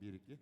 Биир-икки.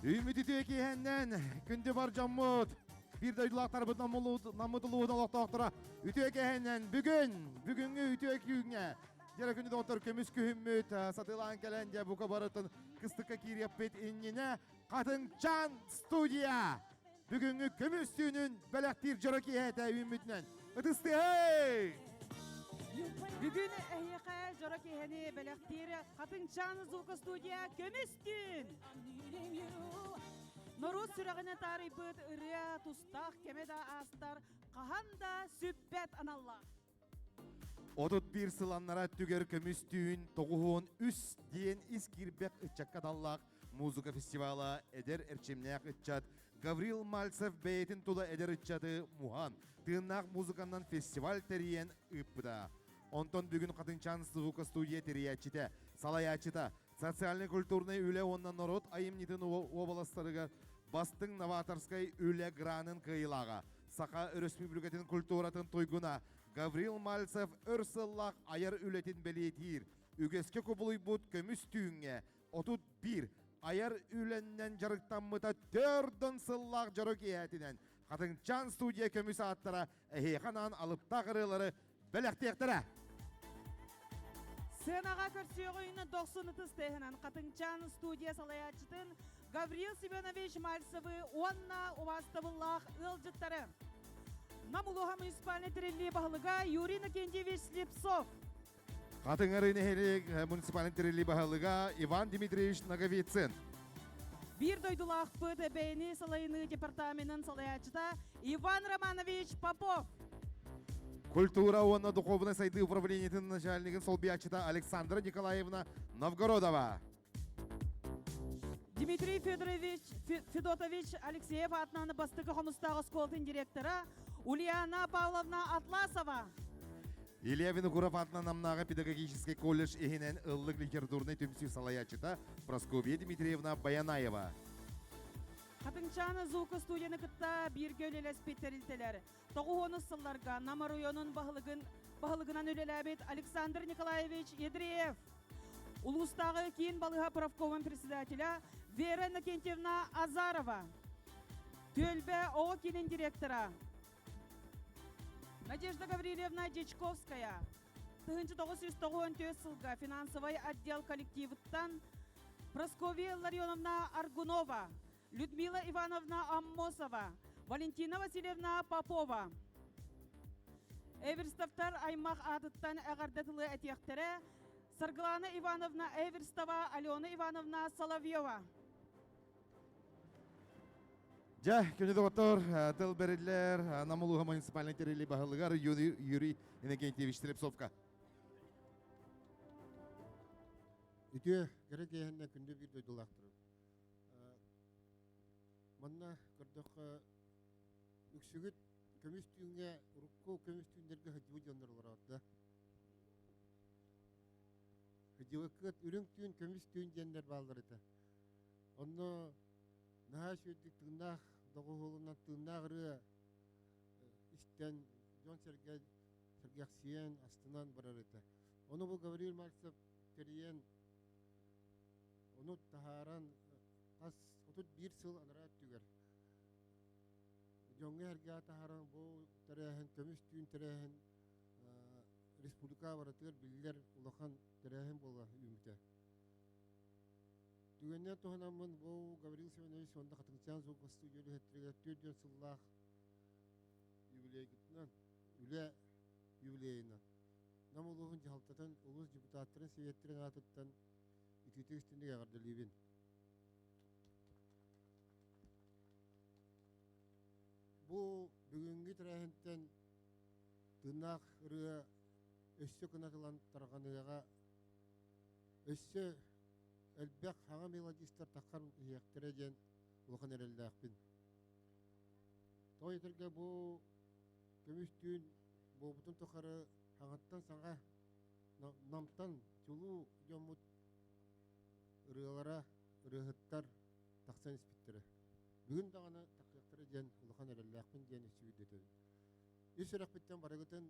Үмүт үтүө киэһэннэн күндү бар дьоммут, биир дойдулаахтарбыт наммыт улууһун олохтоохторо үтүө киэһэннэн бүгүн, бүгүҥҥү үтүө күҥҥэ дьэрэ күнү доҕоттор көмүс күһүммүт сатыылаан кэлэн дьэ бука барытын кыстыкка киириэхпит иннинэ Хатыҥчаан студия бүгүҥҥү көмүс түүнүн бэлэхтиир дьоро киэһэтэ үүммүтүнэн ытыстыһый! Бүгүн эһиэхэ дьоро киэһэни бэлэхтиир Хатыҥчаан звукостудия Көмүс түүн! Норуот сүрэҕинэн таарыйбыт ырыа тустаах кэмэ да аастар хаһан да сүппэт аналлаах. 31 сыл аннара өттүгэр көмүс түүн 93 диэн ис киирбэх ыччакка аналлаах музыка фестивала эдэр эрчимнээх ыччат Гаврил Мальцев бэйэтин тула эдэр ыччаты муһан, тыыннаах музыканнан фестиваль тэрийэн ыыппыта. Онтон бүгүн Хатынчаан звукостудия тэрийээччитэ, салайааччыта, социальнай-культурнай үлэ уонна норуот айымньытын уобаластарыгар бастыҥ новаторскай үлэ гранын кыайыылааҕа, Саха Өрөспүүбүлүкэтин культуратын туйгуна Гаврил Мальцев өр сыллаах айар үлэтин бэлиэтиир, үгэскэ кубулуйбут көмүс түүҥҥэ 31 айар үлэннэн дьарыктаммыта төрдөн сыллаах дьоро киэһэтинэн Хатыҥчаан студия көмүс ааттара эһиэхэ анаан алыптаах ырыалары бэлэхтиэхтэрэ. Сценаҕа көрсүөҕүн дохсун ытыс тыаһынан Хатыҥчаан студия салайааччытын Гаврил Семенович Мальцевы уонна убаастабыллаах ыалдьыттары. Нам улууһа муниципальнай тэриллии баһылыга Юрий Иннокентьевич Слепцов. Хатыҥары нэһилиэк муниципальнай тэриллии баһылыга Иван Дмитриевич Ноговицын. Биир дойдулаахпыт бэйэни салайыныы департаменын салайааччыта Иван Романович Попов. Культура уонна духовнай сайдыы управлениетын начальнигын солбуйааччыта Александра Николаевна Новгородова. Дмитрий Федорович Федотович Алексеев аатынан бастакы хомустаах оскуолатын директора Ульяна Павловна Атласова. Илья Винокуров аатынан Намнааҕы педагогическай колледж иһинэн ыллык литературнай түмсүү салайааччыта Прасковья Дмитриевна Баянаева. Хатыҥчаана звука студияны кытта бииргэ үлэлэспит тэрилтэлэр тоҕус сылларга Нам оройуонун баһылыгын баһылыгынан үлэлээбит Александр Николаевич Ядреев, улуустааҕы киин балыыһа профкомун председателя Вера Иннокентьевна Азарова, Түөлбэ оҕо киинин директора Надежда Гаврильевна Дьячковская. 1994 сылга финансовай отдел коллективыттан Прасковья Ларионовна Аргунова, Людмила Ивановна Аммосова, Валентина Васильевна Попова. Эверстовтар аймақ аатыттан эҕэрдэ тылы этиэхтэрэ Саргылана Ивановна Эверстова, Алена Ивановна Соловьева. Дьэ, күнү доҕоттор, тыл бэриллэр Нам улууһа муниципальнай тэриллии баһылыгар Юрий Иннокентьевич Слепцовка. Үтүө кэрэ киэһэннэн күндү биир дойдулаахтарым. Манна көрдөххө үксүгүт көмүс түүҥҥэ урукку көмүс түүннэргэ сылдьыбыт дьоннор олороот да. Сылдьыбыккыт үрүҥ түүн, көмүс түүн диэннэр бааллар этэ. Онно наһаа үчүгэйдик тыыннаах доҕуһуолунан тыыннаах ырыа истэн дьон-сэргэ сэргэхсийэн, астынан барар этэ. Ону бу Гаврил Мальцев тэрийэн, ону таһааран хас 31 сыл анараа өттүгэр дьоҥҥо-сэргэҕэ таһааран бу тэрээһин көмүс түүн тэрээһин республика барытыгар биллэр улахан тэрээһин буола үүммүтэ. Түгэнинэн туһанаммын бу Гаврил Семенович уонна Хатыҥчаан звукостудия үлэһиттэригэр 40 сыллаах юбилейгытынан, үлэ юбилейынан Нам улууһун дьаһалтатын, улуус депутаттарын сэбиэттэрин аатыттан итиитик истиҥник эҕэрдэлиибин. Бу бүгүҥҥү тэрээһинтэн тыыннаах ырыа өссө кынатылан тарҕаныаҕа, өссө элбэх саҥа мелодистар таххан иһиэхтэрэ диэн улахан эрэллээхпин. Тоҕо диэтэргэ бу көмүс түүн буолбутун тухары саҥаттан саҥа Намтан чулуу дьоммут ырыалара, ырыаһыттар тахсан испиттэрэ. Бүгүн даҕаны тахсыахтара диэн улахан эрэллээхпин диэн өссө Үс сүрэхпиттэн барыгытын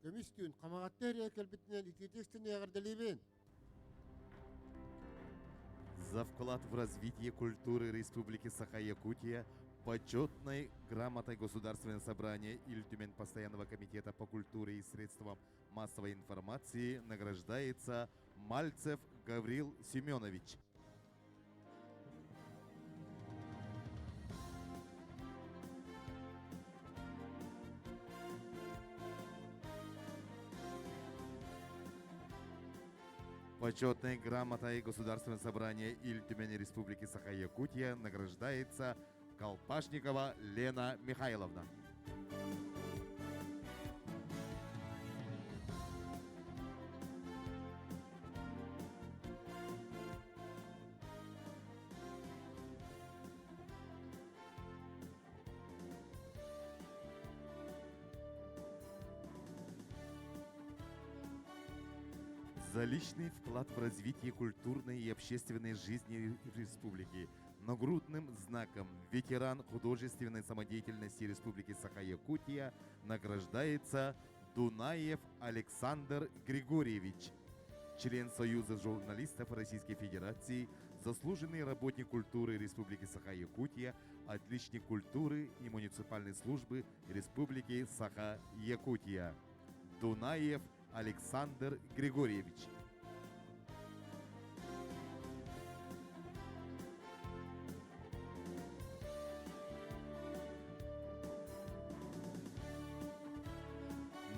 көмүс түүн Хамаҕатта эрэ кэлбитинэн итиитик истин эҕэрдэлиибин. За вклад в развитие культуры Республики Саха-Якутия почетной грамотой Государственного собрания Ил Түмэн Постоянного комитета по культуре и средствам массовой информации награждается Мальцев Гаврил Семенович. Почетной грамотой Государственного собрания Ил Түмэни Республики Саха-Якутия награждается Колпашникова Лена Михайловна. За личный вклад в развитие культурной и общественной жизни республики нагрудным знаком ветеран художественной самодеятельности Республики Саха-Якутия награждается Дунаев Александр Григорьевич, член Союза журналистов Российской Федерации, заслуженный работник культуры Республики Саха-Якутия, отличник культуры и муниципальной службы Республики Саха-Якутия. Дунаев Александр Григорьевич.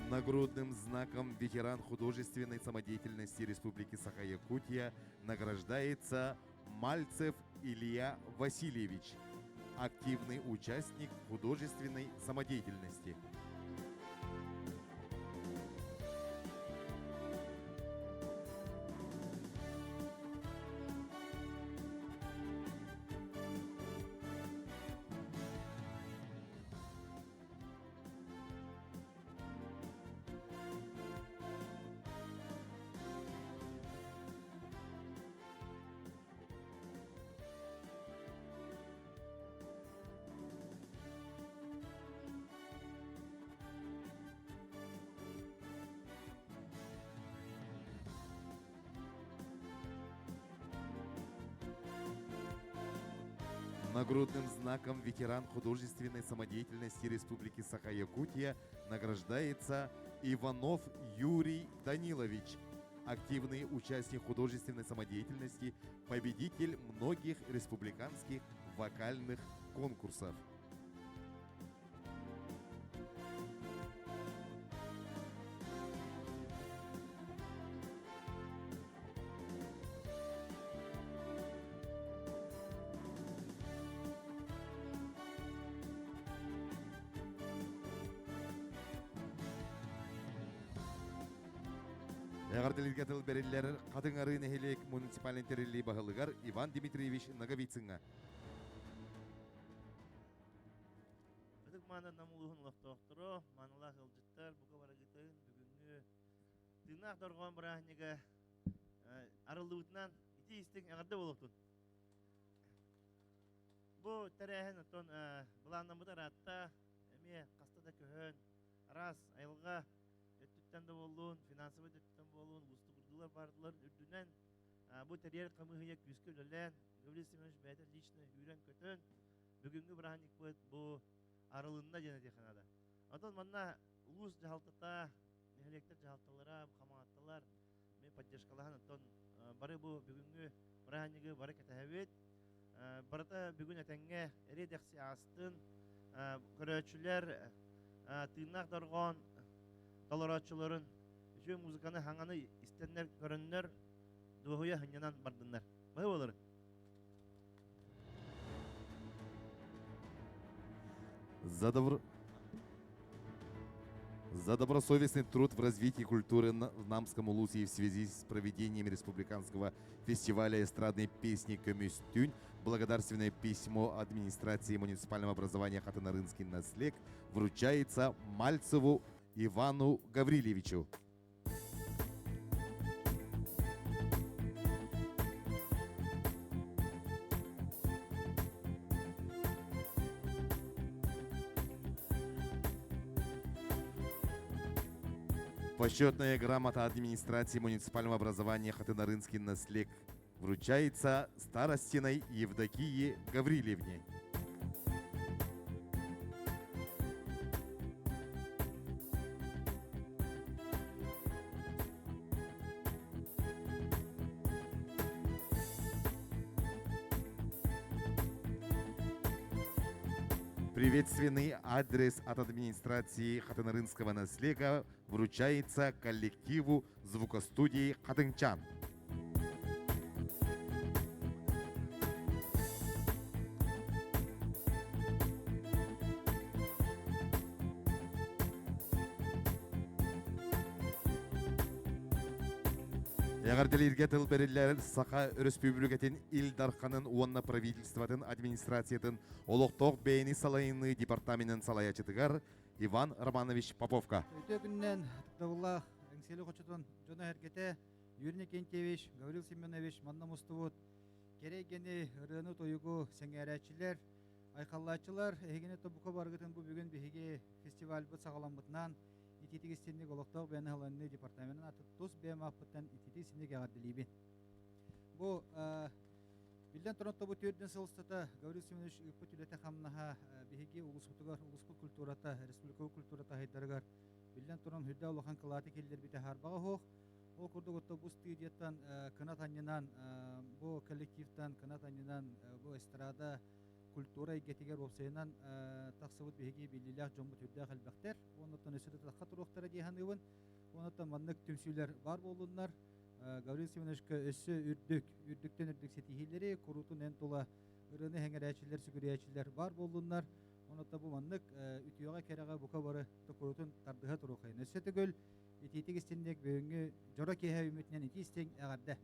Нагрудным знаком ветеран художественной самодеятельности Республики Саха-Якутия награждается Мальцев Илья Васильевич, активный участник художественной самодеятельности. Нагрудным знаком ветеран художественной самодеятельности Республики Саха-Якутия награждается Иванов Юрий Данилович, активный участник художественной самодеятельности, победитель многих республиканских вокальных конкурсов. Эҕэрдэлииргэ тыл бэриллэр Хатыҥ Арыы нэһилиэк муниципальнай тэриллии баһылыгар Иван Дмитриевич Ноговицыҥҥа. Ытык мааны Нам улууһун олохтоохторо, маанылаах ыалдьыттар, бука барыгытын бүгүҥҥү тыыннаах дорҕоон бырааһынньыга арыллыбытынан ити истиҥ эҕэрдэ буолуохтун. Бу тэрээһин оттон былааннаммыт араатта эмиэ хаста да көһөн, араас айылҕа өттүттэн да буоллун, финансовый өттүттэн буоллун, уустугурдуулар бардылар үрдүнэн бу тэрийэр хамыыһыйа күүскэ үлэлээн, Гаврил Семенович бэйэтэ лично үүрэн-көтөн, бүгүҥҥү бырааһынньыкпыт бу арылынна диэн этиэххэ наада. Онтон манна улуус дьаһалтата, нэһилиэктэр дьаһалталара, хамаҕатталар мен поддержкалаһан оттон бары бу бүгүҥҥү бырааһынньыгы бары кэтэһэбит. Барыта бүгүн этэҥҥэ эриэ-дэхси аастын. Көрөөччүлэр тыыннаах дорҕоон толорооччуларын үчүгэй музыканы хаҥаны истэннэр көрөннөр дуоһуйа сынньанан бардыннар. Баһы буоларын. За, добро... За добросовестный труд в развитии культуры в Намском Улусе в связи с проведением республиканского фестиваля эстрадной песни «Көмүс түүн» благодарственное письмо администрации муниципального образования Хатынарынский наслег вручается Мальцеву Ивану Гаврильевичу. Почетная грамота администрации муниципального образования Хатынарынский наслег вручается старостиной Евдокии Гаврилевне. Приветственный адрес от администрации Хатынарынского наслега вручается коллективу звукостудии «Хатынчан». Эҕэрдэлииргэ тыл бэриллэр Саха Өрөспүүбүлүкэтин Ил Дарханын уонна правительствотын администрациятын олохтоох бэйэни салайыныы департаменын салайааччытыгар Иван Романович Поповка. Үтүө күнүнэн ытыктабыллаах Эҥсиэли хочотун дьоно-сэргэтэ Юрий Никентьевич, Гаврил Семенович манна мустубут кэрэ эйгэни, ырыаны-тойугу сэҥээрээччилэр, айхаллааччылар, эһигини тобука барыгытын бу бүгүн биһиги фестивальбыт саҕаламмытынан итиитик истинник олохтоох бэйэни салайыныы департаменын аты тус бэйэм ааппыттан итиитик истинник эҕэрдэлиибин. Бу биллэн туран тобу түөрдүн сыл устата Гаврил Семенович ыыппыт үлэтэ-хамнаһа биһиги улууспутугар улууспут культурата, республика культурата сайдарыгар биллэн туран үрдэ улахан кылааты киллэрбитэ хаарбаҕа суох. Ол курдук отто бу студияттан кынат анньынан бу коллективтан кынат анньынан бу эстрада культура эйгэтигэр уопсайынан тахсыбыт биһиги биллиилээх дьоммут үрдээх элбэхтэр. Оннуттан өссө да тахха туруохтара дии саныыбын. Оннуттан маннык түмсүүлэр баар буоллуннар. Гаврил Семеновичка өссө үрдүк, үрдүктэн үрдүк ситиһиилэри, куруутун эн тула ырыаны эҥэрээччилэр, сүгүрүйээччилэр баар буоллуннар. Оннуттан бу маннык үтүөҕэ кэрэҕэ бука бары куруутун тардыһа туруохайын. Өссө төгүл итиитик истинник бүгүҥҥү дьоро киэһэ үүммүтүнэн итии истиҥ эҕэрдэ!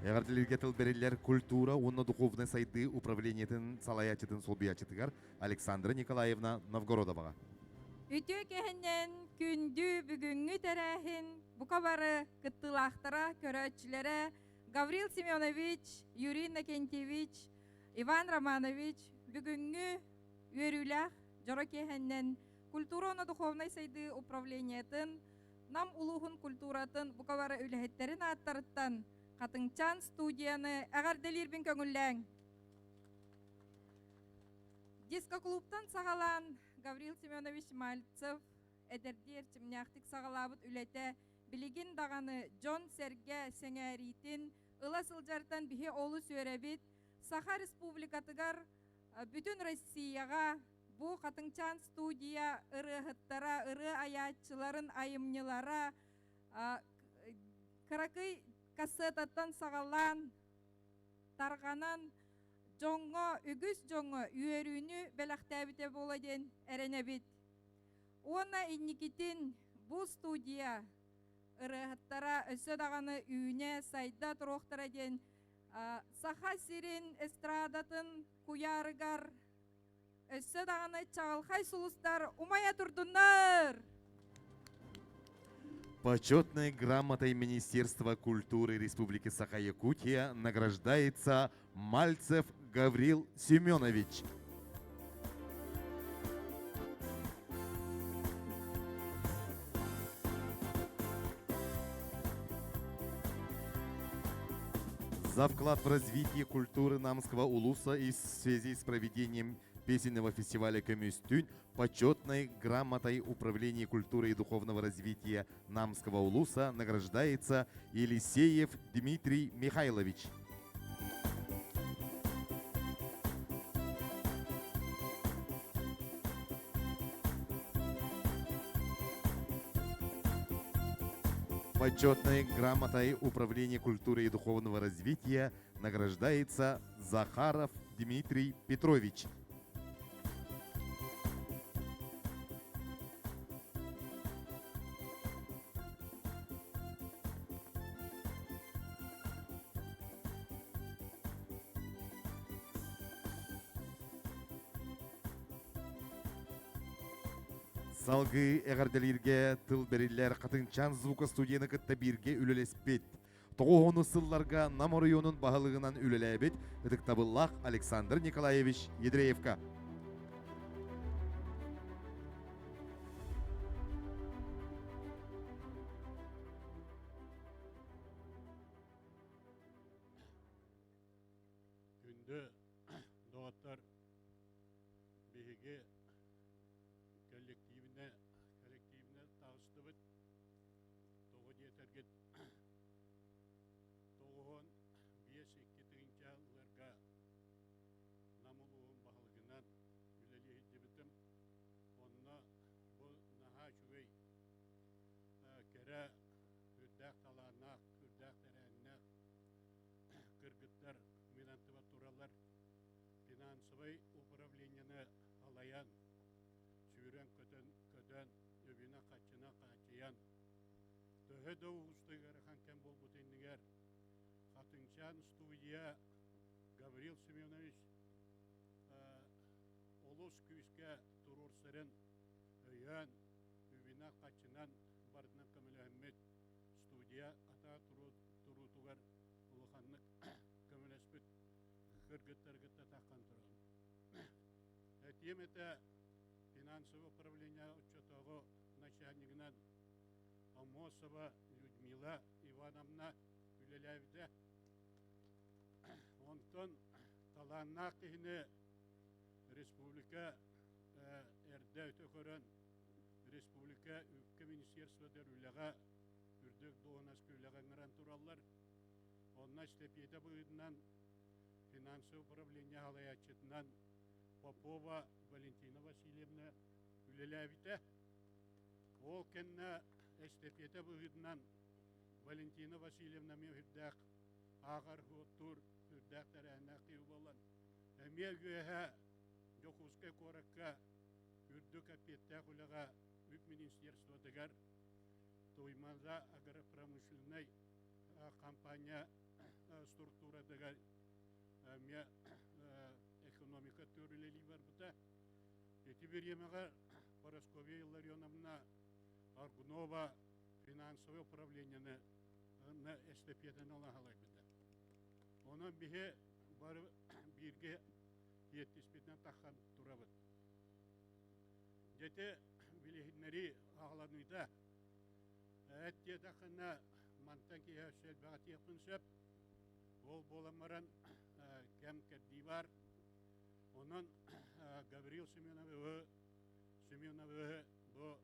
Эҕэрдэлииргэ тыл бэриллэр культура уонна духовнай сайдыы управлениетын салайааччытын солбуйааччытыгар Александра Николаевна Новгородоваҕа. Үтүө кэһинэн күндү бүгүҥҥү тэрээһин бука бары кыттыылаахтара, көрөөччүлэрэ Гаврил Семенович, Юрий Иннокентьевич, Иван Романович бүгүҥҥү үөрүүлээх дьоро киэһэннэн культура уонна духовнай сайдыы управлениетын Нам улууһун культуратын бука бары үлэһиттэрин ааттарыттан Хатыҥчаан студияны эҕэрдэлиирбин көҥүллээҥ. Диско-клубтан саҕалаан Гаврил Семенович Мальцев эдэрдии эрчимнээхтик саҕалаабыт үлэтэ билигин даҕаны дьон-сэргэ сэҥээриитин ыла сылдьартан биһи олус үөрэбит. Саха Республикатыгар бүтүн Россияҕа бу Хатыҥчаан студия ырыаһыттара, ырыа айааччыларын айымньылара кыракый кассетаттан саҕалаан тарҕанан дьоҥҥо, үгүс дьоҥҥо үөрүүнү бэлэхтээбитэ буолуо диэн эрэнэбит. Уонна инникитин бу студия ырыаһыттара өссө даҕаны үүнэ, сайда туруохтара диэн Саха сирин эстрадатын куйаарыгар өссө даҕаны чаҕылхай сулустар умайа турдуннар! Почетной грамотой Министерства культуры Республики Саха-Якутия награждается Мальцев Гаврил Семенович. За вклад в развитие культуры Намского улуса и в связи с проведением песенного фестиваля «Көмүс почетной грамотой Управления культуры и духовного развития Намского улуса награждается Елисеев Дмитрий Михайлович. Почетной грамотой Управления культуры и духовного развития награждается Захаров Дмитрий Петрович. Салгыы эҕэрдэлииргэ тыл бэриллэр Хатыҥчаан звукостудияны кытта бииргэ үлэлэспит Тоҕуһуну сылларга Нам оройуонун баһылыгынан үлэлээбит ытыктабыллаах Александр Николаевич Ядреевка. Күндү доҕоттор, биһиги коллективіне коллективіне таҕыстыбыт. Тоҕо диэтэргит 95 2 тыһыынчаларга Нам улууһун баһылыгынан үлэлии сылдьыбытым. Онно бу наһаа үчүгэй кэрэ, үрдээх талааннаах, үрдээх тэрээһиннээх кыргыттар мин аттыбар тураллар. Финансовай управлениены салайан, сүүрэн-көтөн, көтөн, үбүнэн-харчынан хааччыйан, төһө да уустук ыарахан кэм буолбут иннигэр Хатыҥчаан студия Гаврил Семенович олус күүскэ туруорсарын өйөөн, үбүнэн-харчынан барытынан көмөлөһөммүт студия атаа туруутугар улаханнык көмөлөспүт кыргыттары кытта таххан турабын. Этиэм этэ финансовое управление оччотооҕу начальнигынан Аммосова Людмила Ивановна үлэлээбитэ. Онтон талааннаах киһини республика эрдэ өтө көрөн республика үпкэ министерствотыгар үлэҕэ үрдүк дуоһунаска үлэҕэ ыҥыран тураллар. Онно эстэпиэтэ быһыытынан финансовое управление салайааччытынан Попова Валентина Васильевна үлэлээбитэ. Ол кэннэ эстэпиэтэ быһыытынан Валентина Васильевна эмиэ үрдээх ааҕар суоттуур үрдээх тэрээһиннээх киһи буолан эмиэ үөһэ Дьокуускай куоракка үрдүк эппиэттээх үлэҕэ үп министерствотыгар Туймаза агропромышленнай компания структуратыгар эмиэ экономика өттүгэр үлэлии барбыта. Ити бириэмэҕэ Парасковья Илларионовна Аргунова финансовое управлениены эстэпиэтэни ылаһалайбыта. Онон биһи бары бииргэ тиэртиспитинэн таххан турабыт. Дьэти билиһиннэрии аҕаланыыта эт диэтэххинэ мантан киһи өссө элбэҕи этиэхпин сөп. Ол буолан баран кэм кэрдии баар. Онон Гаврил Семеновиһы Семеновиһы бу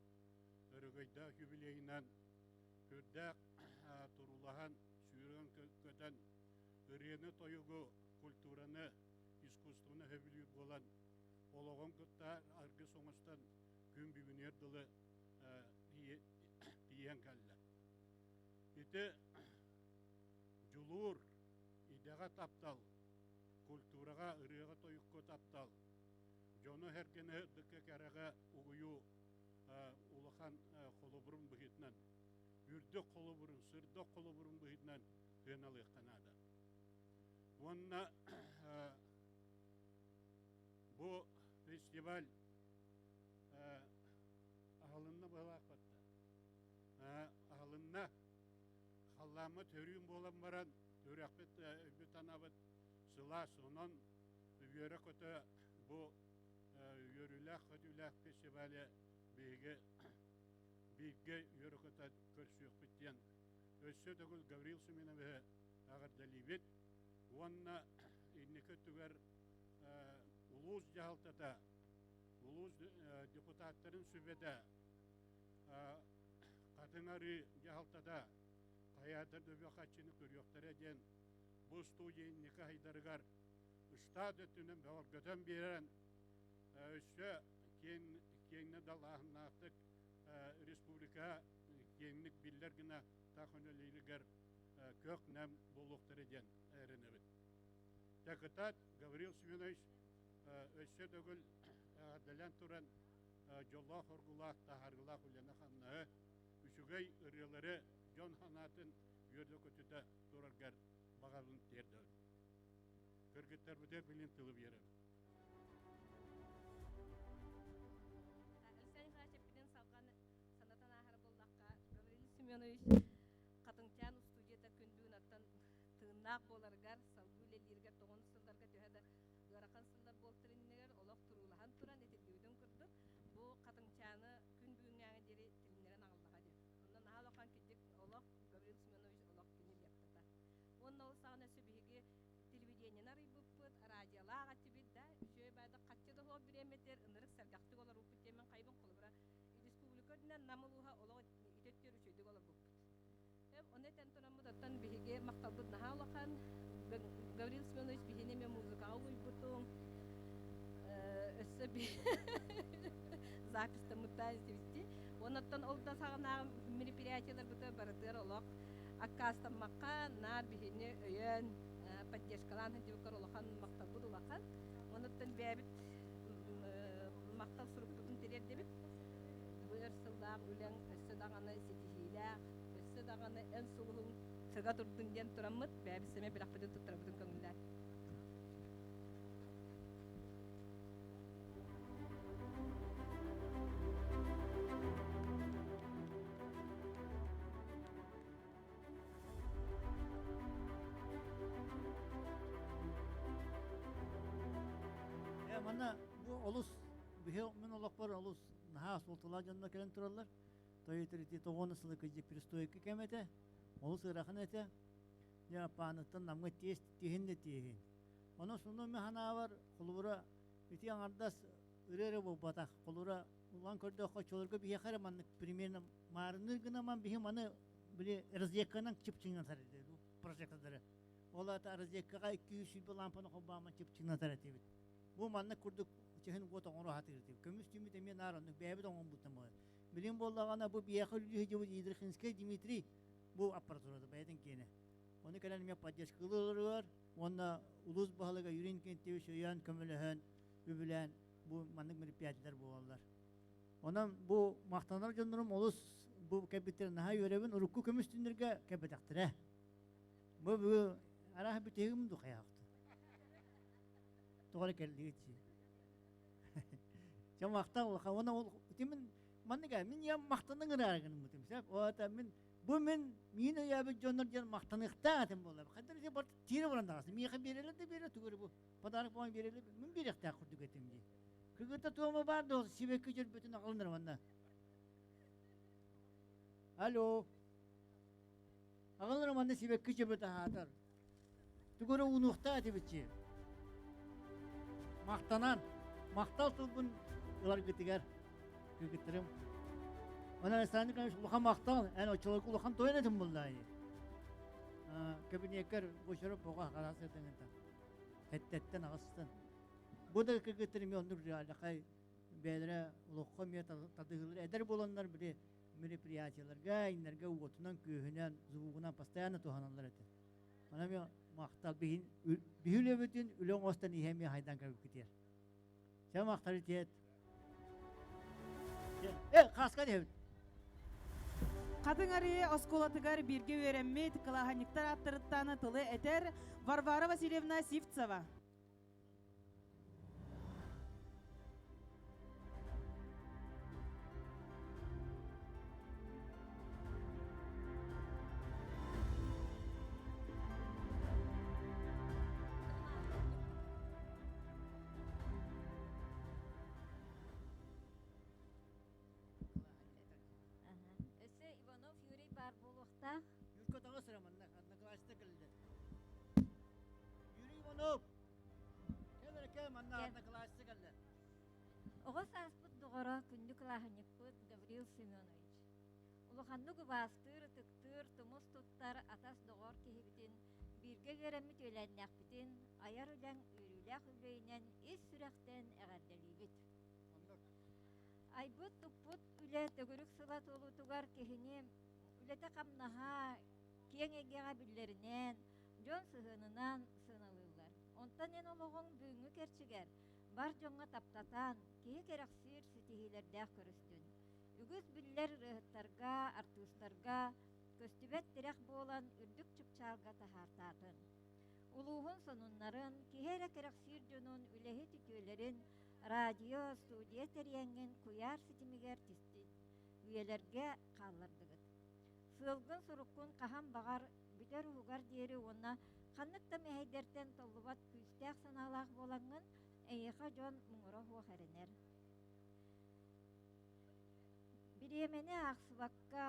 өрөгөйдөөх юбилейынан сүрдээх турулаһан, сүүрэн-көтөн ырыаны-тойугу, культураны, искусствоны сөбүлүүр буолан олоҕун кытта аргыс оҥостон күн бүгүнүгэр дылы тиийэн кэллэ. Ити дьулуур, идэҕэ таптал, культураҕа, ырыаҕа-тойукка таптал, дьону-сэргэни дыкка кэрэҕэ угуйуу улахан холобурун быһыытынан, үрдүк холобурун, сырдык холобурун быһыытынан сыаналыахха наада. Уонна бу фестиваль аһылынна быһалаахпатта. Аһылынна. Халлааммыт өрүүн буолан баран, үрэхпит өйбүт анабыт сылаас, онон үөрэ-көтө бу үөрүүлээх-көтүүлээх фестивали биһиги бииргэ үөрэ-көтө көрсүөхпүт диэн өссө төгүл Гаврил Семеновиһы эҕэрдэлиибит уонна инники өттүгэр улуус дьаһалтата, улуус депутаттарын сүбэтэ, Хатыҥ Арыы дьаһалтата хайаатар да үбү-харчыны көрүөхтэрэ диэн бу студия инники айдарыгар штат өттүнэн бөҕөргөтөн биэрэн өссө киэҥ киэҥнэ далааһыннаахтык республика киэҥник биллэр гына таах үлэлииригэр көх-нэм буолуохтара диэн эрэнэбит. Дакытаат Гаврил Семенович өссө төгүл эҕэрдэлээн туран дьоллоох-оргулаах, таһаарыылаах үлэни-хамнаһы, үчүгэй ырыалары дьон санаатын үөрдэ-көтүтэ тураргар баҕабын тиэрдэбин. Кыргыттарбытыгар билин тылы биэрэбин. Александр Николаевич эппитин салҕан санатан ааһар буоллахха, Гаврил Семенович Хатыҥчаан устудьуйата күн бүгүн оттон тыыннаах буоларыгар, салгыы үлэлииригэр тоҕон сылларга төһө да ыарахан сыллар буолтар иннигэр олох туруулаһан туран этиллибитин курдук, бу Хатыҥчааны күн бүгүҥҥээҥи диэри тилиннэрэн аҕаллаҕа диэн. Онно наһаа улахан кырдьык олох Гаврил Семенович олох кини лептата. Уонна ол саҕана өссө биһиги телевидениены арыйбыппыт, радиолаах этибит да, үчүгэй баайдык хаччы да суох бириэмэтигэр ынырык сэргэхтик олорбуппут диэн мин хайбын холобура республика үрдүнэн Нам улууһа олох ити өттүгэр үчүгэйдик олорбуппут. Ону этэн тураммыт, оттон биһиги махталбыт наһаа улахан. Гаврил Семенович биһини эмиэ музыкаҕа угуйбутуҥ. Өссө записьтаммыттаан истибитти. Оннуттан ол да саҕанааҕы мероприятиеларбытыгар барытыгар олох аккаастаммакка, наар биһини өйөөн, поддержкалаан сылдьыбыккар улахан махталбыт улахан. Оннуттан бэйэбит махтал сурукпутун тириэрдэбит. Бу өр сыллаах үлэҥ өссө даҕаны ситиһиилээх, өссө даҕаны эн сулуһуҥ сыга турдун диэн тураммыт, бэйэбит сэмэй бэлэхпитин туттарабытын көҥүллээн. Э, манна бу олус биһи мин олохпор олус наһаа суолталаах дьонно кэлэн тураллар. Тойотор ити тоҕуона сылы кыдьык перестройка кэм этэ. Олус ыарахан этэ. Дьэ, аппааныттан намҥа тиэс тиһин да тиэһин. Онон суну ми ханаабар холобура ити аҥардас ырыа эрэ буолбатах. Холобура улаан көрдөөххө оччолорго биһиэхэ эрэ маннык примерно маарынныыр гына ман биһи маны били розетканан чыпчыҥнатар этэ прожектордары. Ол аата розеткаҕа 220 лампаны холбоомон чыпчыҥнатар этибит. Бу маннык курдук чэһин уот оҥоро сатыыр этибит. Көмүс түүммүт эмиэ наар оннук бэйэбит оҥорбуттан буолар. Билин буоллаҕына бу биһиэхэ үлэлии сылдьыбыт Идрихинскэй Дмитрий бу аппаратурата бэйэтин киэнэ. Ону кэлэн эмиэ поддержкалыыларыгар уонна улуус баһылыга Юрий Иннокентьевич өйөөн, көмөлөһөн, үбүлээн бу маннык мероприятиелар буолаллар. Онон бу махтанар дьоннорум олус бу кэлбиттэрин наһаа үөрэбин. Урукку көмүс түннэргэ кэлбэтэхтэрэ. Бу бүгүн арааһа бүтүһүгүм ду хайаахтын. Тоҕо эрэ кэллигит дии. Чэ махтал улахан. Уонна ол ити мин маннык ээ мин ийэм махтаныҥ ыраары гынмытым сөп. Ота мин бу мин миин өйөөбүт дьоннор диэн махтаныахтаах этим буолла. Хайдах эрэ барыта тиэрэ баран даҕасы. Миэхэ биэрэлэр да биэрэ тугу эрэ бу подарок буолан биэрэлэр мин биэриэхтээх курдук этим дии. Кыгыта туома баар да сибэкки дьөрбөтүн аҕалынар манна. Алло. Аҕалар манна сибэкки дьөрбөтө аһаатар. Тугу эрэ уунуохтаах этибит дии. махтанан, махтал тылбын ыларгытыгар кыргыттарым. Онон Александр Николаевич улахан махтал, эн оччолорго улахан тойон этим буллаа ини. Кабинеккар Бочаров боҕа хараас этиҥинтэн. Хэттэттэн аҕыстан. Бу да кыргыттар эмиэ оннук реаллахай бэйэлэрэ олоххо эмиэ тардыһыылар эдэр буоланнар били мероприятиеларга, иннэргэ уотунан, күөһүнэн, звугунан постоянно туһаналлар этэ. Онон эмиэ махтал биһин биһи үлэбитин үлэ оҥостон иһэ эмиэ хайдан кэлбиккитигэр. Чэ махтал итиэт. Э, хаска диэбит. Хатыҥ Арыы оскуолатыгар бииргэ үөрэммит кылааһынньыктар ааттарыттан тылы этэр Варвара Васильевна Сивцева. Өссө Иванов Юрий баар буолуохтаах. Юрка тоҕо сыра манна одноклассник кэллэ. Юрий Иванов! Кэл эрэ кэл манна одноклассник кэллэ. Оҕо сааспыт доҕоро, күндү кылааһынньыкпыт Гаврил Семенович. Улаханнык убаастыыр, ытыктыыр, тумус туттар атас-доҕор киһибитин, бииргэ үөрэммит үөлээннээхпитин айар үлэҥ үөрүүлээх үбүлүөйүнэн ис сүрэхтэн эҕэрдэлиибит. Айбыт-туппут үлэ төгүрүк сыла туолуутугар киһини үлэтэ-хамнаһа киэҥ эйгэҕэ биллэринэн, дьон сыһыанынан сыаналыыллар. Онтон эн олоҕуҥ бүгүҥҥү кэрчигэр бар дьоҥҥо таптатан, киһи кэрэхсиир ситиһиилэрдээх көрүстүн. Үгүс биллэр ырыаһыттарга, артыыстарга көстүбэт тирэх буолан үрдүк чыпчаалга таһаартаатын. Улууһун сонуннарын, киһи эрэ кэрэхсиир дьонун үлэһит үтүөлэрин радио, студия тэрийэҥҥин куйаар ситимигэр тистит, үйэлэргэ хааллардыгыт. Сыалгын-соруккун хаһан баҕар бүтэр уһугар диэри уонна ханнык да мэһэйдэртэн толлубат күүстээх санаалаах буолаҥҥын, эйиэхэ дьон муҥура суох эрэнэр. Бириэмэни аахсыбакка,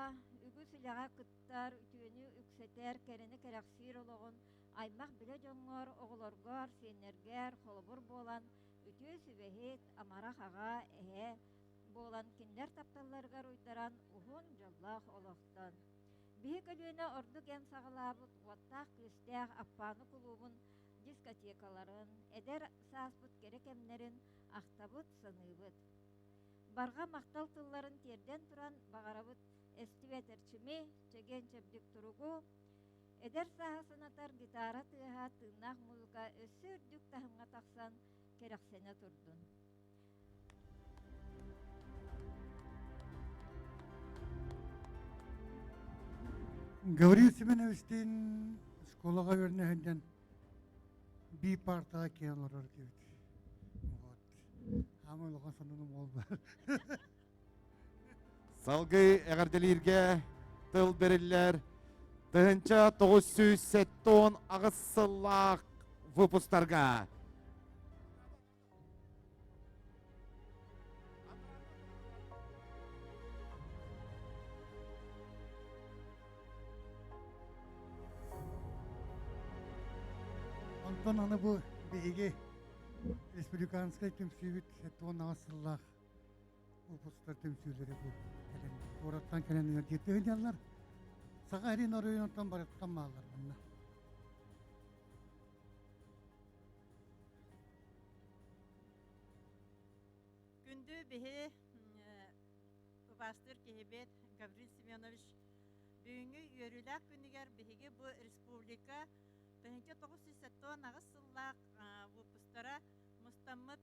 үгүс үлэҕэ кыттар, үтүөнү үксэтэр, кэрэни кэрэхсиир олоҕун аймах-билэ дьоҥҥор, оҕолоргор, сиэннэргэр холобур буолан, үтүө сүбэһит, амарах аҕа, эһэ буолан кинилэр тапталларыгар уйдаран уһун дьоллоох олохтон. Биһи көлүөнэ ордук эн саҕалаабыт уоттаах-күүстээх Аппааны кулуубун дискотекаларын, эдэр сааспыт кэрэ кэмнэрин ахтабыт, саныыбыт. Барҕа махтал тылларын тиэрдэн туран баҕарабыт эстибэт эрчими, чэгиэн-чэбдик туругу, эдэр сааһы санатар гитара тыаһа, тыыннаах музыка өссө үрдүк таһымҥа тахсан кэрэхсэнэ турдун. Гаврил Семеновичтиин школаҕа үөрэнэ сылдьан биир партаҕа киирэн олорор этибит. Вот. Хаамай улахан сонунум буолбар. Салгыы эҕэрдэлииргэ тыл бэриллэр 1978 сыллаах выпустарга. Онтон аны бу биһиги республиканскай түмсүүбүт 78 сыллаах выпусктар түмсүүлэрэ бу кэлэн куораттан кэлэн ыалдьыттыы сылдьаллар. Саха сирин оройуонуттан барыттан бааллар манна. Күндү биһи убаастыыр киһибит Гаврил Семенович бүгүҥҥү үөрүүлээх күнүгэр биһиги бу республика 1978 сыллаах выпустара мустаммыт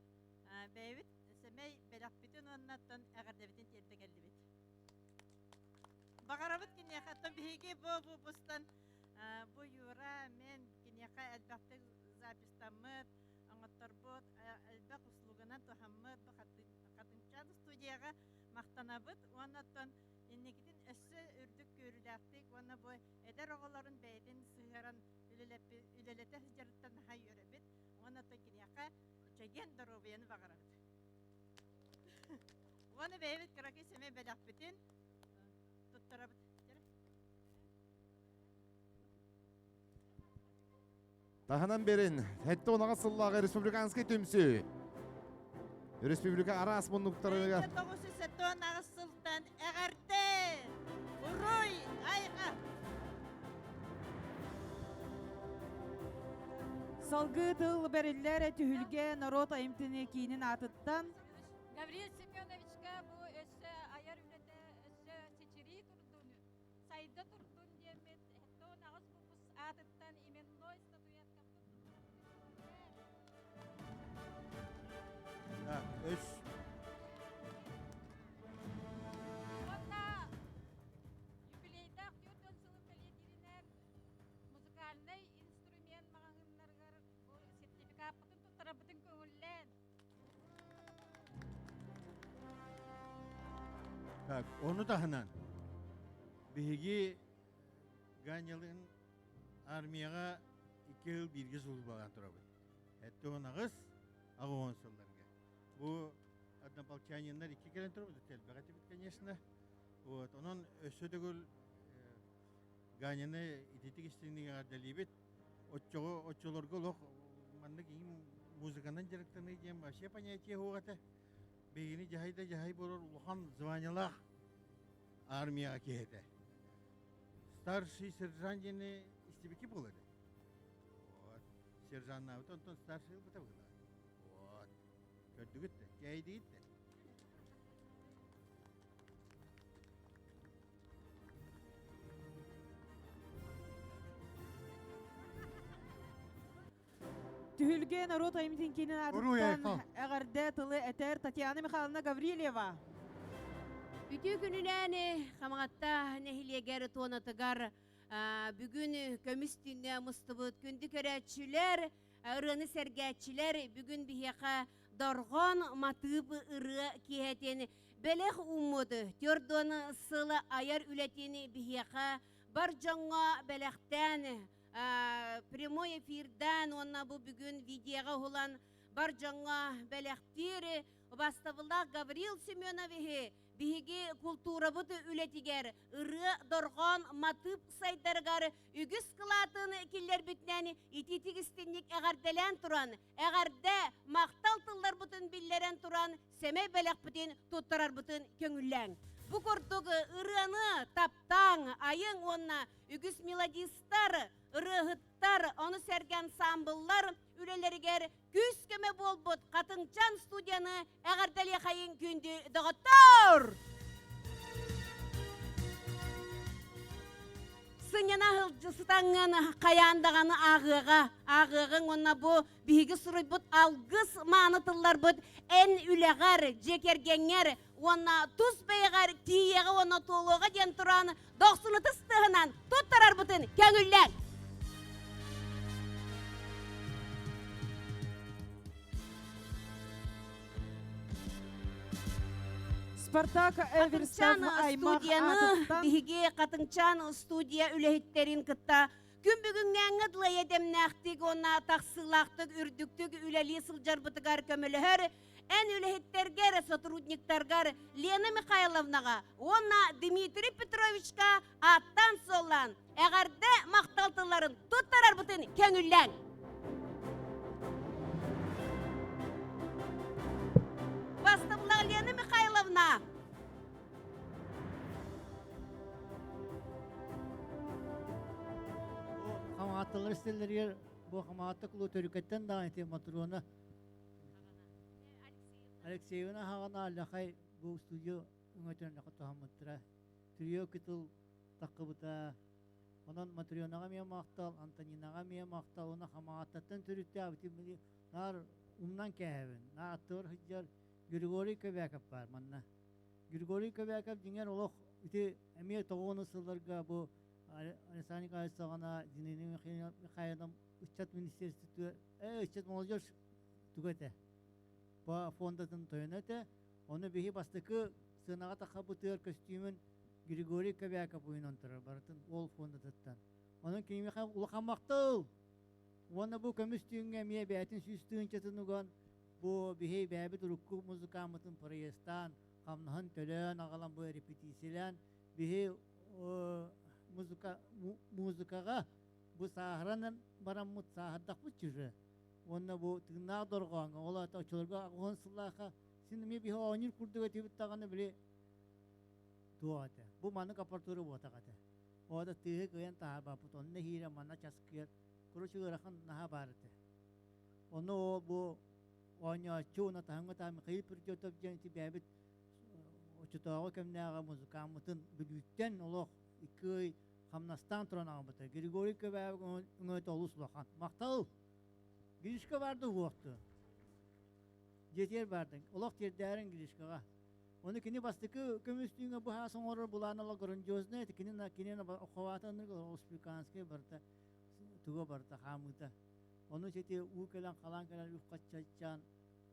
бэйэбит сэмэй бэлэхпитин уонна оттон эҕэрдэбитин тиэрдэ кэллибит. Баҕарабыт киниэхэ оттон биһиги бу выпустан бу Юра мен киниэхэ элбэхтик запистаммыт, оҥотторбут, элбэх услуганан туһаммыт бу Хатыҥчаан студияҕа махтанабыт уонна оттон инникитин өссө үрдүк күөрүүлээхтик уонна бу эдэр оҕолорун бэйэтин сыһыаран үлэлэтэ сылдьарыттан наһаа үөрэбит уонна оттон киниэхэ чэгиэн доруобуйаны баҕарабыт. Уонна бэйэбит кыракый сэмэй бэлэхпитин туттарабыт. Таһынан берин, 78 сыллааҕы республиканскай түмсүү. Республика араас муннуктарыгар 978 сылтан эҕэрдэ! Уруй! Айха! Салгыы тыл бэриллэр түһүлгэ норуот айымтыны киинин аатыттан Гаврил Семеновичка бу өссө айар үлэтэ өссө чэчирии турдун, сайда турдун диэммит 78 выпуск аатыттан именной статуэткабытын Өс. Уонна юбилейдаах 40 сылын бэлиэтииринэн музыкальнай инструмент маҕаһыыннарыгар бу сертификаппытын туттарарбытын көҥүллээн. Так, ону таһынан биһиги Ганялыын армияҕа икки жыл бииргэ службалаан турабыт. 78, 80 сылларга. Бу однополчаниннар икки кэлэн турабыт, элбэх этибит, конечно. Вот, онон өссө төгүл Ганяны ититик истиҥник эҕэрдэлиибит. Оччоҕо оччолорго олох маннык иҥ музыканан дьарыктаныы диэн вообще понятие суох этэ. Биһигини дьаһай да дьаһай буолар улахан званиелаах армияҕа киһи этэ. Старший сержант диэни истибикки буолар. Вот. Сержаннаабыт онтон старший ылбыта быһыылаах. Вот. Көрдүгүт да, кээйдигит да. Түһүлгэ норуот айымньытын киинин аатыттан эҕэрдэ тылы этэр Татьяна Михайловна Гаврильева. Үтүө күнүнэн Хамаҕатта нэһилиэгэр туонатыгар бүгүн көмүс түүҥҥэ мустубут күндү көрөөччүлэр, ырыаны сэргээччилэр бүгүн биһиэхэ дорҕоон матыып ырыа киэһэтин бэлэх ууммут төрдүөн сыл айар үлэтин биһиэхэ бар дьоҥҥо бэлэхтээн прямой эфирдаан уонна бу бүгүн видеоҕа уһулан бар дьоҥҥо бэлэхтиир убастабыллаах Гаврил Семеновиһы биһиги култуурабыт үлэтигэр ырыа дорҕоон матыып сайдарыгар үгүс кылаатын киллэрбитинэн итиитик истинник эҕэрдэлээн туран эҕэрдэ махтал тылларбытын биллэрэн туран сэмэй бэлэхпитин туттарарбытын көҥүллээҥ. Бу курдук ырыаны таптааҥ, айыҥ уонна үгүс мелодистар, ырыаһыттар, ону сэргэ ансаамбыллар үлэлэригэр күүс-көмө буолбут Хатыҥчан студияны эҕэрдэлиэхэйиҥ күндү доҕоттоор! Сынньана сытаҥҥын хайаан даҕаны ааҕыаҕа, ааҕыаҕыҥ уонна бу биһиги суруйбут алгыс мааны тылларбыт эн үлэҕэр, дьиэ кэргэҥҥэр уонна тус бэйэҕэр тиийиэҕэ уонна туолуоҕа диэн туран дохсун ытыс тыаһынан туттарарбытын көҥүллээҥ! Спартак Эверстов аймах студияны биһиги Хатыҥчаан студия үлэһиттэрин кытта күн бүгүҥҥээҥҥэ дылы эйэ-дэмнээхтик уонна тахсыылаахтык үрдүктүк үлэлии сылдьарбытыгар көмөлөһөр эн үлэһиттэргэр, сотрудниктаргар Лена Михайловнаҕа уонна Дмитрий Петровичка ааттаан-суоллаан эҕэрдэ махтал тылларын туттарарбытын көҥүллээҥ! Бастабыллаах Лена Михайловна! Хамаатталар истэллэригэр бу Хамаатта кулуу төрүкэттэн даҕаны ити Матруона Алексеевна хаҕана Аллахай бу студия өҥөтүнэн туһаммыттара. Трио кытыл таххыбыта. Онон Матрёнаҕа эмиэ махтал, Антонинаҕа эмиэ махтал. Уонна Хамаҕаттаттан төрүттээбитим наар умнан кээһэбин. Наар аттыбар сылдьар Григорий Көбөкөп баар манна. Григорий Көбөкөп дьиҥэр олох ити эмиэ тоҕуону сылларга бу Александр Николаевич саҕана Зинаида Михайловна ыччат министерствотыгар э ыччат молодежь туга этэ по фондатын тойоно этэ. Ону биһи бастакы сыанаҕа таххабытыгар көстүүмүн Григорий Кобяков уйунан турар барытын ол фондатыттан. Онон киниэхэ улахан махтал! Уонна бу көмүс түүҥҥэ эмиэ бэйэтин сүүс тыһыынчатын уган бу биһи бэйэбит урукку музыкаммытын проездтаан, хамнаһын төлөөн аҕалан бу репетициялээн биһи музыка музыкаҕа бу сааһыран бараммыт сааһырдахпыт чужы. Уонна бу тыыннаах дорҕооҥҥо ол аата оччолорго аҕыс сыллаахха. Син эмиэ биһи оонньуур курдук этибит даҕаны били туох этэ. Бу маннык аппаратура буотах этэ. Ода тыаһы кыайан таһаарбаппыт. Онно иһиирэ манна часкыйар. Короче ыарахан наһаа баар этэ. Ону ол бу оонньооччу уонна таһымҥа таһым Михаил Придетов диэн ити бэйэбит оччотооҕу кэмнээҕи музыкааммытын Бүлүүттэн олох икки ый хамнастаан туран аҕалбыта. Григорий Көбөбүк өҥөтө олус улахан. Махтал! Гришка барды уһуохту. Дьиэтигэр бардыҥ. Олох тиэрдээрин Гришкаҕа. Ону кини бастакы көмүс түүҥҥэ быһаас оҥорор былаана грандиозная, кини кини ховаатаннык республиканскай барыта туга барыта хаамыыта. Ону сити уу кэлэн халаан кэлэн үп хаччаччаан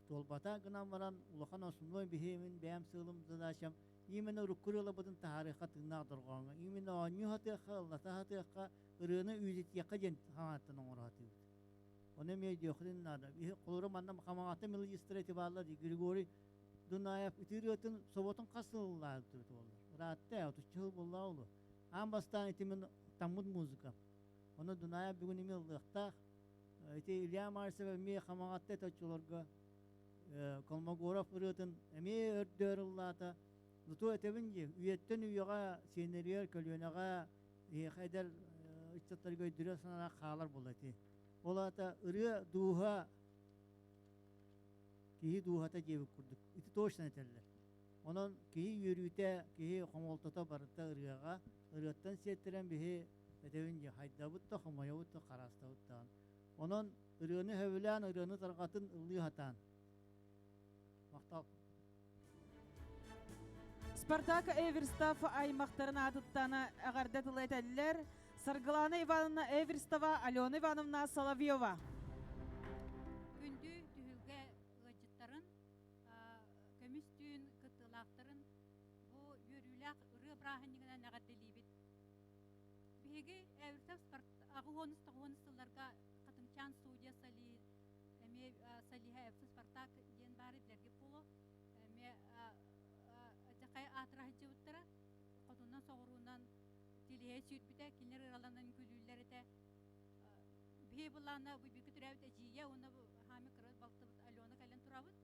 туолбата гынан баран улахан основной биһиэмин бэйэм сыалым задачам именно урукку ырыаларбытын таһаарыахха тыыннаах дорҕооҥҥо именно оонньуу сатыахха ыллата сатыахха ырыаны үйэтитиэххэ диэн хаҥааттан оҥоро сатыыбыт. Ону эмиэ өйдүөххүтүн наада. Холобура манна Хамаҕатта мелодистара ити бааллар дии. Григорий Дунаев ити ырыатын соботун хас сыл ыллаабыт буоллар. Ыраатта, отучча сыл буоллаҕа олу. Аан бастаан ити мин таммыт музыка. Ону Дунаев бүгүн эмиэ ыллыахтаах. Ити Илья Мальцев эмиэ Хамаҕатта ити оччолорго Колмогоров ырыатын эмиэ өрдөөр ыллаата. Зато этэбин дии, үйэттэн үйэҕэ сиэннэригэр, көлүөнэҕэ эһиэхэ эдэр ыччаттарга өйдөрө санаа хаалар буолла ити. Ол аата ырыа дууһа киһи дууһата диэбит курдук. Ити точно этэллэр. Онон киһи үөрүүтэ, киһи хомолтото барыта ырыаҕа. Ырыаттан сиэттэрэн биһи этэбин дии, хайдабыт да, хомойобут да, хараастабыт даҕаны. Онон ырыаны сөбүлээн, ырыаны тарҕатын ыллыы сатаан. Махтал. Спартак Эверстов аймахтарын аатыттан эҕэрдэ тылы этэллэр Саргылана Ивановна Эверстова, Алена Ивановна Соловьева. Күндү түһүлгэ ыалдьыттарын, көмүс түүн кыттыылаахтарын бу үөрүүлээх ырыа бырааһынньыгынан эҕэрдэлиибит. Биһиги Эверстов аҕыс тоҕуон сылларга Хатыҥчаан студия Сали эмиэ Салиха Эверстов Спартак диэн баары билэргэ буолуо. Эмиэ дьахай аатыра сылдьыбыттара. Хотунан соҕуруунан тилиһэ сүүрбүтэ, кинилэр ыраланан күлүүллэр этэ. Биһи былаана бу бииргэ төрөөбүт эдьиийэ уонна бу хаами кыра балтыбыт Алена кэлэн турабыт.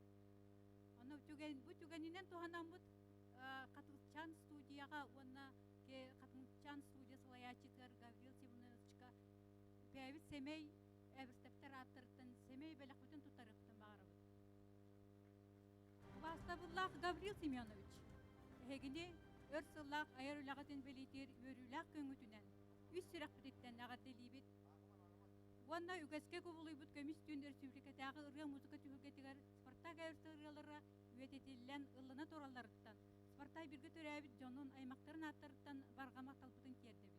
Онно түгэн, бу түгэнинэн туһанаммыт Хатылчан студияҕа уонна Хатылчан студия салайааччытыгар Гаврил Семеновичка бэйэбит сэмэй эбиртэптэр ааттарыттан сэмэй бэлэхпитин туттарыахпытын баҕарабыт. Убаастабыллаах Гаврил Семенович, эһигини өр сыллаах айар үлэҕитин бэлиэтиир үөрүүлээх күҥҥүтүнэн үс сүрэхпититтэн эҕэрдэлиибит уонна үгэскэ кубулуйбут көмүс түүн өрөспүүбүлүкэтээҕи ырыа-музыка түһүлгэтигэр Спартак Эверстэ ырыалара үйэтитиллэн ыллана туралларыттан Спартак бииргэ төрөөбүт дьонун, аймахтарын ааттарыттан барҕа махталбытын тиэрдэбит.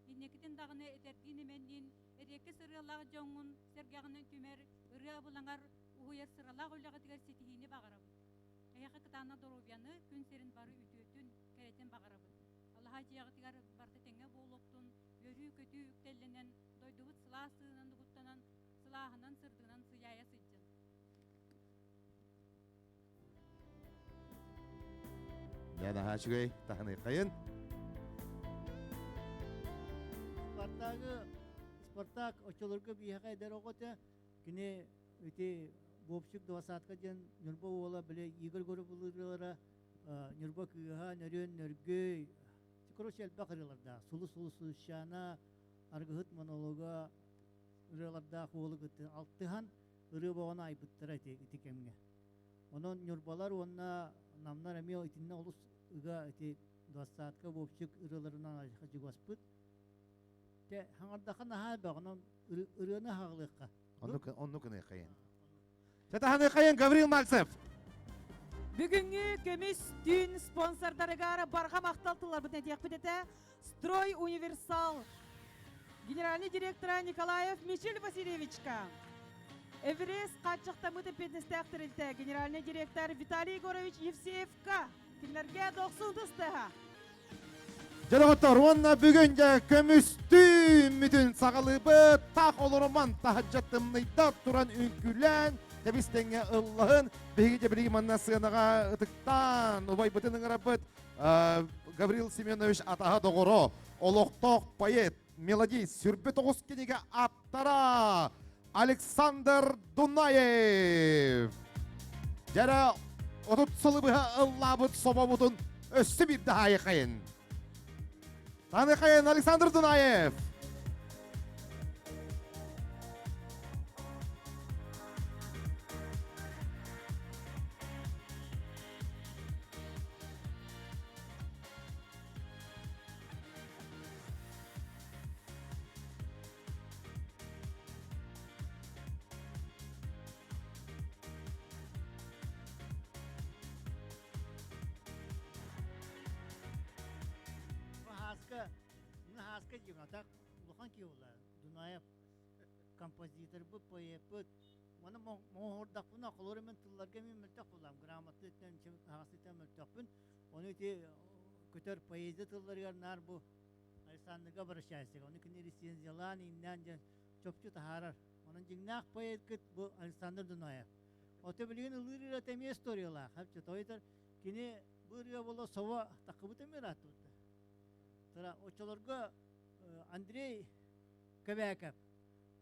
Инникитин даҕаны эдэрдиин-эмэнниин эриэккэс ырыалаах дьоҥҥун сэргэҕинэн түмэр ырыа абылаҥар уһуйар сыралаах үлэҕитигэр ситиһиини баҕарабыт. Эһиэхэ кытаанах доруобуйаны, күн сирин бары үтүөтүн, кэрэтин баҕарабыт. Алаһа дьиэҕитигэр барыта тэҥҥэ буолуохтун, үөрүү-көтүү үктэллэнэн, дойдубут сылаас тыынынан угуттанан, сылааһынан, сырдыгынан сыдьаайа сылдьын. Дьэ, наһаа үчүгэй, таһыныаххайын. Спартагы, Спартак оччолорго биһиэхэ эдэр оҕо этэ. Кини ити Бобчик двадцатка диэн Ньурба уола били Игорь Горобылыырыалара Ньурба кыыһа Нөрүөн Нөргөй короче элбэх ырыалардаах Сулус Сулус Сулусчаана Аргыһыт монолога ырыалардаах уолу кытта алтыһан ырыа боҕону айбыттара ити ити кэмҥэ. Онон Ньурбалар уонна Намнар эмиэ итиннэ олус ыга ити двадцатка Вовчик ырыаларынан айха чугаспыт. Те хаҥардаха наһаа элбэх онон ырыаны хаҕылыахха. Оннук оннук ыныаххайын. Сатаһаныаххайын Гаврил Мальцев. Бүгүҥҥү көмүс түүн спонсордарыгар барҕа махтал тылларбытын этиэхпит этэ. Строй Универсал генеральный директора Николаев Мичил Васильевичка. Эверест хааччахтаммыт эппиэтинэстээх тэрилтэ генеральный директор Виталий Егорович Евсеевка. Кинилэргэ дохсун тыстыһа. Дьэ доҕоттор, уонна бүгүн дьэ көмүстүүммүтүн саҕалыыбыт. Таах олоруман таһырдьа тымныйда туран үҥкүүлээн, тэбис тэҥҥэ ыллаһын. Биһиги дьэ билигин манна сыанаҕа ытыктаан убайбытын ыҥырабыт. Гаврил Семенович атаһа доҕоро, олохтоох поэт, мелодист, сүрбэ тоҕус кинигэ ааптара Александр Дунаев. Дьэрэ. 30 сылы быһа ыллаабыт собобутун өссө биирдэ хаайыхайын. Таныхайын Александр Дунаев! Хаска, Хаска диэн атак улахан киһи буолла. Дунаев композиторбыт, поэппыт. Оны моһордахпына, холор мен тылларга мен мөлтөх булам. Грамотныттан, хаҕастыттан мөлтөхпүн. Оны ити көтөр поэзия тылларыгар наар бу Александрга обращайся. Оны кини рецензиялаан, иннээн дьэн чопчу таһаарар. Онон дьиҥнээх поэткыт бу Александр Дунаев. Ото билигин ылыыр ырыата эмиэ историялаах. Хапчы тойтор кини бу ырыа буола сово таххыбыт эмиэ ырааттыбыт. Тара оччолорго Андрей Көбээкэп.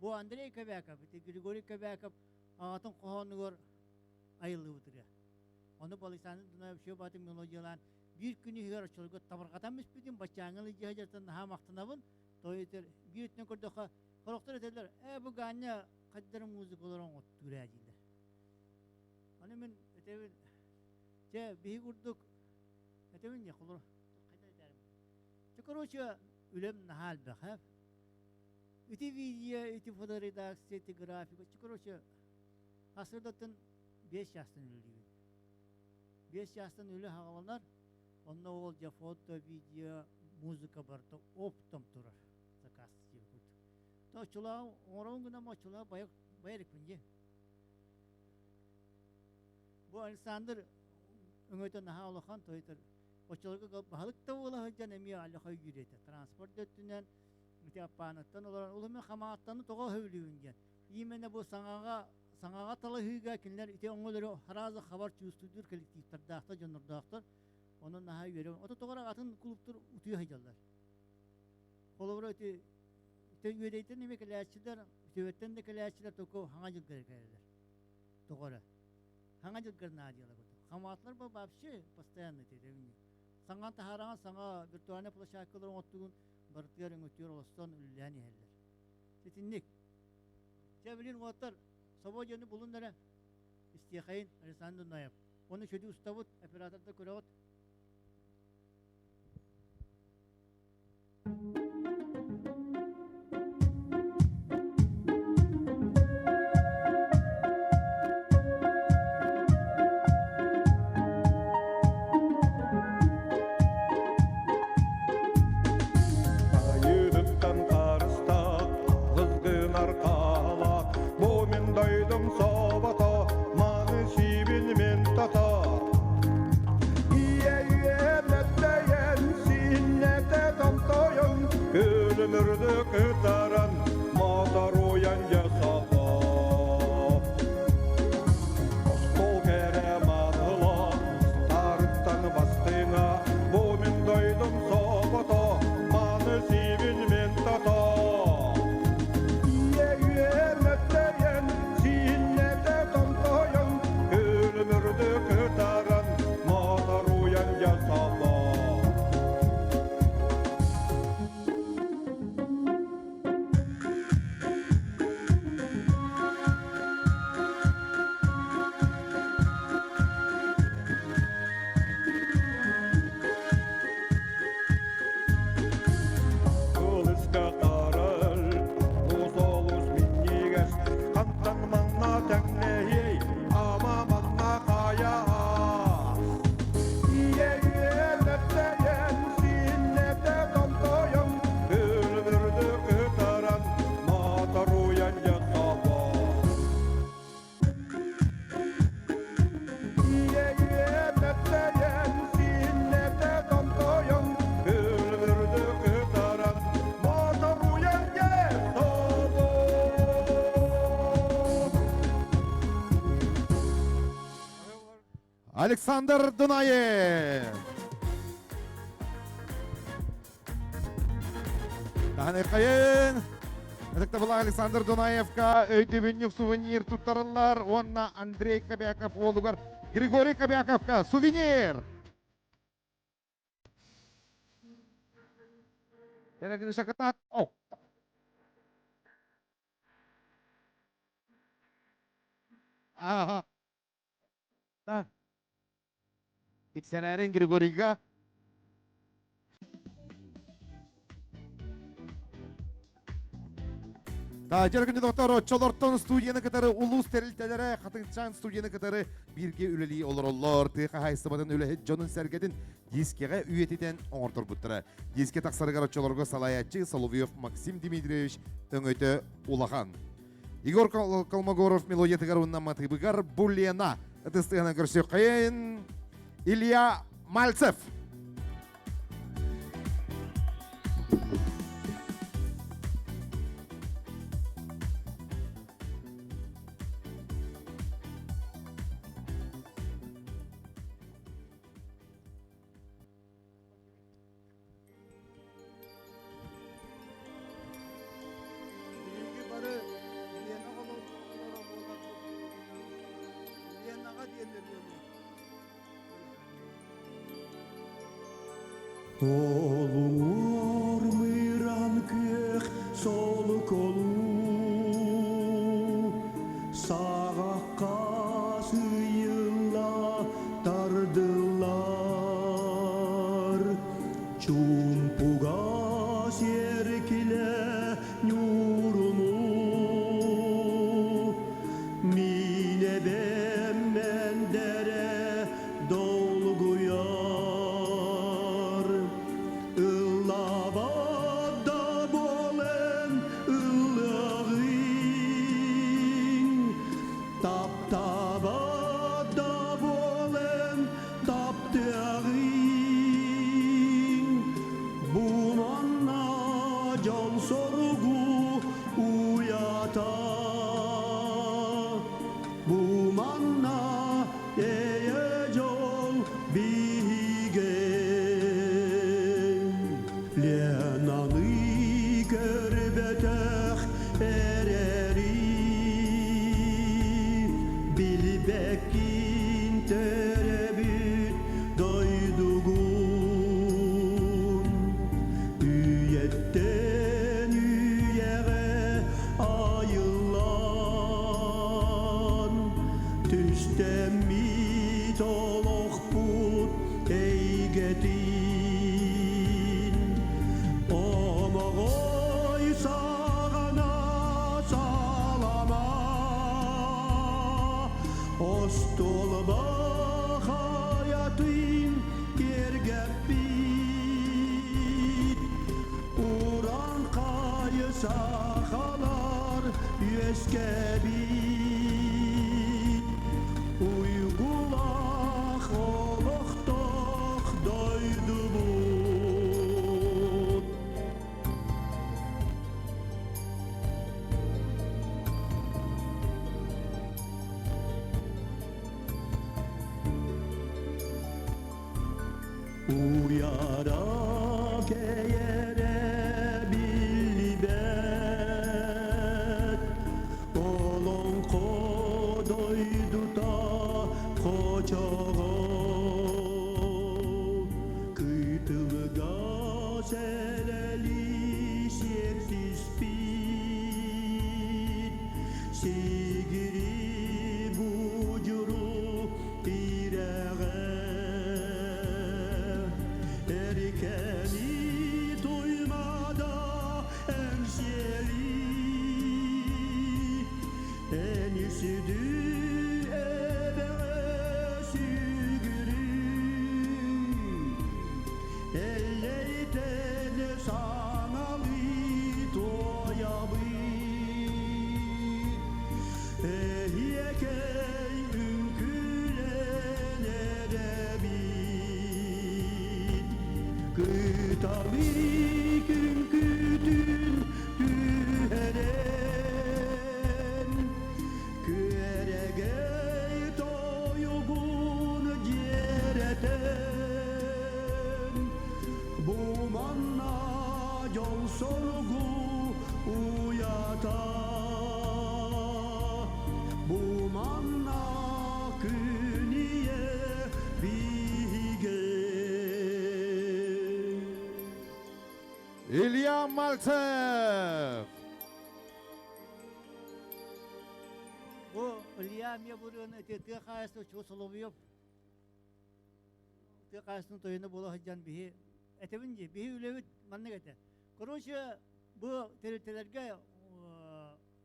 Бу Андрей Көбээкэп, ити Григорий Көбээкэп аҕатын хоһоонугар айыллыбыт ырыа. Ону бу Александр Дунаев все баатын мелодиялаан биир күн иһигэр оччолорго табырҕатан бүспүтүм, баччааҥҥы ылдьыһа дьартан наһаа махтанабын. Тойтор биир өттүнэн көрдөххө Сорохтор этэллэр, ээ бу Ганя хайдары музыкалары оҥоттуур ээ дииллэр. Аны мин этэбин, чэ биһи курдук этэбин не холор хайда этэрим. Чэ короче үлэм наһаа элбэх ээ. Ити видео, ити фоторедакция, ити графика, чэ короче сарсыардаттан 5 чаастан үлэлиибин. 5 чаастан үлэ хаҕаланар, онно ол дьэ фото, видео, музыка барыта оптом турар заказ диэбит курдук. То оччолоох оҥоробун гынан оччолоох байа байа иликпин дии. Бу Александр өҥөтө наһаа улахан тойтор оччолорго баһылык да буола сылдьан эмиэ аллаха өйдүүр этэ. Транспорт да өттүнэн ити Аппааныттан олорон ол эмиэ Хамаҕаттаны тоҕо сөбүлүүбүн диэн. Именно бу саҥаҕа саҥаҕа талаһыыга кинилэр ити оҥолору сразу хабар чувствуйдуур коллективтардаахтар, дьоннордоохтор. Онон наһаа үөрэбин. Ото тоҕо эрэ атын клубтар утуйа сылдьаллар. Холобура ити үөдэйтэн эмиэ кэлээччилэр, үтүөттэн да кэлээччилэр току хаҥа дьылгар кэлэллэр. Тоҕо эрэ. Хаҥа дьылгар наадыйалар курдук. Хамаатылар бу вообще постоянно ити Саҥа таһаараҕын саҥа виртуальнай площадкалар оҥоттугун барытыгар өҥөтүгэр олостон үлэлээн иһэллэр. Итинник. Дьэ билин уолаттар собо диэни булун эрэ истиэхэйин Александр Ноев. Оны чөдү устабыт, операторда көрөҕүт. Айыытыттан харыстаах, алыс гынар хаалаах, бу мин дойдум собото, маны сиибин мин тото. Ийэ-үйэ мэттэйэн, синнэтэ томтойон, күлүмүрдү кытаран, моторуйан дьэ собо. Остуол кэрэ маныла, тарыттан бастыҥа, бу мин дойдум собото, маны сиибин мин тото. Ийэ-үйэ мэттэйэн, синнэтэ томтойон, күлүмүрдү кытаран, моторуйан дьэ собо. Кылыска тарал, олус олус минньигэс, хантан манна тэҥнэһиэй, ама манна хайа Ийэ-үйэ нэптэйэн, синнэтэ томтойон, өлбүрдү кытаран, моторуйан дьэ собо. Ийэ-үйэ нэптэйэн, синнэтэ томтойон, өлбүрдү кытаран, моторуйан дьэ собо. Александр Дунаев! Таһаныхайын! Ытыктабыллаах Александр Дунаевка өйдөбүнньүк сувенир туттарыллар уонна Андрей Кобяков уолугар Григорий Кобяковка сувенир! О! Ага. Да. Тиксэрээрин Григорийга Таажар күнү доктор оччолортон студияны кытары улуус тэрилтэлэрэ Хатыҥчаан студияны кытары бииргэ үлэлии олороллор. Тыа хаһаайыстыбатын үлэһит дьонун сэргэтин дискэҕэ үйэтитэн оҥорторбуттара. Дискэ тахсарыгар оччолорго салайааччы Соловьев Максим Дмитриевич өҥөтө улахан. Егор Колмогоров мелодиятыгар уонна матыыбыгар Булена ытыстыгынан көрсүөххэйин Илья Мальцев. Биһиги бары Лена оҕолоро буоларбыт Ленаҕа диэн ырыаны Толуҥуор мыыран күөх солуколуу саҕахха сыыйылла тардыллар Чуумпуга сиэркилэ ньуурунуу мин эбэм мэндэрэ долгуйар Ыллаабат да буолан ыллыаҕыҥ Таптаабат да буолан таптыаҕыҥ Бу манна дьол-соругу уйата Бу манна эйэ-дьол биһигэ Ленаны көрбөтөх эрэри Билбэккин төрөбүт дойдугун Үйэттэн үйэҕэ айыллан Түстэммит олохпут эйгэтин Омоҕой саҕана салама Остуолба хайатын киэргэппит Уран-хай сахалар үөскэбит Уйгулаах олохтоох дойдубут. Уяра кэйэрэ биллибэт, Олоҥхо дойдута хочоҕо Кытылга сэлэлии сиэттиспит, Сигири будьуру тирэҕэ Эркэни туймада эҥсиэли Эни сүдү эбэҕэ сүгүрүй Эллэйтэн саҥалыы туойабыт Эһиэкэй үҥкүүлэн эрэбит Кыталык үҥкүүтүн түһэрэн Күөрэгэй тойугун дьиэрэтэн Бу манна дьол-соргу уйата Бу манна күн ийэ. Илья Мальцев! Бу Илья эмиэ бу ырыаны тыа хаайысты Чуо Соловьев тыа хаайыстын тойоно буола сылдьан биһи этэбин дии биһи үлэбит маннык этэ. Короче, бу тэрилтэлэргэ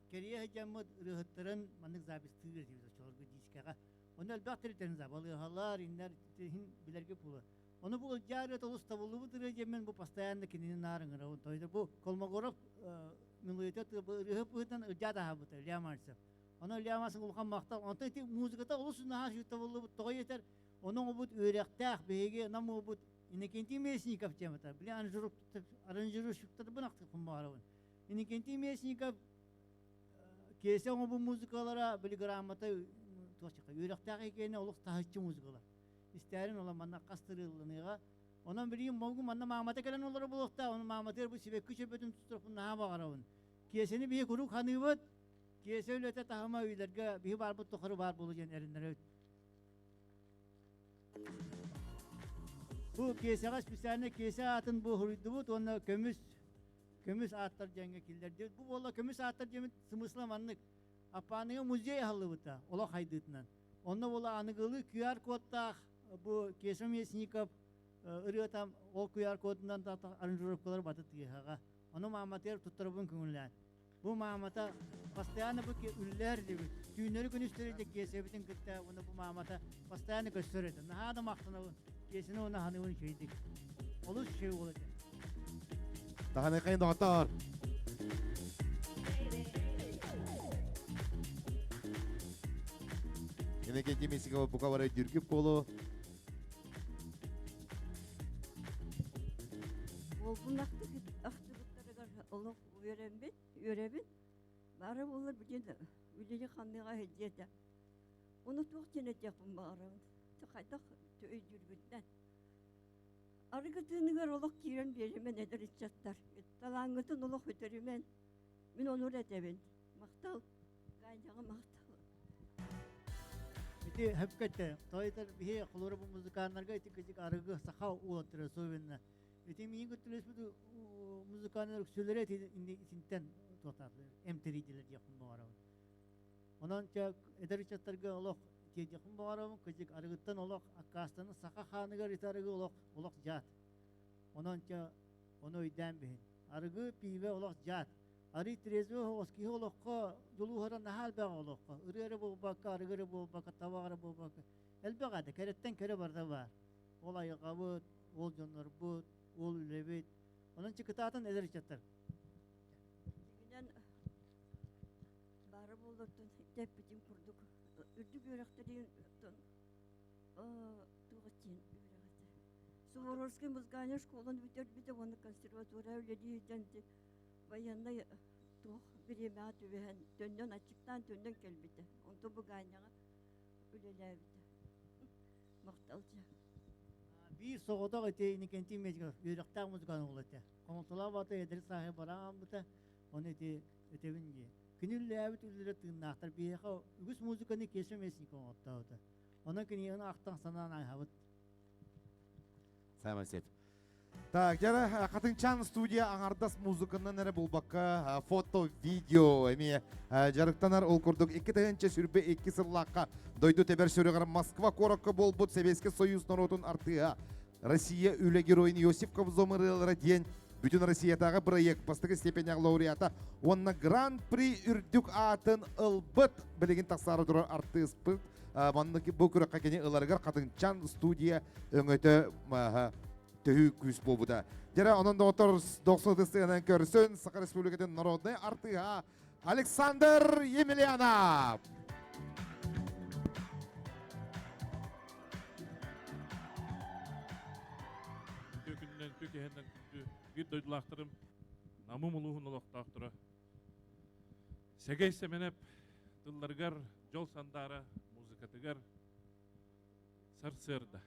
кэрийэ сылдьаммыт ырыаһыттарын маннык запистыыр этибит оччолорго диискэҕэ. Онно элбэх тэрилтэни балыыһалар, иннэр иһин билэргэ буолар. Ону бу Ылдьаа ырыата олус табыллыбыт ырыа диэммин бу постоянно кинини наар ыҥырабын. Тойда бу Колмогоров мелодията ырыаһыт быһыытынан Ылдьаа таһаарбыта Илья Мальцев. Ону Илья Мальцев улахан махтал. Онтон ити музыката олус наһаа табыллыбыт. Тоҕо диэтэр, ону оҥобут үөрэхтээх биһиги нам уолбут Иннокентий Местников темата. Били аранжировщиктарбын ахтыахпын баҕарабын. Иннокентий Местников Киэсэ оҥобут музыкалара били грамота үөрэхтээх икиэнэ олох таһыччы музыкалар. Истээрин ола манна хас тырыылланыаҕа. Онон билигин могу манна маамата кэлэн олоро буолуохтаах. Ону мааматыгар бу сибэкки чөбөтүн тутуохпун наһаа баҕарабын. Киэсэни биһи куруук ханыыбыт. Киэсэ үлэтэ таһыма үйлэргэ биһи баарбыт тухары баар буолу диэн эрэннэрэбит. Бу Киэсэҕэ специально Киэсэ аатын бу суруйдубут уонна көмүс көмүс ааттар диэҥҥэ киллэрдибит. Бу буолла көмүс ааттар диэмит смысла маннык. Аппааныга музей аһыллыбыта олох хайдыытынан. Онно буола аныгылыы QR-кодтаах бу Кеша Местников ырыата ол QR-кодунан аранжировкалар баты тыаһаҕа. Ону мааматыгар туттарабын көҥүллээн. Бу маамата постоянно бу үллэр дибит. Түүннэри күнүстэри де Кесебитин кытта уонна бу маамата постоянно көстөр этэ. Наһаа да махтанабын. Кесини уонна ханыыбын үчүгэйдик. Олус үчүгэй уол этэ. Таһаныкайын доҕоттоор. Иннокентий Местников бука бары дүргүп буолу. Уолбун ахтыбыттарыгар олох үөрэммит, үөрэбин. Баара буоллар бүтүн үлэни ханныга сылдьыа Ону туох диэн этиэхпин баҕарабын? Хайдах өйдүүрбүттэн. Арыгы тыыныгар олох киирэн биэримэн эдэр ыччаттар. Талааҥҥытын олох үтөрүмэн. Мин ону эрэ этэбин. Махтал. Ганяҕа махтал. Ити хөпкөттө. Тойтар биһи холура бу музыканнарга ити кыжык арыгы саха уолаттара особенно. Ити миин көттүлэспит музыканнар үксүлэрэ итинтэн туохтаатылар эмтэрийдилэр диэхпин баҕарабын. Онон чэ эдэр ыччаттарга олох тиэрдиэхпин баҕарабын, кыдьык арыгыттан олох аккаастаны саха хааныгар ити арыгы олох олох дьаат. Онон чэ ону өйдөөн биһин. Арыгы, пиибэ олох дьаат. Арый трезвый оҕус киһи олоххо дьулуһара наһаа элбэх олоххо. Ырыа эрэ буолбакка, арыгы эрэ буолбакка, табах эрэ буолбакка. Элбэх этэ, кэрэттэн кэрэ барыта баар. Ол айылҕабыт, ол дьоннорбут, ол үлэбит. Онон чыкытаатын эдэр ыччаттар. Дьиҥинэн баара буоллартан тэппитим курдук үрдүк үөрэхтэрин туох диэн үөрэх этэ. Суворовскай музыкальнай школаны бүтэрбитэ уонна консерватория үлэлии сылдьан военнай туох бириэмэҕэ түбэһэн төннөн аччыктаан төннөн кэлбитэ. Онтон бу Ганяҕа үлэлээбитэ. Махтал дьэ. Биир соҕотох ити Иннокентий Медиков үөрэхтээх музыкант уол этэ. Хомолтолоох баата эдэр сааһы барааммыта, ону ити этэбин дии. Кини үлэлээбит үлэлэрэ тыыннаахтар. Биһиэхэ үгүс музыканы Кеша Местников оҥортообута. Онон кинигэни ахтан санаан ааһабыт. Саамай сөп. Так, дьара Хатыҥчаан студия аҥардас музыканан эрэ булбакка фото, видео эмиэ дьарыктанар. Ол курдук 2022 сыллаахха дойду тэбэр сүрэҕэр Москва куоракка буолбут Сэбиэскэй Союз норуотун артыыһа Россия үлэ геройун Иосиф Кобзон ырыалара диэн Бүтүн Россиятааҕы проект бастакы степеннээх лауреата уонна Гран-при үрдүк аатын ылбыт билигин тахсаары турар артыыспыт маннык бу күрэххэ кини ыларыгар Хатыҥчан студия өҥөтө төһүү күүс буолбута. Дьэрэ онон доҕоттор дохсун ытыстыганан көрсөн Саха Республикатын народнай артыыһа Александр Емельянов. Үтүө күнүнэн, үтүө киһинэн күндү биир дойдулаахтарым, Намым улууһун олохтоохторо. Сэгэй Сэмэнэп тылларыгар дьол сандаара музыкатыгар сарсыарда.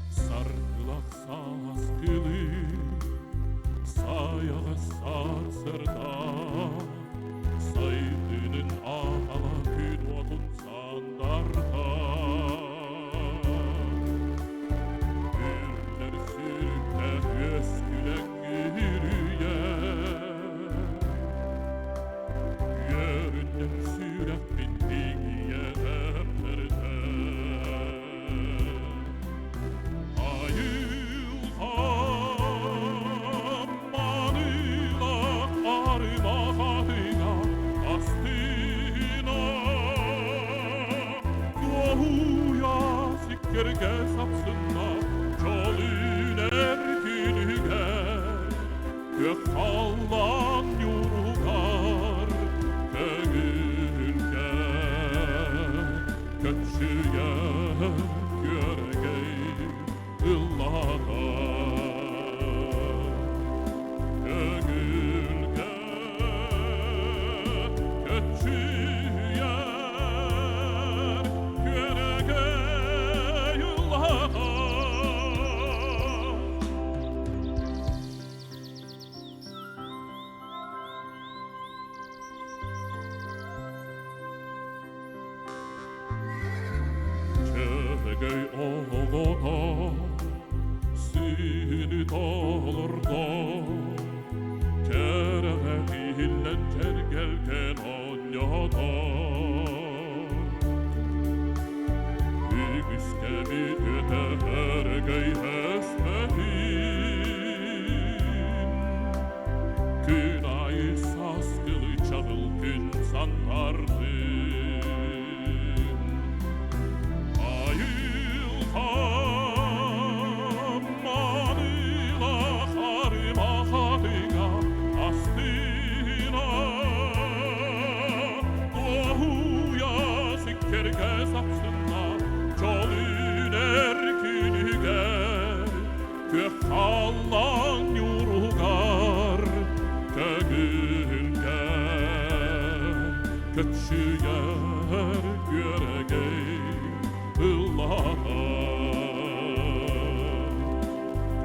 Саргылах сааскылыы, сар Сайаҕас сарсырда сайдыынын аҕала күн уотун сандарда. Үрлэр сүрүктээх үөскүлэҥ үрүйэ Үөрүннэм сүрэхпин тиҥийэ эптэрдэ. Айылҕам маанылаах арыма хатыҥа астына Дуоһуйа сиккэргэ сапсынна дьол үүнэр күнүгэр Күөх халлаан ньууругар көҥүлгэ Көччүйэ күөрэгэй ыллаата Көҥүлгэ көччүйэр күөрэгэй ыллаата Чөһөгөй оҕото сүүнү толордо, Кэрэҕэ иһиллэн чэргэлгэн оонньоото. Үгүскэ бүтүөтэ өрөгөй өспөтүн, Күн айы саскылы чаҕыл күн сандардын. Айылҕам маанылаах арыма хатыҥа астына Дуоһуйа сиккэргэ сапсынна дьол үүнэр күнүгэр Күөх халлаан ньууругар көҥүлгэ көччүйэр күөрэгэй ыллаһар.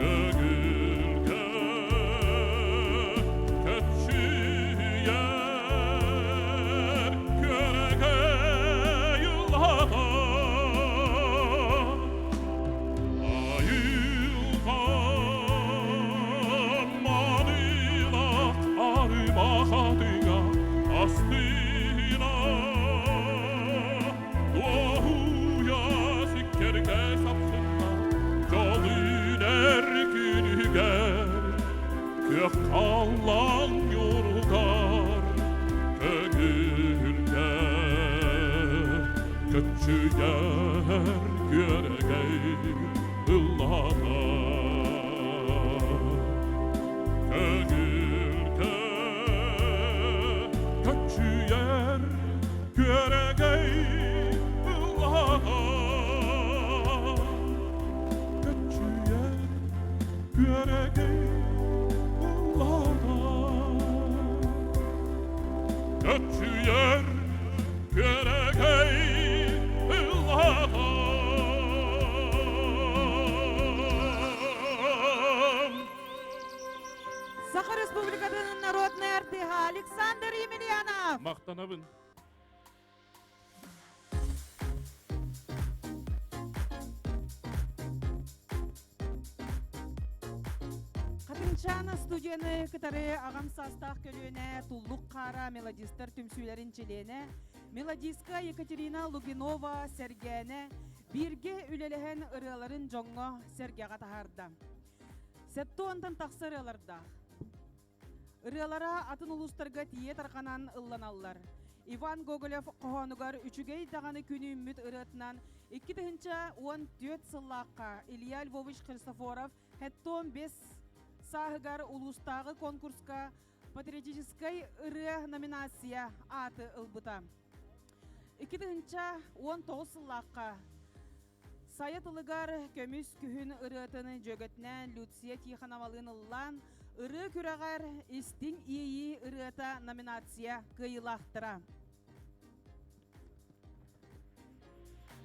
Көҥүлгэ көччүйэр күөрэгэй ыллаһар. Айылҕам маанылаах арыма хатыҥа астына Дуоһуйа сиккэргэ сапсынна дьол үүнэр күнүгэр Күөх халлаан ньууругар көҥүлгэ Көччүйэр күөрэгэй ыллаата Көҥүлгэ көччүйэр күөрэгэй ыллаата Көччүйэр күөрэгэй ыллаата Көччүйэр күөрэгэй ыллаата Саха Республикатын народный артыыһа Александр Емельянов. Махтанабын. Хатыҥчаана студияны кытары аҕам саастаах көлүөнэ Туллук хаара мелодистар түмсүүлэрин чилиэнэ, мелодистка Екатерина Лугинова Сэргээнэ бииргэ үлэлэһэн ырыаларын дьоҥҥо сэргэҕэ таһаарда. Сеттуонтан тахса ырыалардаах. Ырыалара атын улуустарга тиийэ тарҕанан ылланаллар. Иван Гоголев хоһоонугар үчүгэй даҕаны күн үүммүт ырыатынан 2014 сыллаахха Илья Львович Христофоров Хэттон 5 сааһыгар улуустааҕы конкурска патриотическай ырыа номинация ааты ылбыта. 2019 сыллаахха Сайа тылыгар көмүс күһүн ырыатын дьүөгэтинээн Люция Тихоновалыын ыллаан, ырыа күрэҕэр Истиҥ иэйии ырыата номинация кыайыылаахтара.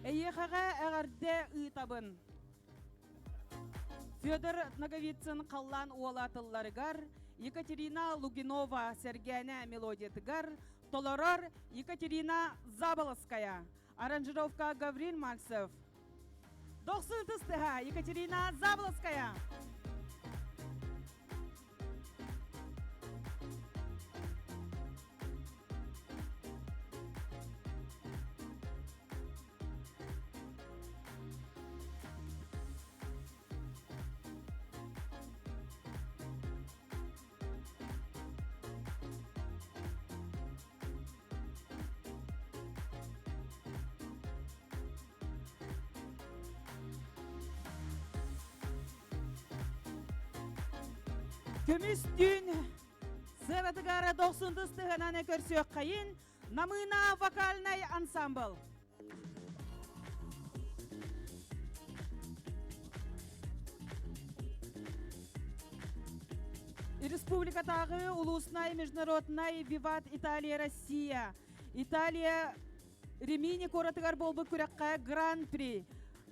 Эйиэхэҕэ эҕэрдэ ыытабын. Федор Ноговицын халлаан уола тылларыгар Екатерина Лугинова Сэргээнэ мелодиятыгар толорор Екатерина Заболоцкая. Аранжировка Гаврил Мальцев. Дохсун тыстыха Екатерина Заболоцкая. Көмүс түүн сыанатыгар дохсун тыстыһынан көрсүөххэйин Намыына вокальнай ансамбл. Республикатааҕы улуснай международнай Виват Италия Россия Италия Римини куоратыгар буолбут күрэххэ Гран-при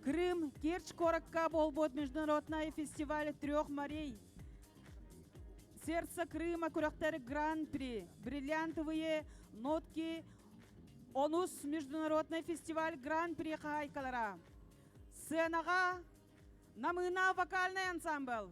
Крым Керчь куоракка буолбут международный фестиваль трех морей Сердце Крыма күрэхтэр Гран-при Бриллиантовые нотки Онус международный фестиваль Гран-при хаһаайкалара. Сценаҕа Намыына вокальный ансамбл.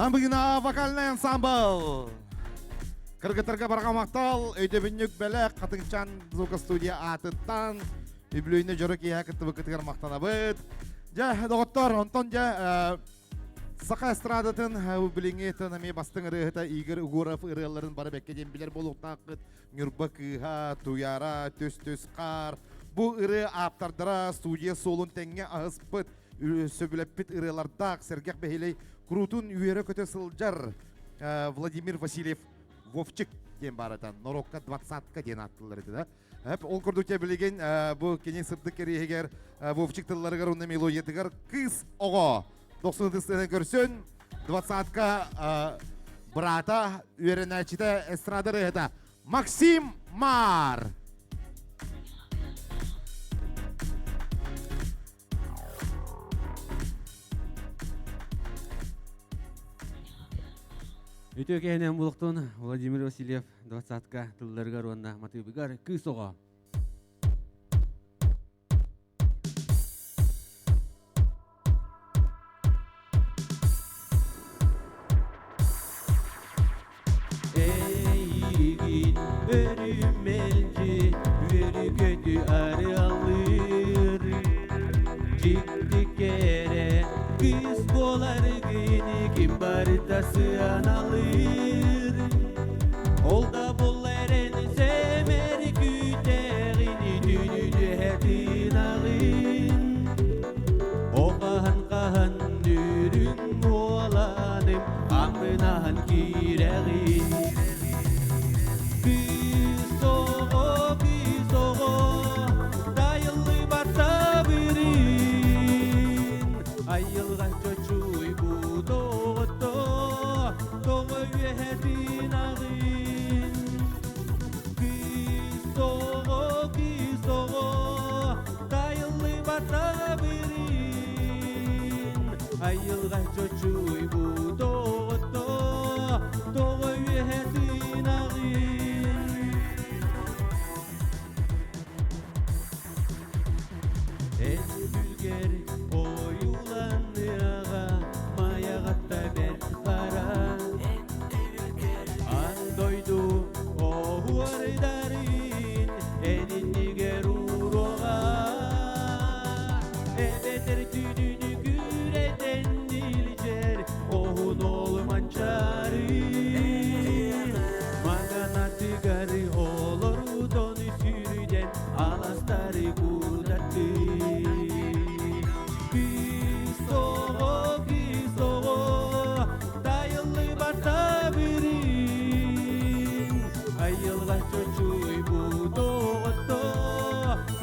Намыгына вокальный ансамбл. Кыргыттарга барҕа махтал, өйдөбүнньүк бэлэх Хатыҥчан звукостудия аатыттан үбүлүөйүнэ дьоро киэһэ кыттыбыккытыгар махтанабыт. Дьэ, доҕоттор, онтон дьэ Саха эстрадатын билиҥҥи эмиэ бастыҥ ырыаһыта Игорь Угоров ырыаларын бары бэккэ диэн билэр буолуохтааххыт. Ньурба кыыһа, Туйаара, Түс-түс хаар. Бу ырыа ааптардара студия суолун тэҥҥэ аһыспыт, сөбүлэппит ырыалардаах сэргэх бэһилэй куруутун үөрэ-көтө сылдьар Владимир Васильев Вовчик диэн баарата. Норуокка двадцатка диэн ааттыыллар этэ да. Ол курдук билигин бу кини сырдык кэриэһигэр Вовчик тылларыгар уонна мелодиятыгар кыыс оҕо дохсун ытыстыынан көрсөн двадцатка быраата үөрэнээччитэ эстрада ырыаһыта Максим Мар. Үтүө киһинэн булуктун Владимир Васильев двадцатка тылларыгар уонна матыыбыгар кыыс оҕо. Эйигин өрүү мэлдьи үөрүү-көтүү арыаллыыр. Дьикти кэрэ кыыс буоларгын ким барыта сыаналыыр. Ол да буоллар эн сэмэр күүтэҕин түүнүн үөһэ тыынаҕын. Оҕаһан-хаһан үрүҥ уоланым амынаһан киирэҕин. Кыыс оҕо, кыыс оҕо, тайыллыбат сабырын, айылҕа чочуйбут оҕото, тоҕо үөһэ тыынаҕын. Кыыс оҕо, кыыс оҕо, тайыллыбат сабырын, айылҕа чочуйбут оҕото, тоҕо үөһэ тыынаҕын. Эн күлгэр ойууланыаҕа майаҕатта бэрт хара. Аан дойду оһуордарын эн иннигэр ууруоҕа. Эбэтэр түүнүнү күрэтэн илдьэр оһун ол манчаары. Маган атыгар олорудон сүрүдэн аластары курдатты. Кыыс оҕо, кыыс оҕо, тайыллыбат табырын. Айылҕа чочуйбут оҕото,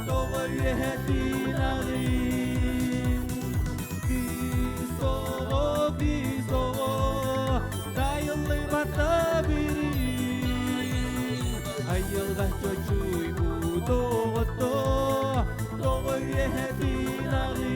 тоҕо үөһэ тыынаҕын. Кыыс оҕо, кыыс оҕо, тайыллыбат табырын. Айылҕа чочуйбут оҕото, тоҕо үөһэ тыынаҕын.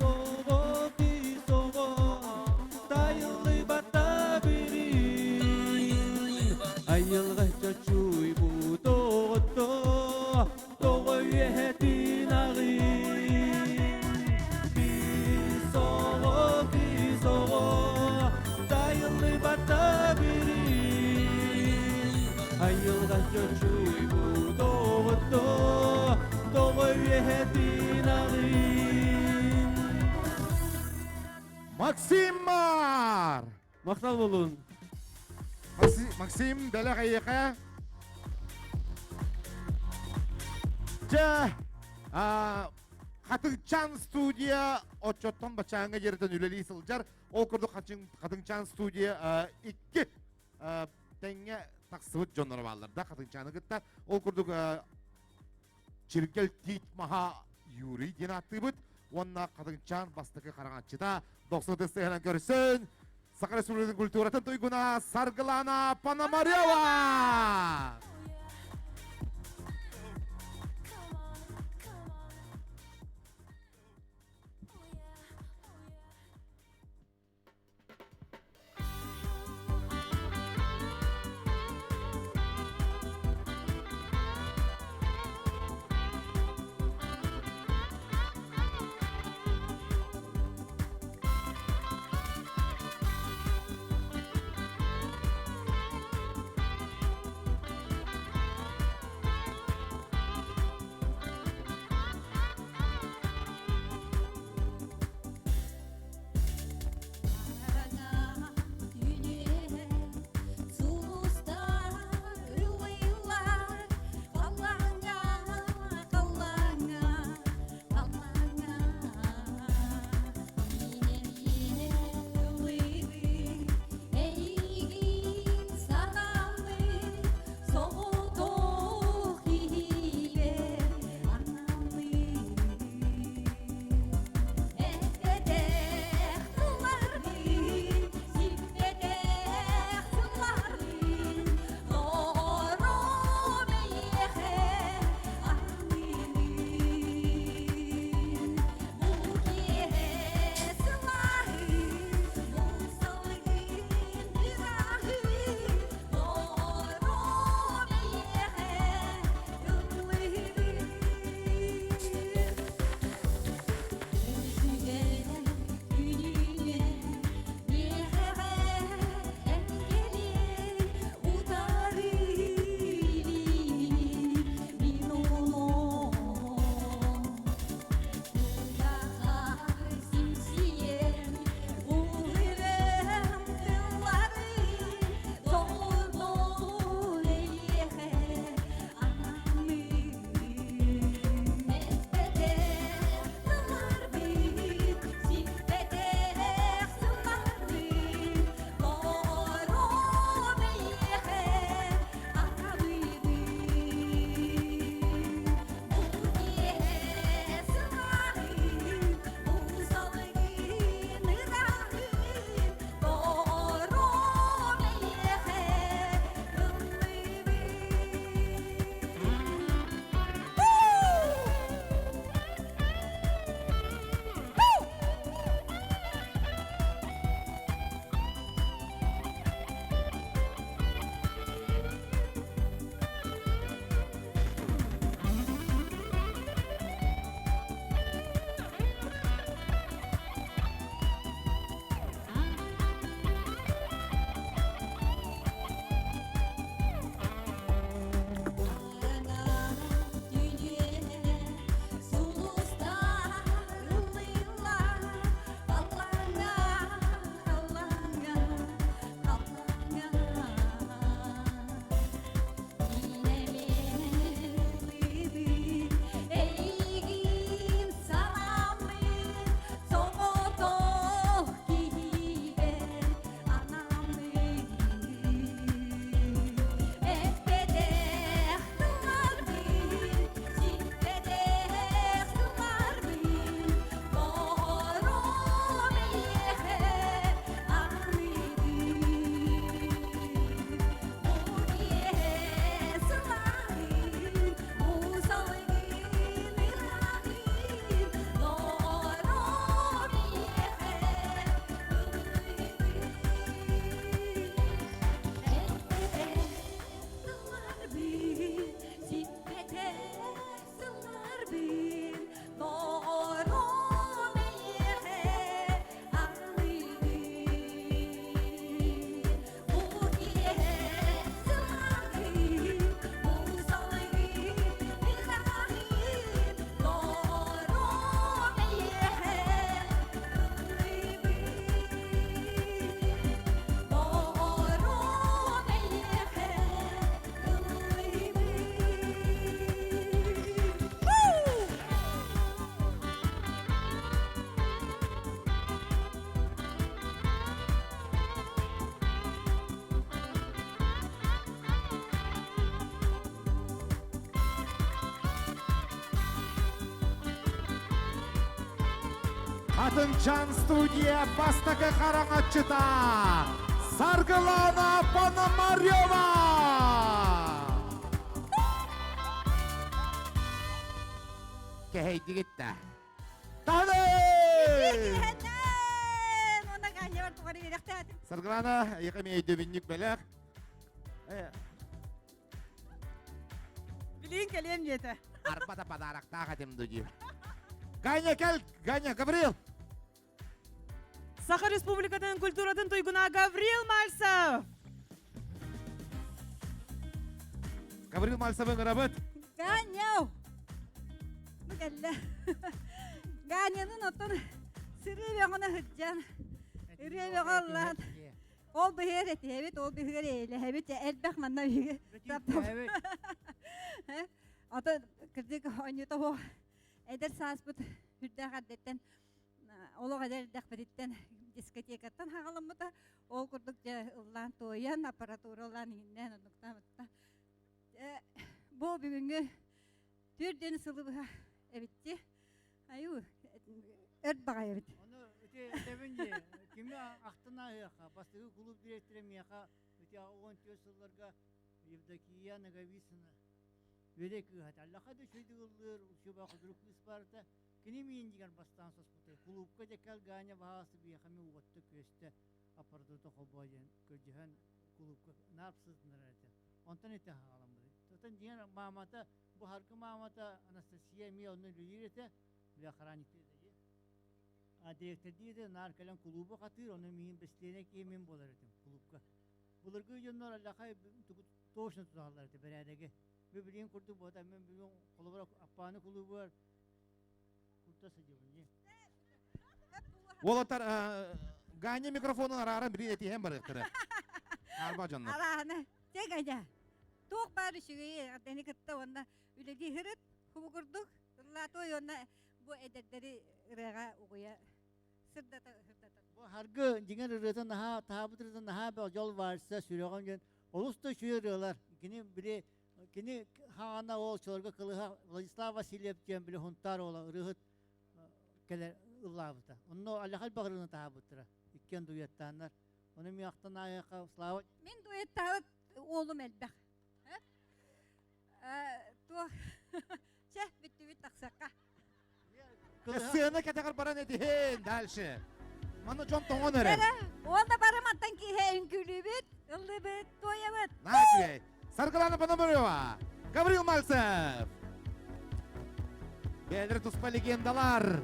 Оҕо, кыыс оҕо, тайыллыбат табырын. Айылҕа чочуйбут оҕото, тоҕо үөһэ тыынаҕын. Кыыс оҕо, кыыс оҕо, тайыллыбат табырын. Айылҕа чочуйбут оҕото, тоҕо үөһэ тыынаҕын. Максим Мар! Махтал болун. Максим бэлэх эйиэхэ. Дьэ, Хатыҥчаан студия отчоттон бачааҥҥа дьиэрэтэн үлэлии сылдьар. Ол курдук Хатыҥчаан студия икки тэҥҥэ тахсыбыт дьонноро бааллар да Хатыҥчааны кытта. Ол курдук Чиргэл Тиит Маһа Юрий диэн ааттыыбыт уонна Хатыҥчаан бастакы хараҥаччыта Дохсун ытыс көрсөн Саха Республикатын культуратын туйгуна Саргылана Пономарева! Хатыҥчаан студия бастакы хараҥаччыта Саргылана Пономарева! Кэһэйдигит да. Таны! Саргылана, эйиэхэ эмиэ өйдөбүнньүк бэлэх. Билигин кэлиэм диэтэ. Арбата подароктаах этим ду диир. Ганя кэл, Ганя, Гаврил! Саха Республикатын культуратын туйгуна Гаврил Мальцев! Гаврил Мальцевы ыҥырабыт. Ганя! Бу кэллэ. Ганянын оттон сырыы бөҕөнө сылдьан, ырыа бөҕө ыллаан, ол быһыар этиһэбит, ол быһыар эйэлэһэбит, элбэх манна биһиги Ото кырдьык оонньуута суох эдэр сааспыт үрдээх эрдэттэн олох эдэр эрдэхпититтэн дискотекаттан хаҕаламмыта. Ол курдук дьэ ыллаан туойан, аппаратура ыллаан иһиннээн оннуктаабытта. Бу бүгүҥҥү түөрт сылы быһа эбитти. Айуу, өрт баҕайы эбит. Ону ити этэбин дии, кими ахтан ааһыахха, бастакы кулууп директора миэхэ ити 14 сылларга Евдокия Ноговицына Үөдэй кыыһа Аллаха да үчүгэйдик ыллыыр, учуба худрук кыыс баарыта. Кини миин дигэр бастаан соспута. Кулуупка дьэкэл Ганя баһаасы биэхэ ми уотта күөстэ аппаратурата холбоо диэн көрдөһөн кулуупка наар сытыннарар этэ. Онтон ити хаҕаламмыт. Тотон дьиҥэр маамата, бу харгы маамата Анастасия эмиэ онно үлэлиир этэ. Бile охранниктыыр этэ. А директордиир этэ, наар кэлэн кулуубу хатыыр, ону миин бэстиэнэ киһи мин буолар этим кулуупка. Былыргы дьоннор аллахай точно туталлар этэ бэрээдэги. Бу билигин курдук буота мен бүгүн холобура Аппааны кулуубугар курта сылдьабын дии. Уолаттар Ганя микрофонун арааран билин этиһэн барыахтара. Арба дьоннор. Арааны. Те Ганя. Туох баар үчүгэйи ардени кытта уонна үлэлии сырыт хубу курдук ыллаатуой уонна бу эдэрдэри ырыаҕа угуйа сырдата сырдата. Бу харгы дьиҥэр ырыата наһаа таабыт ырыата наһаа бөҕө дьол вальса сүрэҕим диэн олус да үчүгэй ырыалар. Кини били кини хаана ол чолорго кылыһа Владислав Васильев диэн били Хунтаар уола ырыаһыт кэлэр ыллаабыта. Онно аллахал баҕырыыны таһаабыттара. Иккиэн дуэттааннар. Ону миэхтэн аайаха Слава Мин дуэттаабыт уолум элбэх. Туох чэ бүттүбүт тахсыахха. Сыана кэтэҕэр баран этиһин дальше. Манна дьон тоҥон эрэр. Уонна бары мантан киһи үҥкүүлүүбүт, ыллыыбыт, туойабыт. Наачугай. Саргылана Пономарева, Гаврил Мальцев. Бэйэлэрэ туспа легендалар.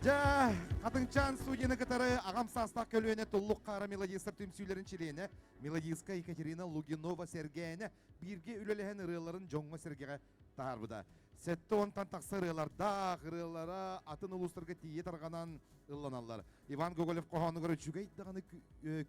Дьэ, Хатыҥчаан студияны кытары аҕам саастаах көлүөнэ Туллук хаара мелодистар түмсүүлэрин чилиэнэ мелодистка Екатерина Лугинова Сэргээнэ бииргэ үлэлэһэн ырыаларын дьоҥҥо-сэргэҕэ таһаарбыта. Сэттэ уонтан тахса ырыалардаах ырыалара атын улуустарга тиийэ тарҕанан ылланаллар. Иван Гоголев хоһоонугар үчүгэй даҕаны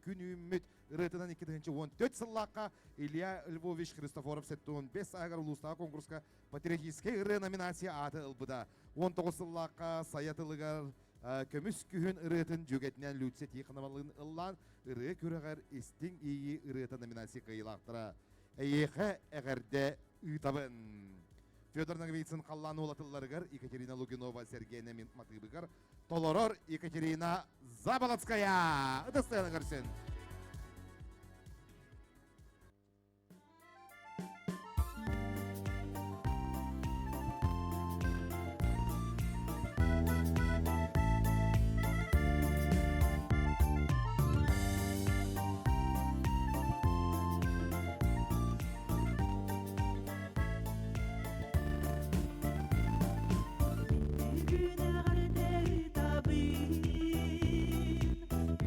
күн үүммүт ырыатынан 2014 сыллаахха Илья Львович Христофоров 75 сааһыгар улуустааҕы конкурска патриотическай ырыа номинация ааты ылбыта. 19 сыллаахха Сайа тылыгар Көмүс күһүн ырыатын дьүөгэтинэн Люция Тихоновалыын ыллаан ырыа күрэҕэр Истиҥ иэйии ырыата номинация кыайыылаахтара. Эйиэхэ эҕэрдэ ыытабын. Федор Ноговицын халлаан уолатылларыгар Екатерина Лугинова Сергейна матыыбыгар толорор Екатерина Заболоцкая. Ытыстыаны көрсүн.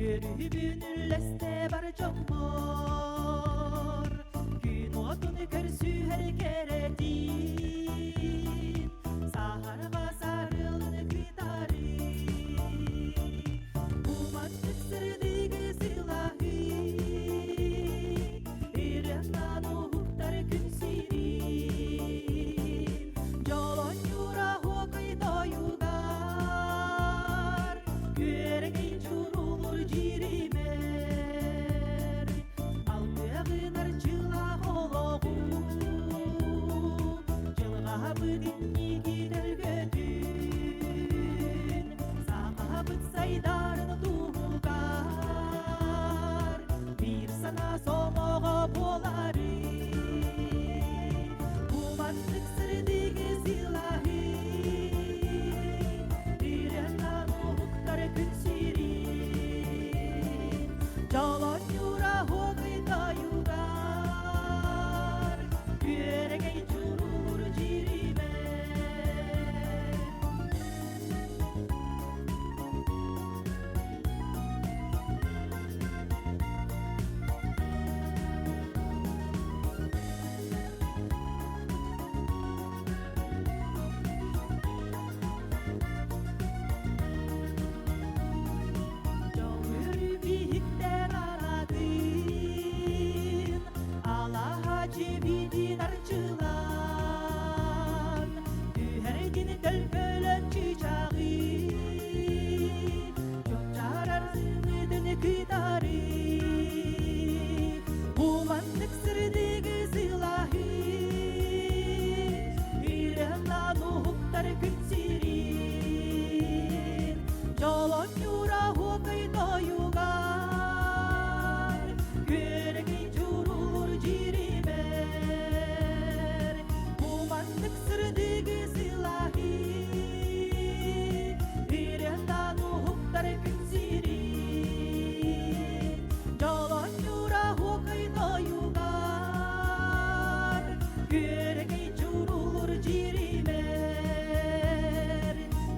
Үөрүүбүн үллэстэ бар дьоммор, Күн уотун көрсүһэр кэрэтин, Саһарҕа сарыалын кытары, Уматтык сырдыгы сылаһыы, Ырыанан уһуктар күн сирин, Дьолонньура уокай тойугар, Күөрэгэй чурулур дьиримэр, Алгыаҕын арчылаах олоҕу, Дьылҕабыт инники төлгөтүн. Күөрэгэй чурулур дьиримэр,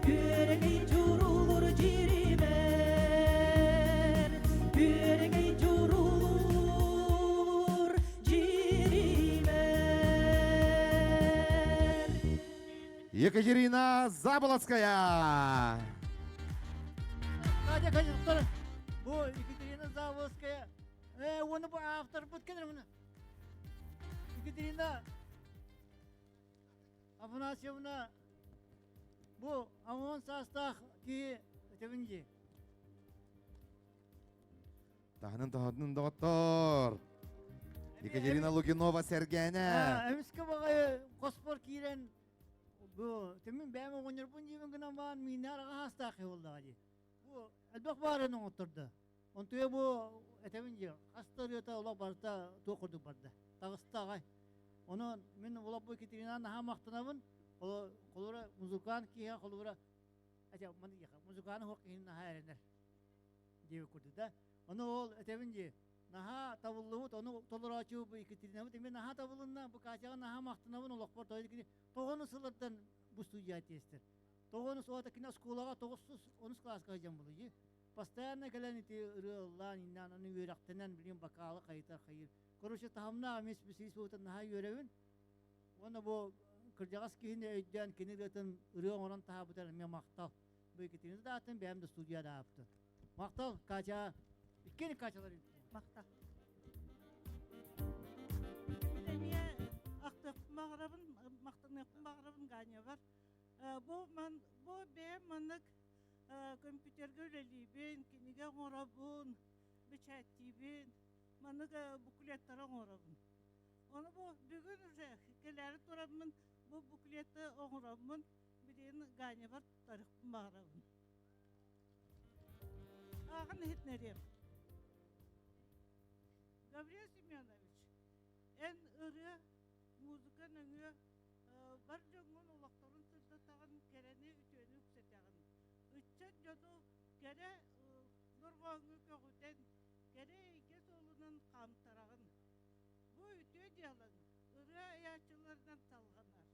Күөрэгэй чурулур дьиримэр, Күөрэгэй чурулур дьиримэр. Екатерина Заболоцкая! Катя, Катя, бу Екатерина Заболоцкая. Э, уонна бу авторбыт кэлэр мына. Екатерина Афанасьевна бу 10 саастаах киһи этэбин дии. Таһынын таһынын доҕоттор. Екатерина Лугинова сэргээнэ. Эмискэ баҕайы хоспор киирэн бу түмүн бэйэм оҕонньорбун диибин гынан баан мииннээр аҕа хаастаах киһи буоллаҕа дии. Бу элбэх баарын оҥоттордо. Онтуйа бу этэбин дии хас да ырыата олох барыта туох курдук барда. Таҕыста аҕай. Онон мин олох бу Екатерина наһаа махтанабын. Холобура музыкант киһи холобура музыканы суох киһини наһаа эрэнэр диэбит курдук да. Ону ол этэбин дии наһаа табыллыбыт, ону толороочу бу Екатеринабыт эмиэ наһаа табылынна, бу Катяҕа наһаа махтанабын олохпор тоҕо кини тоҕону сыллардан бу студия тиэстэр. Тоҕону суота кини оскуолаҕа тоҕус онус кылааска сылдьан булуйу. Постоянно кэлэн ити ырыа ыллаан, иннан аны үөрэхтэнэн билин бакаалы хайытар хайыр. Короче, таһымнаах эмиэ специалист буолтан наһаа үөрэбин. Уонна бу кырдьаҕас киһини өйдөөн кини ырыатын ырыа оҥорон таһаабытар эмиэ махтал. Бу Екатерина да аатын бэйэм да студия да ааппытын. Махтал, Катя. Иккини Катялар. Махтал. Мен эмиэ ахтыахпын баҕарабын, махтаныахпын баҕарабын Ганябар. Бу ман бу бэйэм маннык компьютерга үлэлиибин, кинигэ оҥоробун, бэчээттиибин, маннык буклеттары оҥоробун. Ону бу бүгүн уже кэлээри тураммын бу буклеты оҥороммун билигин Ганябар туттарыахпын баҕарабын. Ааҕан иһитинэриэм. Гаврил Семенович, эн ырыа, музыка нөҥүө бар дьоҥҥун олохторун сырдатаҕын, кэрэни, үтүөнү үксэтэҕин. Ыччат дьону кэрэ дорҕооҥҥо көҕүтэн, кэрэ эйгэ суолунан хаамтараҕын. Бу үтүө дьыалаҥ ырыа айааччыларынан салҕанар.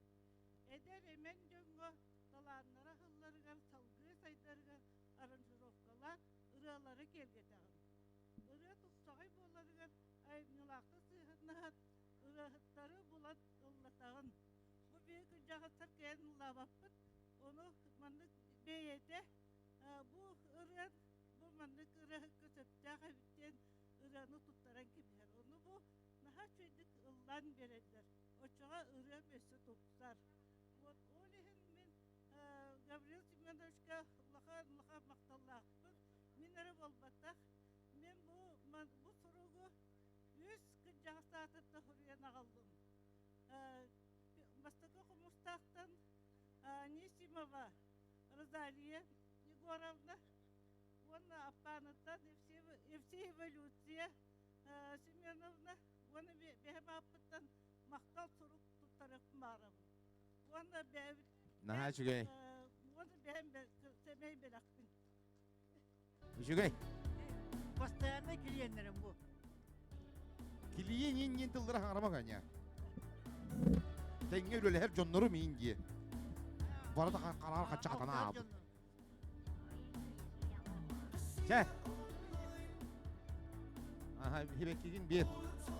Эдэр эмэн дьоҥҥо талааннара аһылларыгар, салгыы сайдарыгар аранжировкалаах ырыалары киэргэтэҕин. Ырыа тупсаҕай буоларыгар айымньылаахтык сыһыаннаһан, ырыаһыттары булан ыллатаҕын. Бу биһи кырдьаҕастар кэлэн ыллаабаппыт, ону маннык бэйэтэ бу ырыан бу маннык ырыаһыкка сөптөөх эбит диэн ырыаны туттаран кэбиһэр. Ону бу наһаа үчүгэйдик ыллаан биэрэллэр. Оччоҕо ырыам өссө тупсар. Вот ол иһин мин Гаврил Семеновичка улахан улахан махталлаахпын. Мин эрэ буолбатах, мин бу бу суругу үс кырдьаҕас аатыттан суруйан аҕаллым. Бастакы Хомустаахтан Анисимова Розалия Егоровна уонна Аппааныттан Евсеева Люция Семеновна уонна бэһэм ааппыттан махтал сурук туттарыахпын баҕарабын. Уонна бэйэбит Наһаа үчүгэй. Уонна бэйэм сэмэй бэлэхпин. Үчүгэй. Постоянный клиеннэрим бу. Клиент иин тыллара хаҥарама ханя. Тэҥҥэ үлэлэһэр дьоннорум иин дии. Барыта хараар хаччахатана аабыт. Чэ. Ага, хибеккигин биэр.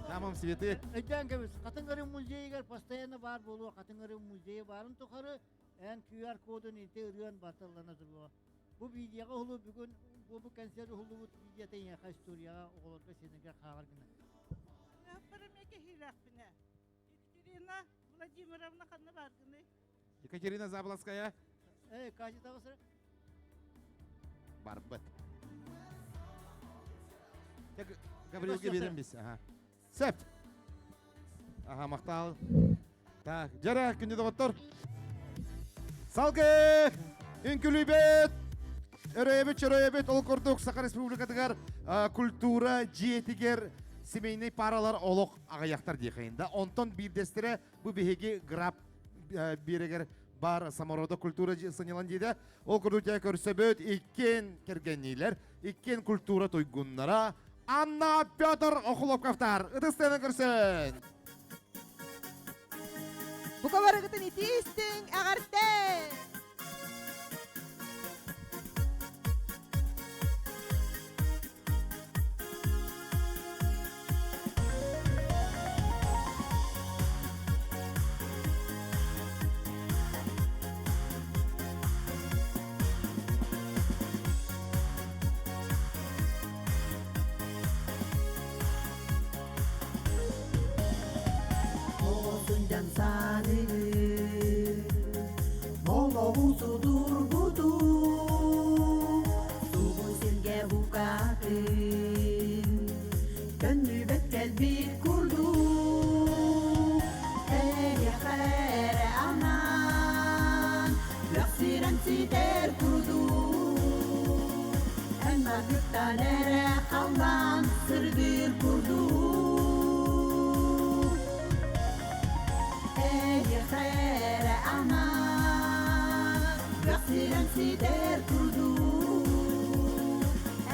Тамам светы. Өйдөөн кэбис, Хатыҥ Ырым музейыгар постоянно баар буолуо, Хатыҥ Ырым музейа баарын тухары эн QR кодун ити ырыан батыллана туруо. Бу видеоҕа уһулу бүгүн бу бу концерт уһуллубут видеота эйиэхэ историяҕа оҕолорго сиэнэргэр хаалар гына. Барамя кэһиилээхпинэ. Екатерина Владимировна ханна бааргыный? Екатерина Заболоцкая. Эй, Катя таҕысыр. Барбыт. Гаврилга берем бис. Ага. Сеп. Ага, махтал. Так, жара күндү доҕоттор. Салгы! Үҥкүлүйбүт! Өрөйөбүт, чөрөйөбүт, ол курдук Саха Республикатыгар культура дьиэтигэр семейный паралар олох аҕыйахтар диэхейин да. Онтон биирдэстэрэ бу биһиги граб биэрэгэр бар саморода культура сынньалан диэдэ. Ол курдук дьэ көрсөбүт иккиэн кэргэнниилэр, иккиэн культура туйгуннара Анна Петр Охлопковтар. Ытыстыаны көрсөн! Бука барыгытын итии-истиҥ эҕэрдэ! Оҕо сааныгын олоҕу судургуту субу сиргэ букатын төннүбэт кэлбит курдук эйиэхэ эрэ анаан Лөхсүрэн ситэр курдук эн баргыттан эрэ халлаан сырдыыр курдук Эйиэхэ эрэ анаан лөхсүрэн ситэр курдук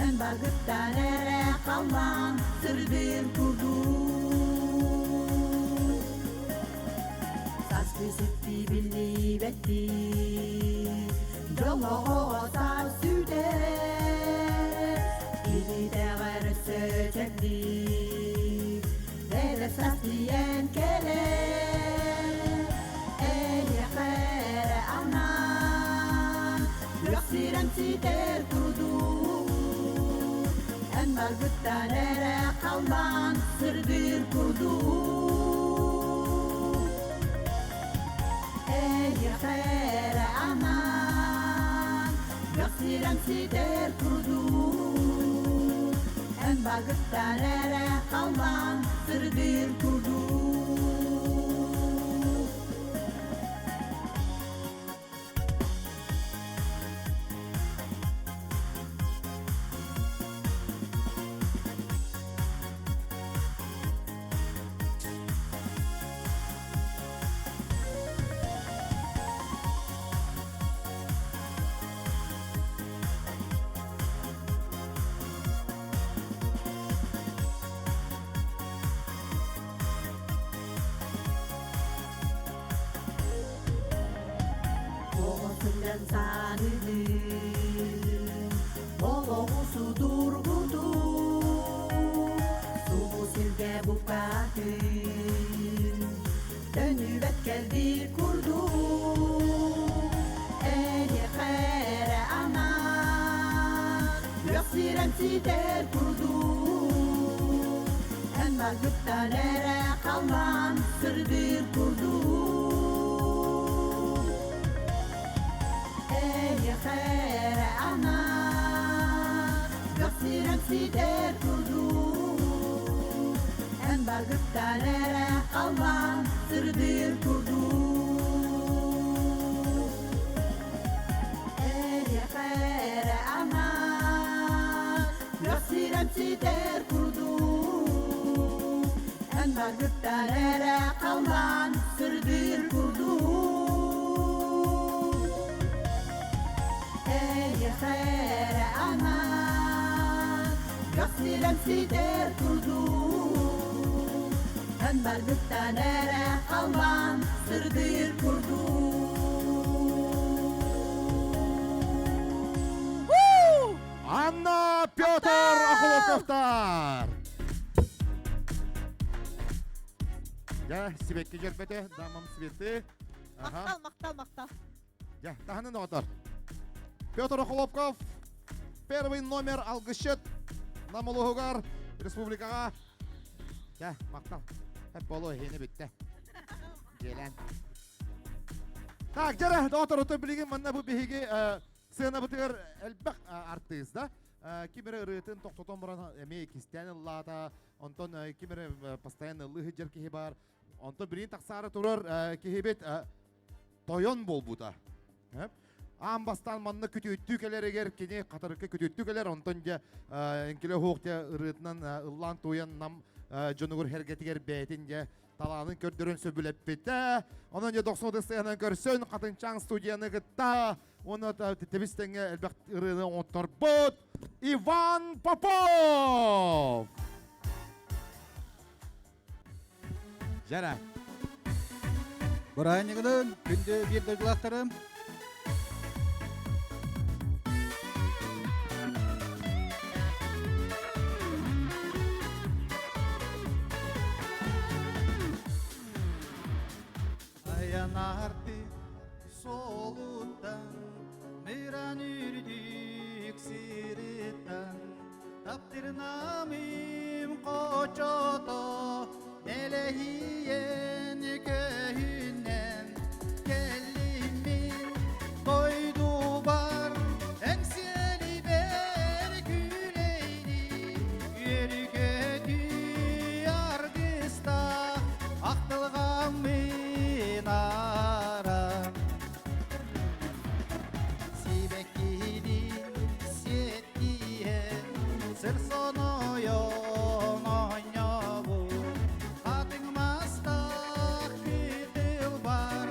эн баргыттан эрэ халлаан сырдыыр курдук Сааскы сиппи биллибэттии, дьоллоҕо саас сүтэр, Киһитэҕэр өссө чэбдик, эдэр саас тиийэн кэлэр. Эйиэхэ эрэ анаан, күөх сирэн ситэр курдук, эн баргыттан эрэ халлаан сырдыыр курдук. Эйиэхэ эрэ анаан, күөх сирэн ситэр курдук, эн баргыттан эрэ халлаан сырдыыр курдук. Оҕо сылдьан сааныгын, олоҕу судургутук, субу сиргэ букатын, төннүбэт кэлбит курдук, эйиэхэ эрэ анаан, күөх сирэн ситэр курдук, эн баргыттан эрэ халлаан сырдыыр курдук. Эйиэхэ эрэ анаан, күөх сирэн ситэр курдук, эн баргыттан эрэ халлаан сырдыыр курдук. Эйиэхэ эрэ анаан, күөх сирэн ситэр курдук, эн баргыттан эрэ халлаан сырдыыр курдук. Эйиэхэ эрэ анаан, күөх сирэн ситэр курдук, эн баргыттан эрэ халлаан сырдыыр курдук. Анна Петр Охлопковтар! Я сибэкки дьөрбөтө, дамам светы. Махтал, махтал, махтал. Я, таһынын оҕотор. Петр Охлопков первый номер алгысчыт Намулуһугар республикаҕа. Я, махтал. Хеп болу эһиэни бүттэ. Дьиэлэн. Так, дьэрэ, доҕотор, отон билигин манна бу биһиги сыанабытыгар элбэх артыыс да ким эрэ ырыатын тохтотон баран эмиэ кистээн ыллаата онтон ким эрэ постоянно ыллыы сылдьар киһи баар онтон билигин тахсаары турар киһибит тойон буолбута аан бастаан манна күтүөттүү кэлэригэр кини хатырыкка күтүөттүү кэлэр онтон дьэ эҥкилэ суох дьэ ырыатынан ыллаан туойан нам дьонугар сэргэтигэр бэйэтин дьэ талаанын көрдөрөн сөбүлэппитэ. Онон дьэ дохсун ытыстыһынан көрсөн Хатынчаан студияны кытта уонна тэбис тэҥҥэ элбэх ырыаны оҥотторбут Иван Попов! Жара. Бырааһынньыгынан күндү биир дойдулаахтарым. Айанаарты солуттан, миран үрдүк сириттан, таптырнамым хочото, нэлэһийэн көһүнэн, кэллим мин дойдубар, эҥсиэлибэр күлэйди, үөрү-көтүү аргыстаах, ахтылҕан мин арам. Сибэккиһин сиэттиһэн, сыр сонойон оонньообут, хатыҥ мастаах кытыл бар,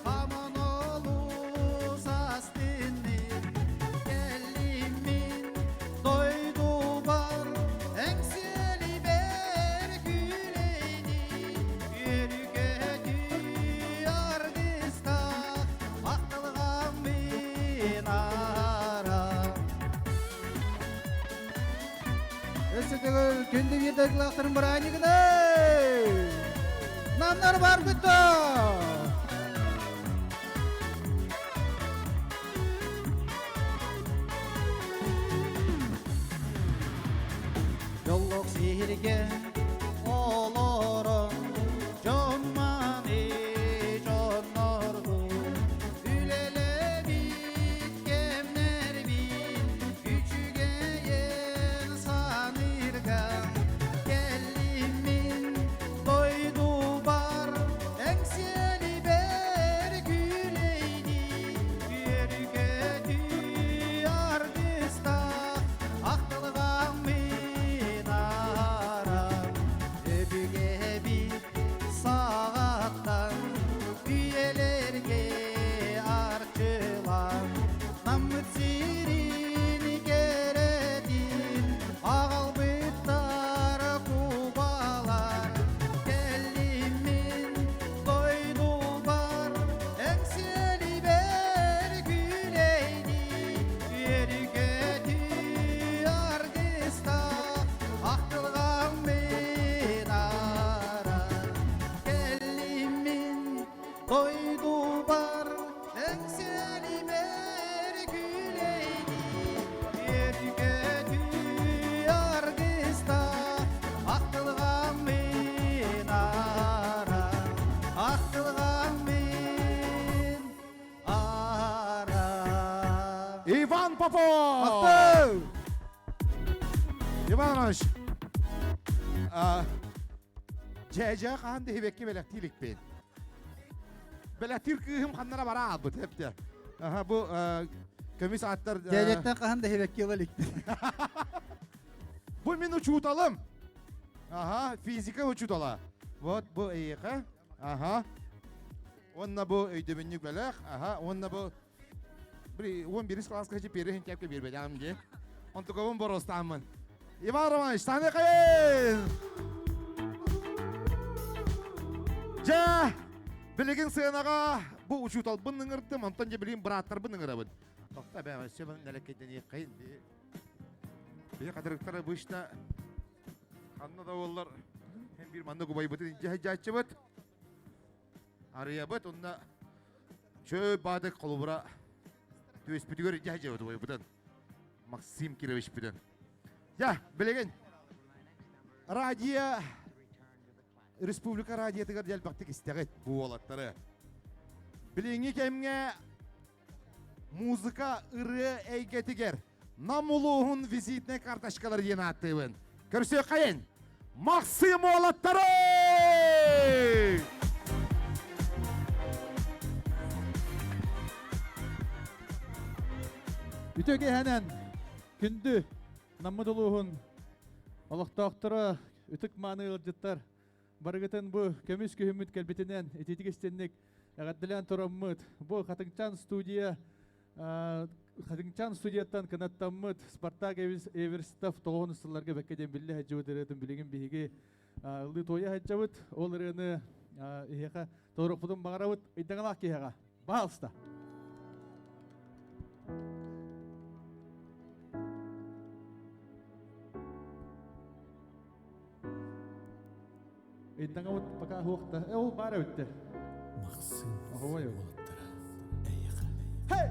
хаман олус астынным. Кэллим мин дойдубар, эҥсиэлибэр күлэйди, үөрү-көтүү аргыстаах, ахтылҕан мин арам. Өссө төгүл күндү биир дойдулаахтарын бырааһынньыгынан! Намнар барбыт Дьоллоох сиргэ олорон дьон маны дьоннорду үлэлэбит кэмнэрбит үчүгэйин саныырга кэллим мин дойдубар эҥсиэлибэр күлэйди үөрү-көтүү аргыстаах ахтылҕан мин арам өбүгэбит саҕаттан үйэлэргэ арчылан наммыт сирин кэрэтин аҕалбыттар кубалар кэллим мин дойдубар эҥсиэлибэр күлэйди үөрү-көтүү аргыстаах ахтылҕан мин арар кэллим мин дойдубар эҥсиэлибэр күлэйди үөрү-көтүү аргыстаах ахтылҕан мин арар ахтылҕан мин арар Иван Попов! Иван Иванович, дьээдьэ хаһан да иһибэккэ бэлэхтии иликпин. Бэлэхтиир кыыһым ханнара бара аалбыт эптэ. Аха бу көмүс аттар Дьээдьэттэн хаһан да иһибэккэ ыла иликпин. Бу мин учууталым. Аха, физика учуутала. Вот бу эйиэхэ. Аха. Уонна бу өйдөбүнньүк бэлэх. Аха, уонна бу 11 класска первый сентябрьга биэрбэтээм дии. Онтукабын боруостааммын. Иван Романович, Таныхайын! Дьэ, билигин сыанаҕа бу учууталбын ыҥырдым, онтон дьэ билигин бырааттарбын ыҥырабын. Тохто бэйэм өссө нэлэккэйдэниэххэйин. Биһи хатырыктар обычно ханна да буоллар һин биир маннык убайбытын илдьэ сылдьааччыбыт. Арыйабыт онно чөө баадык холобура түөспүтүгэр илдьэ сылдьабыт убайбытын Максим Кировичпытын. Я, билигин радио республика радиотыгар дэлбэхтик истэҕит бу уолаттары. Билиҥҥи кэмҥэ музыка ырыа эйгэтигэр Нам улууһун визитнэй карточкалар диэн ааттыыбын. Көрсүөххэйин! Максим уолаттары! Үтө киэһэнэн күндү Наммыт улууһун олохтоохторо, ытык мааны ыалдьыттар барыгытын бу көмүс күһүммүт кэлбитинэн ититик истинник эҕэрдэлээн тураммыт бу Хатыҥчаан студия Хатыҥчаан студияттан кынаттаммыт Спартак Эверстов тоҕуһун сылларга бэккэ диэн биллэ сылдьыбыт ырыатын билигин биһиги ыллыы туойа сылдьабыт. Ол ырыаны Эһиэхэ толоруохпутун баҕарабыт ыйдаҥалаах киһиэхэ. Баһаалыста. Ыйдаҥабыт пока суохта. Э, ол баар эбиттэ. Махсым Оһуой. уолаттара эйиэхэ. Хей!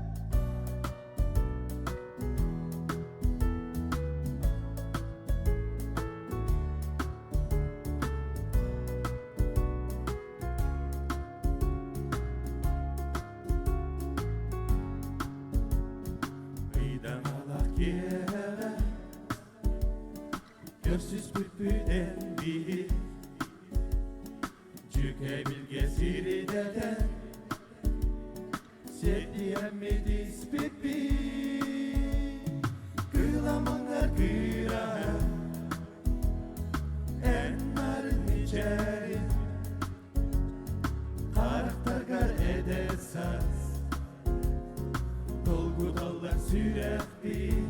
Ыйдаҥалаах киэһэ Көрсүспүппүтэн биһи Дьүкэбилгэ сиридэтэн Сиэттиһэммит испиппит Кыламаҥар кыыраһа Эн нарын мичээрин Харахтаргар эдэр саас Долгуталлар сүрэхпин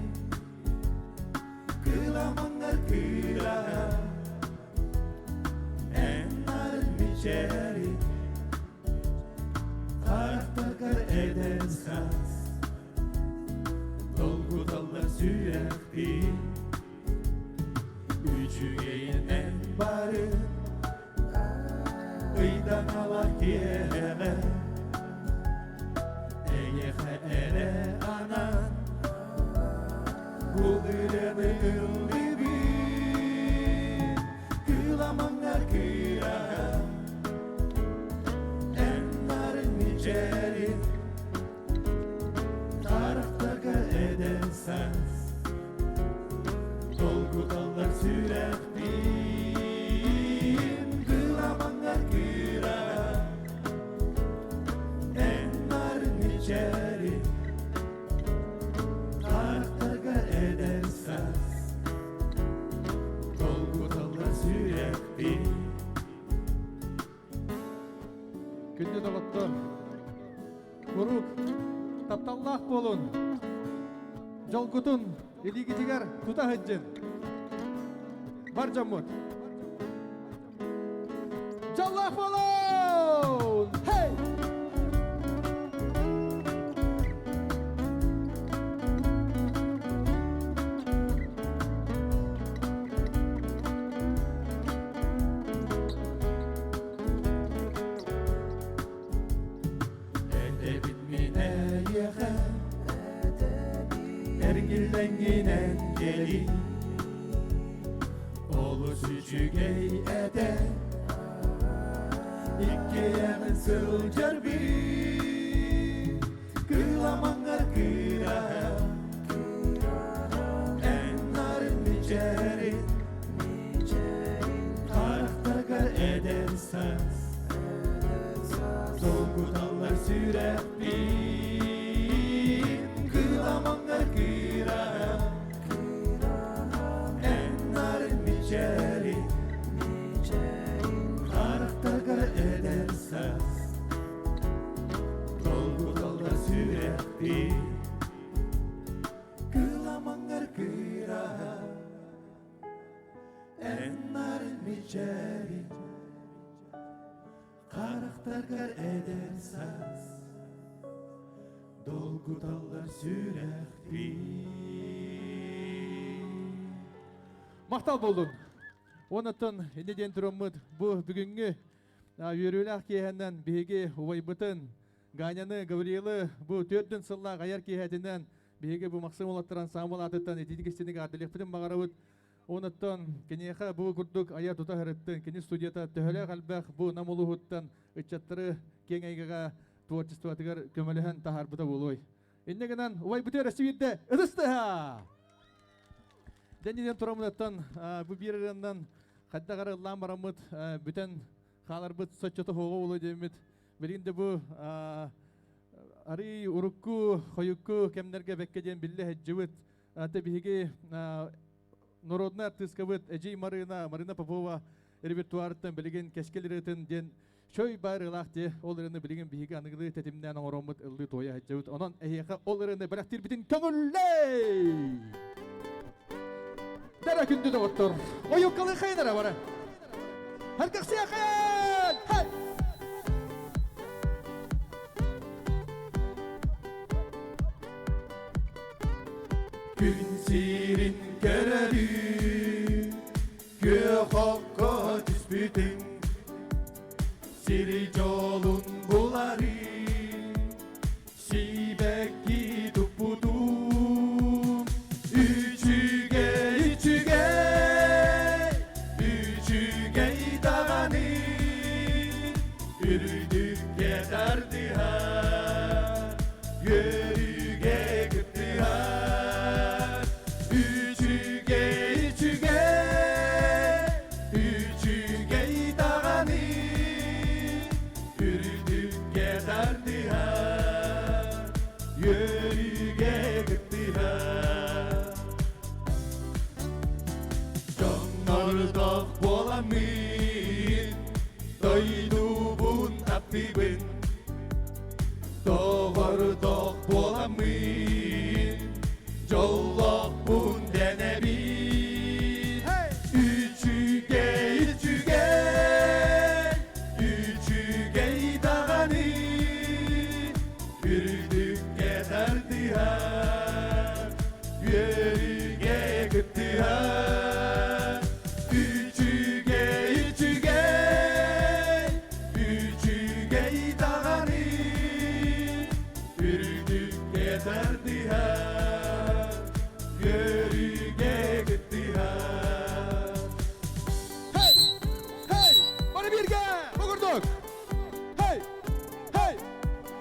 Кыламаҥар кыыраһа Эн нарын мичээрин Харахтаргар эдэр саас Долгуталлар сүрэхпин Үчүгэйин эн бары Ыйдаҥала киэһэҕэ Эйиэхэ эрэ анаан Бу ырыаны ыллыыбын Кыламаҥҥар кыыраһа Эн нарын мичээрин Харахтаргар эдэр саас Долгуталлар сүрэхпин Кыламаҥҥар кыыраһа Эн нарын мичээрин Харахтаргар эдэр саас Долгуталлар сүрэхпин Күндү доҕоттор, куруук тапталлаах буолун, дьолгутун илиигитигэр тута сылдьын. Бар дьоммут! Дьоллоох буолун! Hey! Этэбит мин эйиэхэ Эргиллэҥҥинэн кэлин Олус үчүгэй этэ Иккиэйэҕин сылдьар бир Кыламаҥҥар кыыраһа Эн нарын мичээрин Харахтаргар эдэр саас Долгуталлар сүрэхпин Кыламаҥҥар кыыраһа Эн нарын мичээрин Харахтаргар эдэр саас Долгуталлар сүрэхпин Кыламаҥҥар кыыраһа Эн нарын мичээрин Харахтаргар эдэр саас Долгуталлар сүрэхпин Махтал болдун. Онотон инде диэн тураммыт бу бүгүҥҥү үөрүүлээх киэһэннэн биһиги убайбытын Ганяны, Гавриилы бу төрдүн сыллаах айар киэһэтинэн биһиги бу Максим уолаттар ансаамбыл аатыттан итиитик истиник аатылыахпытын баҕарабыт. Онуттан киниэхэ бу курдук айа тута сырыттын, кини студията төһөлөөх элбэх бу Нам улууһуттан ыччаттары киэҥ эйгэҕэ творчествотыгар көмөлөһөн таһаарбыта буолуой. Инньэ гынан убайбытыгар өссө биирдэ ытыстыһа! Дэниден тураммытыттан бу биир ырыаннан хайдах эрэ ыллаан бараммыт бүтэн хааларбыт соччото суоҕа буолуо диэммит билигин да бу арый урукку хойукку кэмнэргэ бэккэ диэн биллэ сылдьыбыт Аты биһиги народный артыыскабыт Эдьиий Марина, Марина Попова репертуарыттан билигин кэскил ырыатын диэн чөй баар ылаах дии. Ол ырыаны билигин биһиги аныгылыы тэтимнээн оҥороммут ыллыы туойа сылдьабыт. Онон эһиэхэ ол ырыаны бэлэхтиирбитин көҥүллэй! Дара күндү доҕоттор, ойуккалыы хайынара бара. Харгахсыахайын! Хай! Күн сирин көрөрү, күөх окко түспүтүҥ, сири дьолун булары, сибэкки туппутум. Үчүгэй, үчүгэй, үчүгэй даҕаны, үрдүккэ тардыһар, үөрүүгэ кыттыһар. Үчүгэй, үчүгэй, үчүгэй даҕаны, үрдүккэ тардыһар, үөрүүгэ кыттыһар. Дьоннордоох буоламмын, дойдубун таптыыбын. Доҕордоох буоламмын, дьоллоохпун дэнэбин. Үчүгэй, үчүгэй, үчүгэй даҕаны, үрдүккэ тардыһар, үөрүүгэ кыттыһар. Үчүгэй, үчүгэй, үчүгэй даҕаны, үрдүккэ тардыһар, үөрүүгэ кыттыһар. Hey! Hey! Бары бииргэ! Бу курдук! Hey! Hey!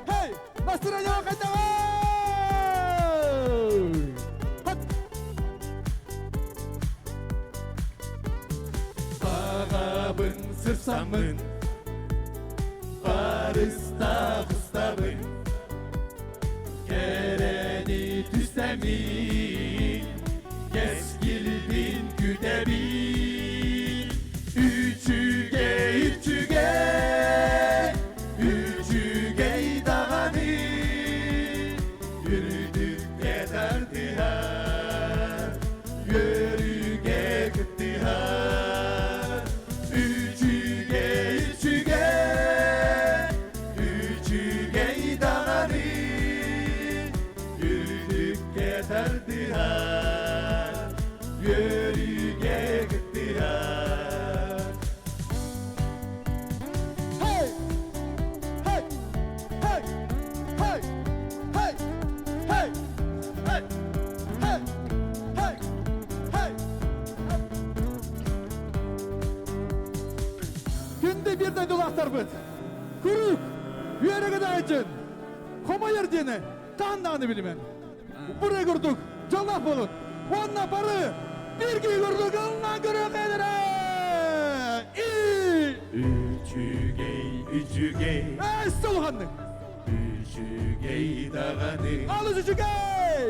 Hey! Настроение хайдаҕый? Баҕабын сырсаммын, барыстаах устабын, кэрэни түстэмин, кэскилбин күтэбин. Үчүгэй, үчүгэй, үчүгэй даҕаны, үрдүккэ тардыһар, үөрүүгэ кыттыһар. Үчүгэй, үчүгэй, үчүгэй даҕаны, үрдүккэ тардыһар, үөрүүгэ кыттыһар. Hey! Hey! Hey! Hey! Hey! Hey! Hey! Hey! Hey! Hey! Күндү биир дойдулаахтарбыт! Куруук үөрэ дьын хомойор диэни хаһан даҕаны билимэн. Бары курдук дьоллоох буолун! Уонна бары бииргэ курдук ылынан көрүөххэ Үчүгэй, үчүгэй. Эс улаханнык. Үчүгэй даҕаны. Алыс үчүгэй!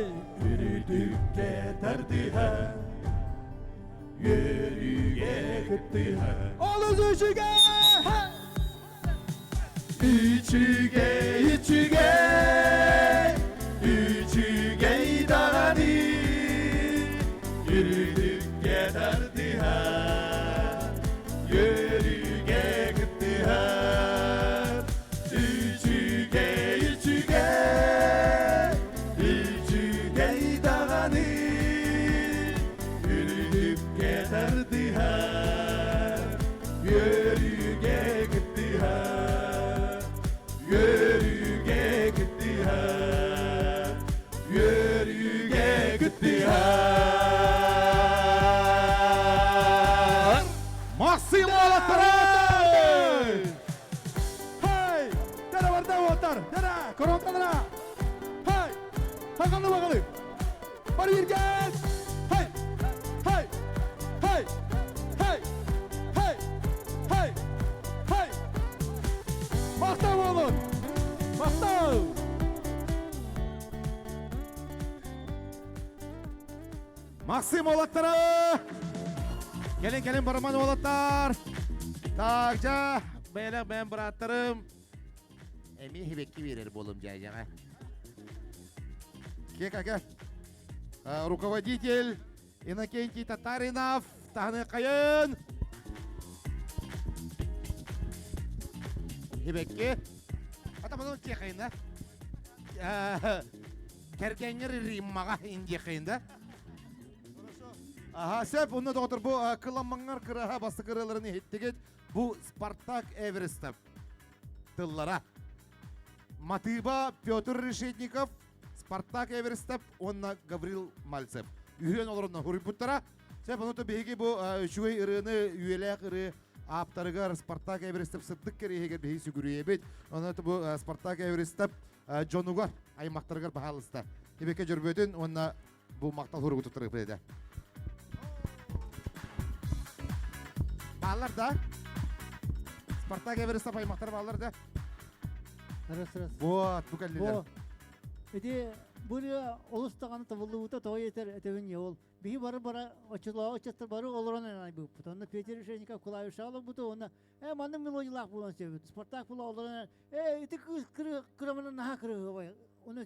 Үрдүккэ тардыһар, үөрүүгэ кыттыһар. Алыс үчүгэй! Үчүгэй, үчүгэй, үчүгэй даҕаны, үрдүккэ тардыһар, үөрүүгэ кыттыһар. Үчүгэй, үчүгэй, үчүгэй даҕаны, үрдүккэ тардыһар, үөрүүгэ кыттыһар, үөрүүгэ кыттыһар, үөрүүгэ кыттыһар. Максим уолаттара! Hey! Дара барда уолаттар! Дара! Коронкалара! Hey! Хаганы багалы! Бары бииргэ! Hey! Hey! Hey! Hey! Hey! Hey! Hey! Махтал буолун! Махтал! Максим уолаттара! Кэлин кэлин барыман уолаттар! Так, жа, бэйэлэх бэйэм бырааттарым. Эмиэ хибекки биэрэр буолум дьээдьэҕэ. Кека, Руководитель Иннокентий Татаринов, таһаны хайын! Хибекки. Ата потом тиэхэйин да. Кэргэҥҥэр Риммаҕа индиэхэйин да. Аха, сөп, онно доҕотор бу кыламмаңар кыраһа бастакы ырыаларын иһиттигит. Бу Спартак Эверестов тыллара. Матыыба Петр Решетников, Спартак Эверестов уонна Гаврил Мальцев. Үһүөн олоронно хуруйбуттара. Сөп, онно биһиги бу үчүгэй ырыаны, үйэлээх ырыа ааптарыгар Спартак Эверестов сырдык кэриэһигэр биһиги сүгүрүйэбит. Онно бу Спартак Эверестов дьонугар, аймактарыгар баһаалыста. Тибекке дьөрбөтүн уонна бу мактал хуругу туттарыппыт этэ. Баалар да? Спартак Эверестов аймактар баалар да? Раз, раз. Вот, бу кэллилэр. Ити бу олус даҕаны табыллыбыта тоҕо етер этебин не ол. Биһи бары бара оччолоо оччоттор бары олорон айбыппыт. Онно Петр Решетников клавиша олорбута, онно э маннык мелодиялаах буолан сөбүт. Спартак була олорон э ити кыыс кырамана наһаа кырыһыбай. Оны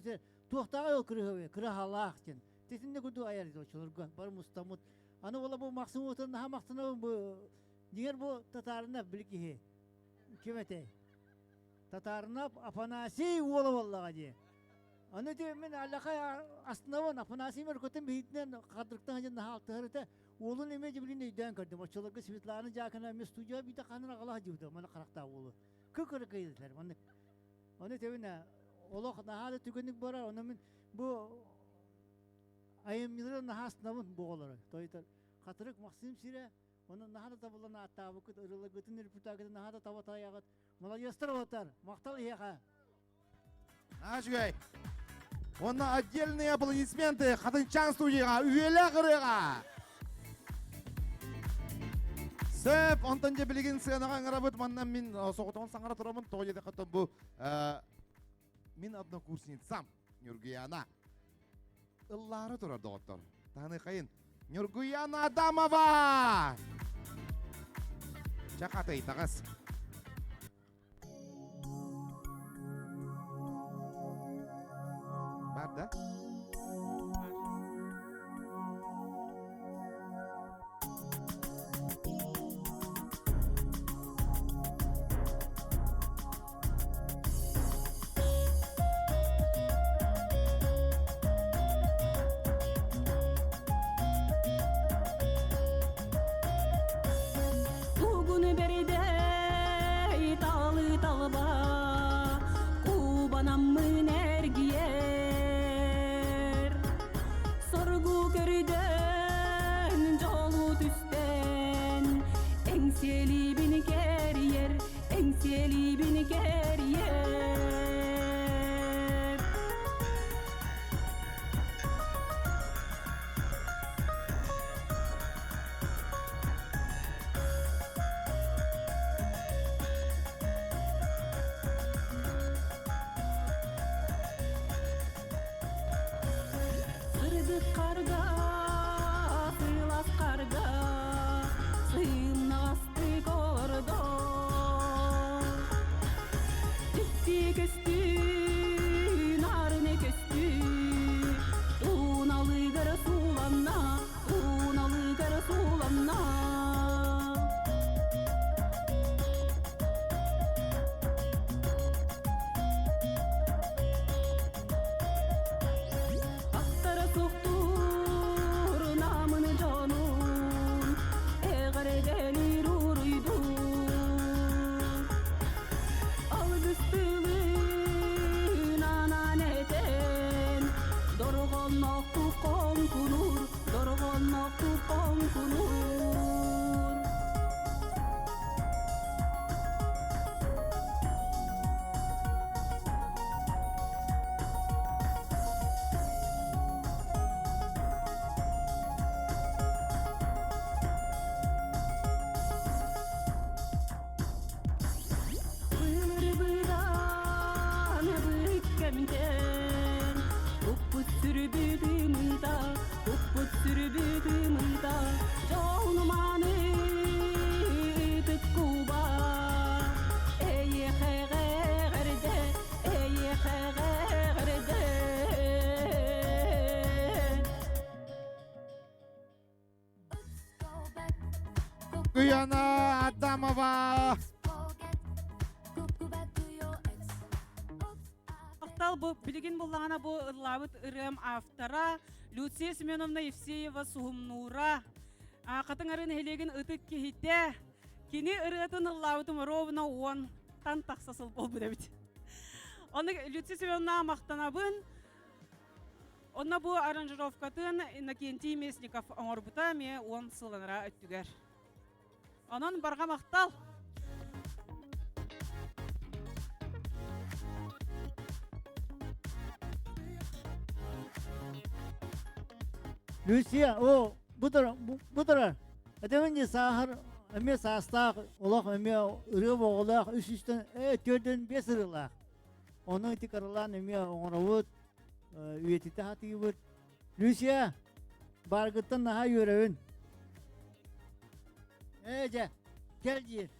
туохтааҕай ол кырыһыбай, кыраһалаах диэн. Титинне курдук айар оччолорго бары мустаммыт. Аны ола бу Максим уотун наһаа махтанабын бу дигэр бу татаарына били киһи. Ким этэй? Татаарынап Афанасий уола буоллаҕа дии. Аны ити мин аллахай астынабын Афанасий Мөркөтүн биһитинэн хардырыктан дьэн наһаа алтыһар этэ. Уолун эмиэ дьибилин өйдөөн көрдүм. Оччолорго Светлана Дьаакына эмиэ студия биитэ ханан аҕалаах дьибитэ маны харахтаах уолу. Кыкырыкыйдылар маннык. Ону тэбинэ олох наһаа да түгэнник барар. Ону мин бу айымньылары наһаа астынабын бу оҕолору. Тойтор Хатырык Максим сирэ, оны наһаа да табыллан ааттаабыккыт, ырылагытын репутагытын наһаа да таба тайаҕыт. Молодецтар уолаттар, махтал эһиэхэ. Үчүгэй. Уонна отдельные аплодисменты Хатынчаан студияға үйэлээх ырыаҕа. Сөп, онтон дьэ билигин сыанаҕа ыҥырабыт манна мин соҕотоҕун саҥара турамын тоҕо диэтэххэ бу мин однокурсницам Нюргуяна ыллаары турар доҕоттор. Таһыныхайын Нюргуяна Адамова! Чакатай таҕыс. Бар да? Тугун бердей талы талба кубанаммын эргиер Соргу көрдөн жолу түстен эңселибин кериер эҥсиэлиибин кэрийэр. Сырдык қарга, сылас қарга, сыйымнаҕастык олордо. Түпти көстүү, нарыны көстүү, туналыгар сууланна, туналыгар сууланна. Аттара суохтуур намын дьонун эҕэрдэлиир уруйдуур Алгыстылыын анаан этэн дорҕонноохтук хоҥкунуур дорҕонноохтук хоҥкунуур Былыр-быдан быккэмтэн Уппут сүрбүт ымыта, уппут сүрбүт ымыта, Дьолуманы ытык куба. Эйиэхэҕэ эҕэрдэ, эйиэхэҕэ эҕэрдэ. Гуяна Адамова! Махтал бу билигин буллаҕына бу ыллаабыт ырыам автора Люция Семеновна Евсеева Суһумнуура. Хатыҥ Арыы нэһилиэгин ытык киһитэ. Кини ырыатын ыллаабытым ровно 10-тан тахса сыл буолбут эбит. Оны Люция Семеновна махтанабын. Онно бу аранжировкатын Иннокентий Местников оҥорбута эмиэ 10 сылланара өттүгэр. Онон барҕа махтал! Люция, о, бу турар. Этэмин дии саахар эмиэ саастаах, олох эмиэ ырыа боҕолоох, үс үстэн, төрдөн биэс ырыалаах. Ону ити каралаан эмиэ оҥоробут, үйэтитэ сатыыбыт. Люция, бааргыттан наһаа үөрэбин. Ээ дьэ, кэл диир.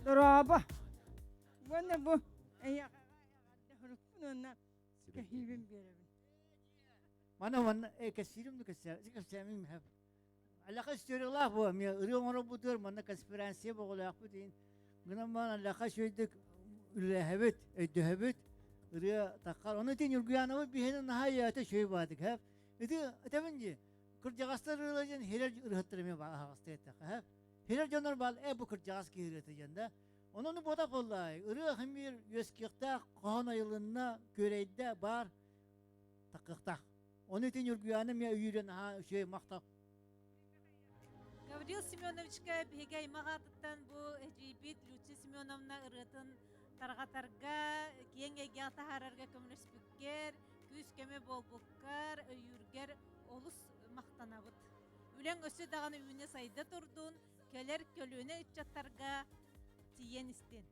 Дорообо. Уонна бу эйиэхэ эҕэрдэ уонна кэһиибин биэрэбин. Мана манна кэссиирим да кэссээмим хэп. Алаха историялаах буо эмиэ ырыа оҥоробутугар манна конспирация боҕолоохпут иһин гынан баран алаха үчүгэйдик үлэлэһэбит, өйдөһөбүт ырыа таххар. Ону ити Ньургуяновы биһиэнэ наһаа өйөөтө үчүгэй баатык хэп. Ити этэбин дии кырдьаҕастар ырыалар диэн хирэр ырыһыттар эмиэ аһаҕастык эттэххэ хэп. Хирэр дьоннор баал э бу кырдьаҕас киһи ырыата диэн да. Онон буотах буоллаай ырыа химиир үөскиэхтээх хоһоон айылынна күөрэйдэ баар такыахтаах. Ону ити Ньургуйаана эмиэ өйүүрэ наһаа үчүгэй махтал. Гаврил Семеновичка биһиги аймах аатыттан бу эдьиийбит Люция Семеновна ырыатын тарҕатарга, киэҥ эйгэҕэ таһаарарга көмөлөспүккэр, күүс-көмө буолбуккар, өйүүргэр олус махтанабыт. Үлэҥ өссө даҕаны үүнэ-сайда турдун, кэлэр көлүөнэ ыччаттарга тиийэн истин.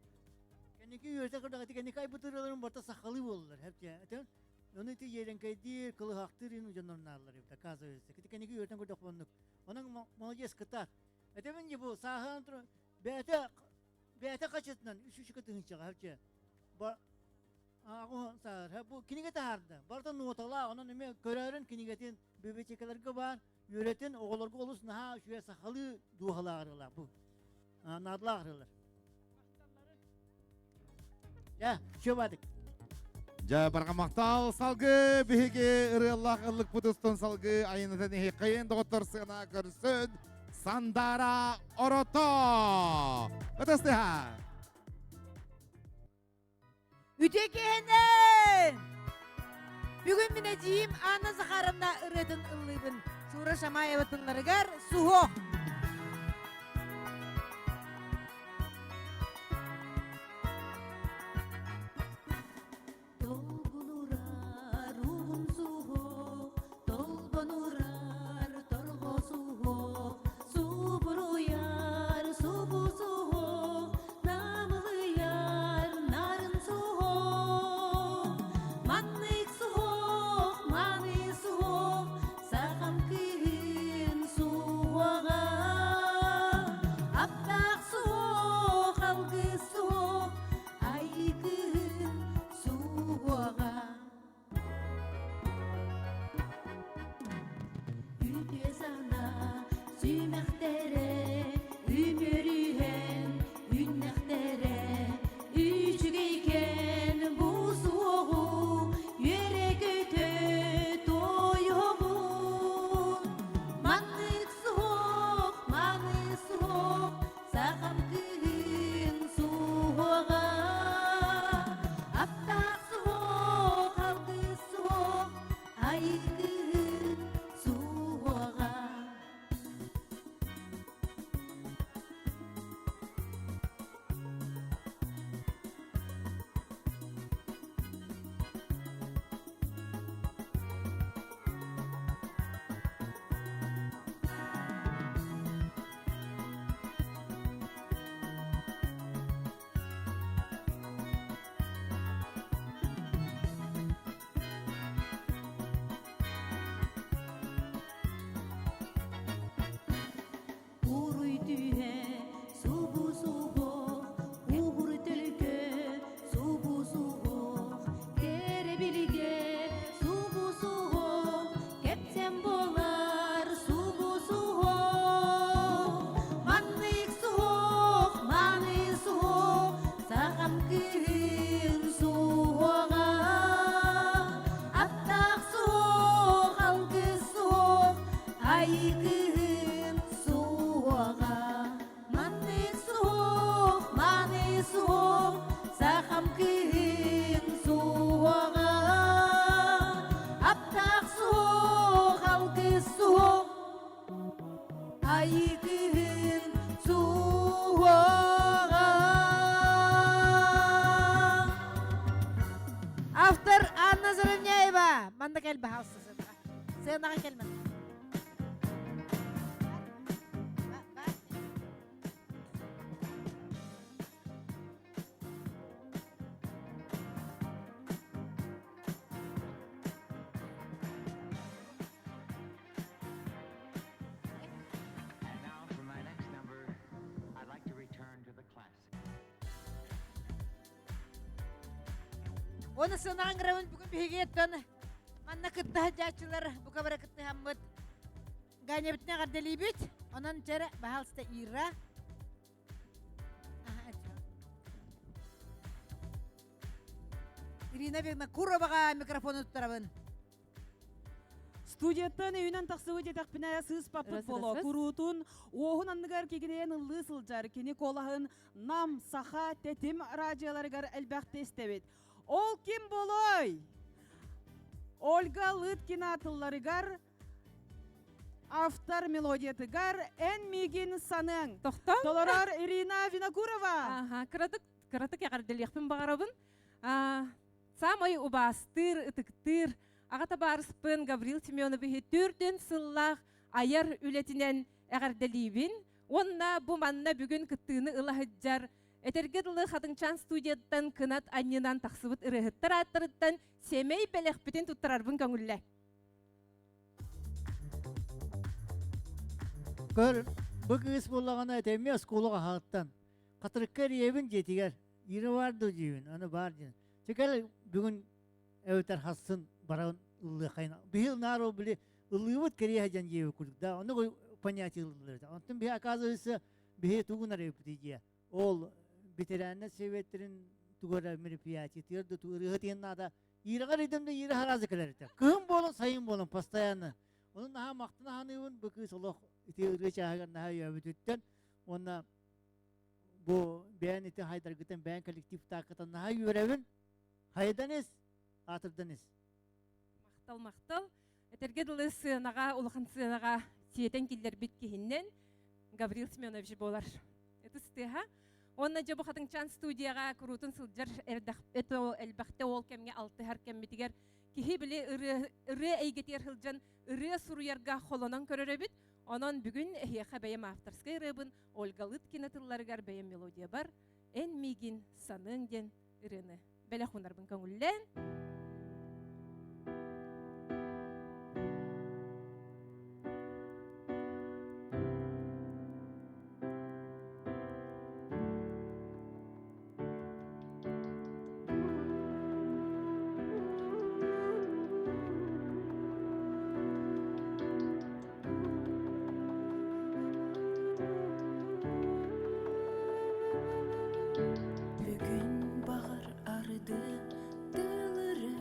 Кэнники үөрэтэ көрдөх ити кэнники айбыт ырыаларым барыта сахалыы буоллулар. Ону ити иэрэҥкэйдиир, кылыһахтыыр иһин дьоннорун эбит, оказывается. Ити кэнники үөрэтэн көрдөх оннук. Онон молодец кытаат. Этэбин дии бу сааһынан туран бэйэтэ бэйэтэ хачытынан үс үчүкэ тыһыынчаҕа хапчы. Ааҕы сааһар. Бу кинигэ таһаарда. Барыта нуоталаах, онон эмиэ көрөөрүн кинигэтин библиотекаларга баар, үөрэтин оҕолорго олус наһаа үчүгэй сахалыы дууһалаах ырыалаах бу. Наадалаах ырыалар. Дьэ, чөбадык. Дьэ, барҕа махтал салгы биһиги ырыаллаах ыллыкпыт устун салгы айынытын иһиккайын доҕоттор сыана көрсөн Сандара Орото! Ытыстыха! Үтүө киэһэнэн! Бүгүн мин эдьиийим Анна Захаровна ырыатын ыллыыбын. Сура Шамаева тылларыгар суһуох. Толгунурар угун суһуох, толбонурар торҕо суһуох, субуруйар субу суһуох, намылыйар нарын суһуох. Маннык суһуох, маны суһуох, сахам кыыһын суһуоҕа. Айыы кыһын суоҕа. Автор Анна Заровняева. Манна кэлбэ хаалса сыанаҕа. Сыанаҕа кэлмэ. Оны сынаҕын грабын бүгүн биһиги оттон манна кыттыһа дьааччылар бука бары кыттыһаммыт Ганя эҕэрдэлиибит. Онон чэрэ, баһаалыста Ира. Ирина Винокуроваҕа микрофону туттарабын. Студияттан өйүнэн тахсыбыт диэтэхпинэ сыыспаппыт боло. Куруутун уоһун анныгар кигинэйэн ыллыы сылдьар. Кини куолаһын Нам, Саха, Тэтим радиоларыгар элбэхтэ истэбит. Ол ким болой? Ольга Лыткина тылларыгар автор мелодиятыгар «Эн миигин саныаҥ». Тохтоо. Толорор Ирина Винокурова. Ага, кыратык, кыратык эҕэрдэлиэхпин баҕарабын. Самай убаастыыр, ытыктыыр аҕа табаарыспын Гаврил Семеновиһы төрдүн сыллаах айар үлэтинэн эҕэрдэлиибин. Уонна бу манна бүгүн кыттыыны ыла сылдьар этэргэ дылы Хатыҥчаан студияттан кынат анньынан тахсыбыт ырыаһыттар ааттарыттан сэмэй бэлэхпитин туттарарбын көҥүллэ. Көр, бу кыыс буоллаҕына этэмми оскуола хаһааттан. Хатырыкка эрийэбин дьиэтигэр. Ира бар дуу диибин, аны бар диэн. Чэ бүгүн эбэтэр хассын баран ыллыахайын. Биһил наар ол били ыллыыбыт кэриэһэ дьэн диэбит курдук да. Ону понятие ыллылар. Онтон биһи оказывается биһи тугун эрэ дии. Ол ветераннар советтерин тугара мероприятие да ырыһы тиэн наада Иирэҕэр ыйдам да иирэ хараазы кэлэр этэ. Кыһын буолан, сайын буолан постоянно. Ону наһаа махтана ханыыбын бу кыыс олох ити ырыа чааһыгар наһаа өйөөбүтүттэн уонна бу бэйэн ити хайдаргытын бэйэн коллективтааккытын наһаа үөрэбин. Хайдан ис, аатырдан ис. Махтал, махтал. Этэргэ дылы сыанаҕа, улахан сыанаҕа сиэтэн киллэрбит киһиннэн Гаврил Семенович буолар. Ытыс тыаһа. Уонна дьэ бу Хатыҥчаан студияҕа куруутун сылдьар элбэхтэ ол кэмҥэ алтыһар кэммитигэр киһи били ырыа эйгэтигэр сылдьан ырыа суруйарга холонон көрөр эбит. Онон бүгүн эһиэхэ бэйэм авторскай ырыабын Ольга Лыткина тылларыгар бэйэм мелодиябар «Эн миигин саныаҥ» диэн ырыаны бэлэх уунарбын көҥүллээн. Бүгүн баҕар арды тыалыры.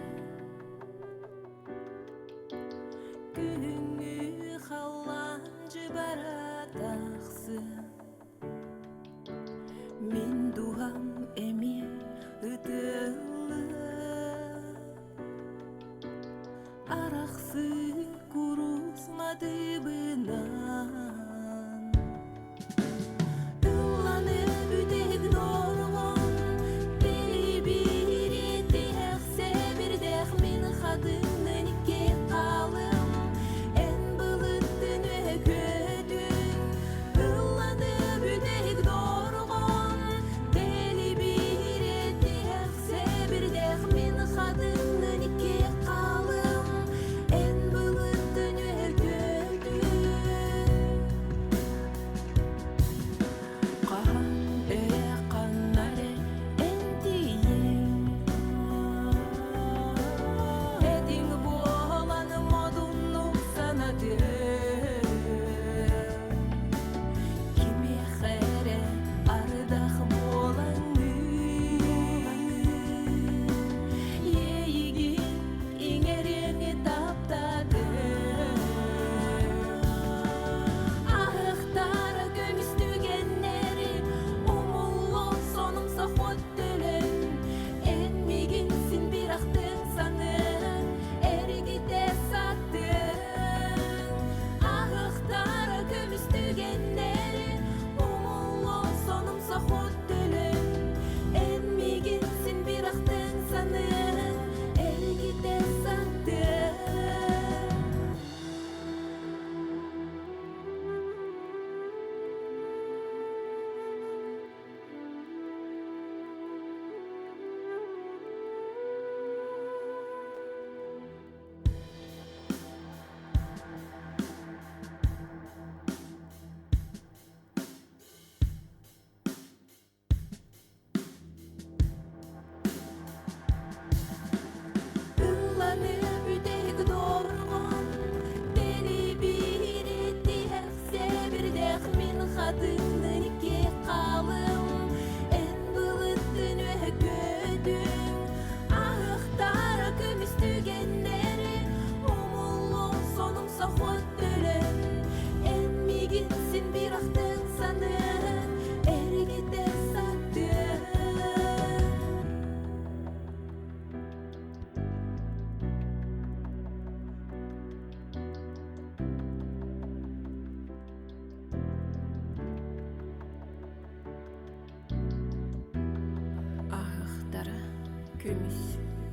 Көмүс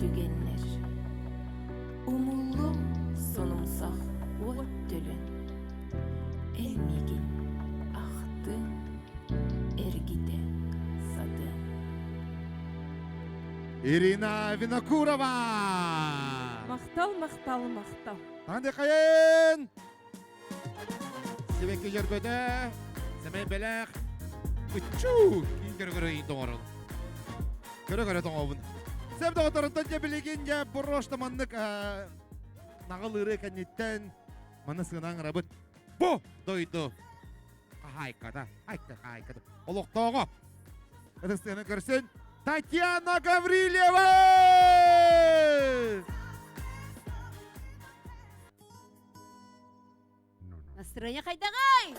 түгэннэр Умуллум сонумсах уот төлөн Эн миигин ахтыҥ, эргитэ сатыаҥ. Ирина Винокурова! Махтал, махтал, махтал. Тандыкайын! Сибэкки дьөрбөтө, сэмэй бэлэх, ыччуу! Киин көрө-көрө тоҥорон. Көрө-көрө тоҥобун. Сэп доҕотторуттан дьэ билигин дьэ просто маннык наҕыл ырыа кэнниттэн маны сыанаан ырабыт. Бу дойду хаһаайката, айка хаһаайката, олохтооҕо. Ытыстыаны көрсүн Татьяна Гаврильева! Настроение хайдаҕай?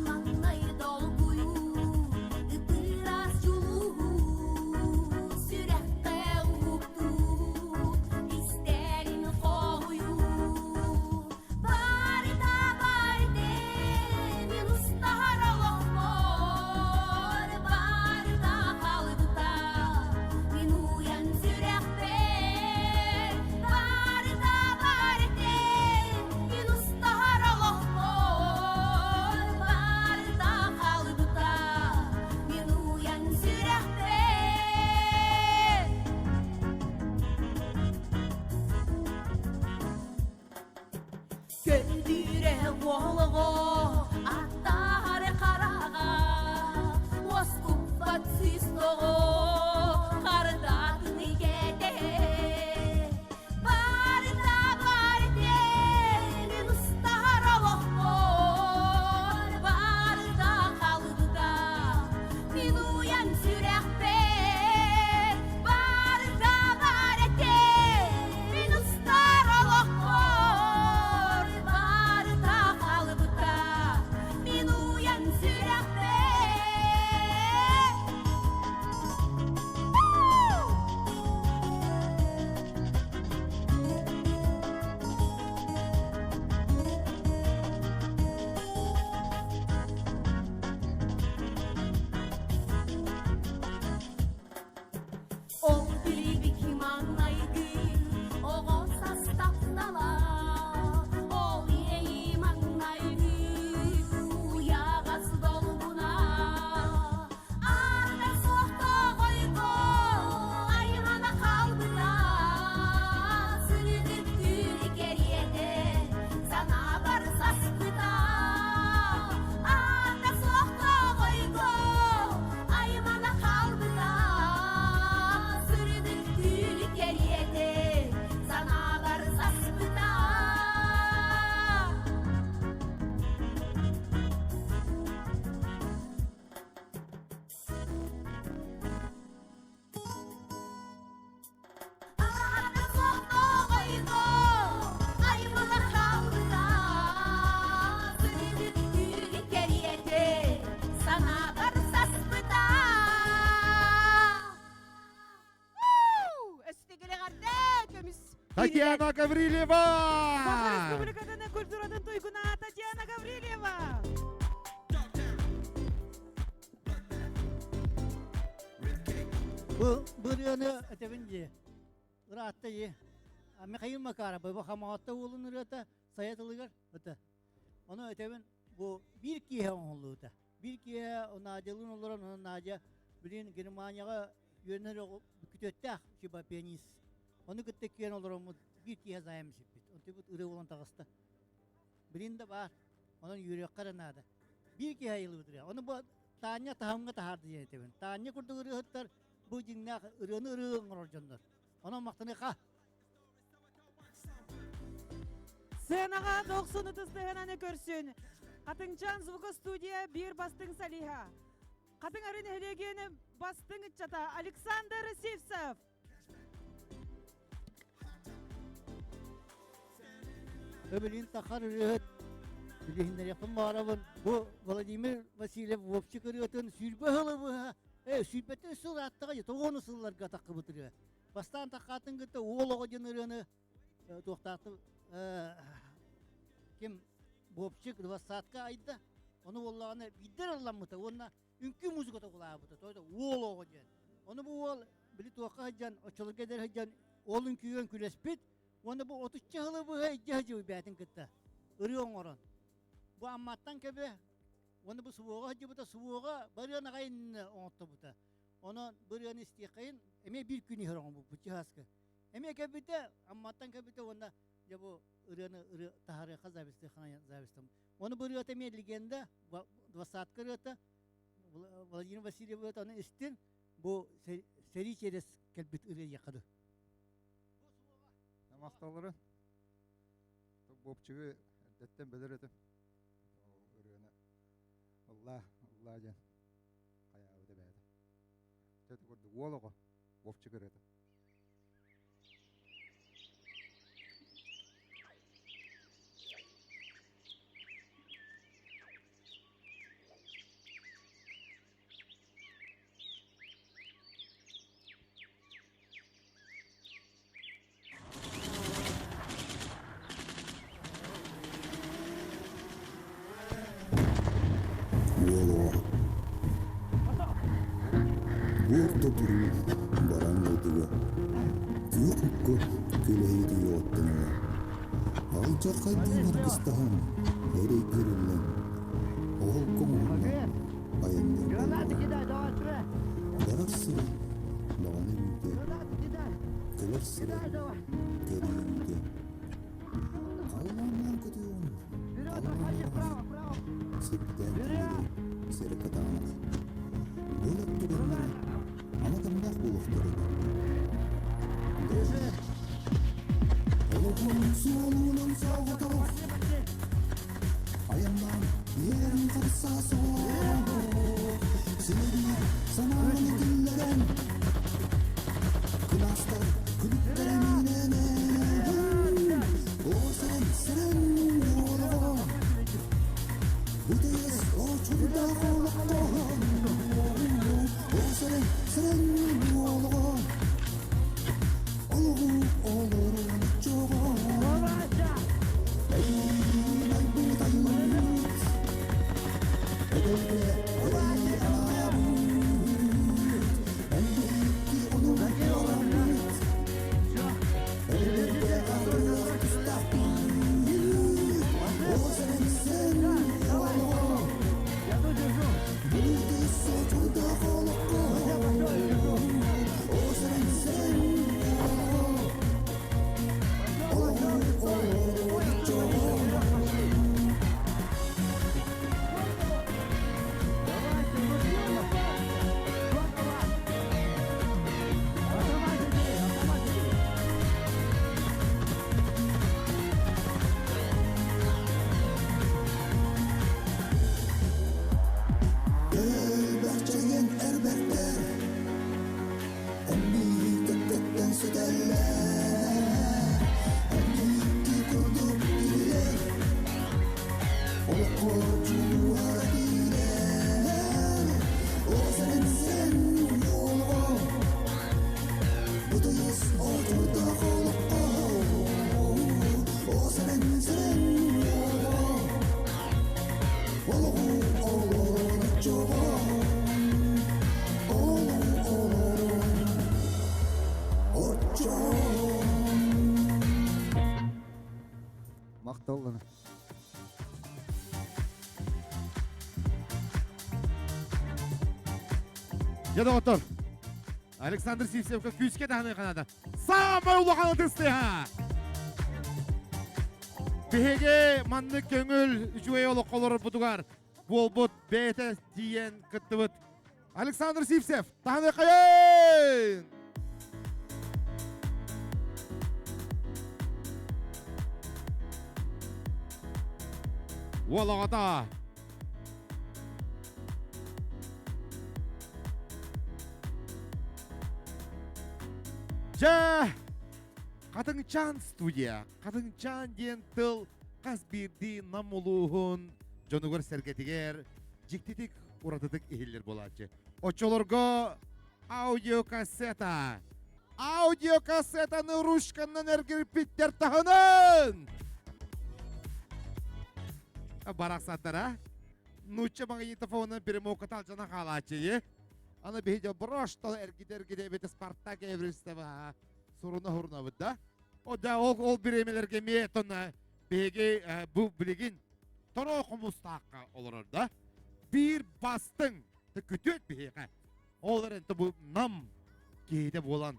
Маҥнай долгуйуу, ытыырас дьулуһуу, сүрэххэ уһуктуу, истэрин хоһуйуу. Барыта барды мин устаһар олохпор, барыта халыта мин уйан сүрэхпэр, барыта барды мин устаһар олохпор, барыта халыта мин уйан сүрэхпэр. Көндүүрэ уолоҕо аттаары хараҕа уоскуппат сүүс тоҕо хардаатын кэтэ Барыта барыта мин устаһар олохпор барыта халыта мин уйан сүрэхпэр барыта барыта мин устар олохпор барыта халыта мин уйан сүрэхпэр. Ол билибик маҥнайгы оҕо састаптала, ол иэйи маҥнайгы уйаҕас долгуна. Арда суох тоҕойго аймана хаалбыта, сырдык түүл кэриэтэ санаабар саспыта. Арда суох тоҕойго аймана хаалбыта, сырдык түүл кэриэтэ санаабар саспыта. Татьяна Гаврильева! Саха Республикатын культуратын туйгуна Татьяна Гаврильева! Бу бырыаны этэбин дии. Ыраатта дии. Михаил Макаров бу Хамаҕатта уолун ырыата сайа тылыгар ыта. Ону этэбин бу биир киэһэ оҥоһуллубута. Биир киэһэ Надялыын олорон, онон Надя билин Германияҕа үөрэнэр күтүөттээх типа пианист. Ону кытта киэн олороммут биир киэһэ заем сиппит. Онтубут ырыа буолан таҕыста. Билин да баар. Онон үөрүөххэ эрэ наада. Биир киһи айыллыбыт ырыа. Ону бу Таанньа таһымҥа таһаарды диэн этэбин. Таанньа курдук ырыаһыттар бу дьиҥнээх ырыаны ырыа оҥорор дьоннор. Онон махтаныха. Сценаҕа дохсун ытыстыһынан көрсүн. Хатыҥчаан звукостудия биир бастыҥ солиһа. Хатыҥ Ары нэһилиэгин бастыҥ ыччата Александр Сивцев. Өбүлүн тахар ырыаһыт билиһиннэриэхпин баҕарабын. Бу Владимир Васильев Вовчик ырыатын сүүрбэ сылы быһа Э, сүүрбэттэн сыл ааттаҕа дьэ, тоҕуону сылларга таххыбыт ырыа. Бастаан таххаатын кытта уол оҕо диэн ырыаны туохтаахтык ким Бобчик двадцатка айда. Ону буоллаҕына биирдэр ылламмыта уонна үҥкүү музыката укулаабыта. Тоҕо уол оҕо диэн. Ону бу уол били туохха сылдьан, оччолорго эдэр сылдьан уол үҥкүүгэн күлэспит уонна бу отучча сылы быһа илдьэ сылдьыбыт бэйэтин кытта ырыа оҥорон. Бу Амматтан кэбэ уонна бу СВО-ҕа сылдьыбыта, СВО-ҕа барыан аҕай иннинэ оҥоттобута. Онон бу ырыаны истиэххэйин эмиэ биир күн иһэр оҥорбуппут чыһааска. Эмиэ кэлбитэ, Амматтан кэлбитэ уонна дьэ бу ырыаны ырыа таһаарыахха завистыаххана завистым. Ону бу ырыата эмиэ легенда, двадцатка ырыата Владимир Васильев ырыата ону истин бу сэрии через кэлбит ырыа диэххэ дуу. Махталлары. Бобчугу эрдэттэн билэр этим. Ырыаны ыллаа, ыллаа диэн хайаабыта бэйэтэ. Чэ курдук уол оҕо Вовчик ырыата. Уол оҕо Буор тобуруу баран дойдуга күөх окко күөлэһийэ түһүөҕүттэн ыла алдьархайдыын аргыстаһан эрэйдиириллэн оһолго оҥоһуллан айанныыр буоллаҕа. Барар сирэ баҕана үүтэ, кэлэр сирэ кэрии үүтэ. Халлааннаан көтүөҕүн, халлааннаан сирдээн тимири сирэ кытаанах. Буолар түгэннэрэ ама кэмнээх буолуохтара дуо? Олоҕун суолунан соҕотох айаннаан иһэн харса суох сири санааны киллэрэн кылаастар күлүктэрэ миинэнэн о сэрэн сэрэн олоҕо бүтэйэс очурдаах олоххо о сэрэн сэрэн олоҕо олоҕу олорон оччоҕо айбыт айбыт эдэргэ эрэй анаабыт эн биһикки ону ораммыт эдэргэ арыах тустаахпыт о сэрэн сэрэн олоҕо Бүлүүтэ сочурдаах олоххо о сэрэн сэрэн олоҕо олоҕу олорон оччоҕо Элбэхчэйэн эрбэттэр Эмиий кэккэттэн сүтэллэр Эмиийки курдук киирэр Олоххо дьулуһара киирэр О сэрэн олоҕо Бутуйус отурдаах олоххо О сэрэн сэрэн олоҕо Олоҕу олорон оччоҕо Олоҕу олорон оччоҕо Махталлана. Дьэ доҕоттор, Александр Сивцевка күүскэ таһыныы ханаата. Саамай улахан ытыстыһа! Биһиги маннык көҥүл үчүгэй олоххо олорорбутугар буолбут бэйэтэ тиийэн кыттыбыт Александр Сивцев таһыныаххайын! Уол оҕото Дьэ, Хатыҥчаан студия. Хатыҥчаан диэн тыл хас биирдии Нам улууһун дьонугар-сэргэтигэр дьиктитик, уратытык иһиллэр буолааччы. Оччолорго аудиокассета. Аудиокассетаны ручканнан эргирпиттэр таһынан! Барахсаттара. Нуучча магнитофонун перемоката алдьана хаалааччы. Аны биһиги броштол эргитэ-эргитэ эбит Спартак Эверестова суруна хурунабыт да. О да ол бириэмэлэргэ эмиэ тонна биһиги бу билигин торо хомустаахха олорор да. Биир бастыҥ күтүөт биһиэхэ. Ол эрэн бу нам киһитэ буолан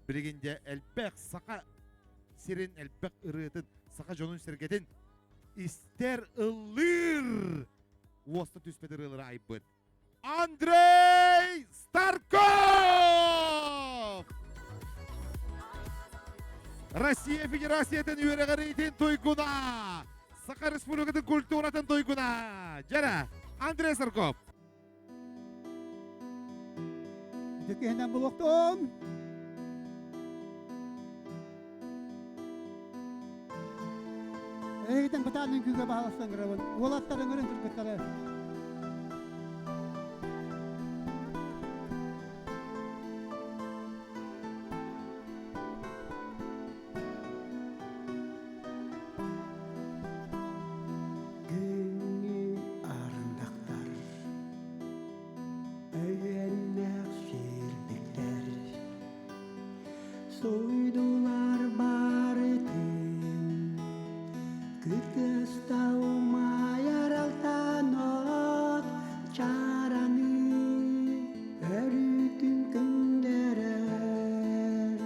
билигин дьэ элбэх саха сирин элбэх ырыатын саха дьонун сэргэтин истэр ыллыыр уоста түспэт ырыалары айбыт Андрей Старков! Россия Федерациятын үөрэҕириитин туйгуна! Саха Республикатын культуратын туйгуна! Дьэрэ, Андрей Старков! Үтүкүһүнэн булуохтун! Эһигитин бытаан үҥкүүгэ баһаластан көрөбүн. Уолаттар ыҥырын кыргыттары. Күҥҥү арындахтар, өйүөннээх сирбиктэр Суйдулар барытын, Кытыста умайар алтан от чараны өрүтүн күндэрэр,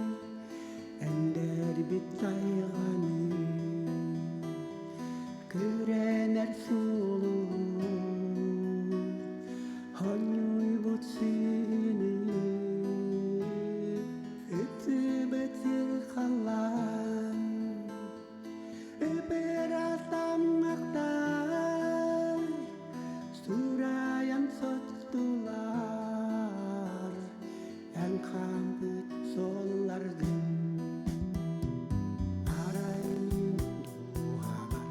Эндэрбит тайҕаны күрэнэр сулуһу, Хонньуйбут сыыны ытыбыты халлаан Ыпыратаммахтар сурайан соттулар Эн хаампыт суолларгын арай дууһабар.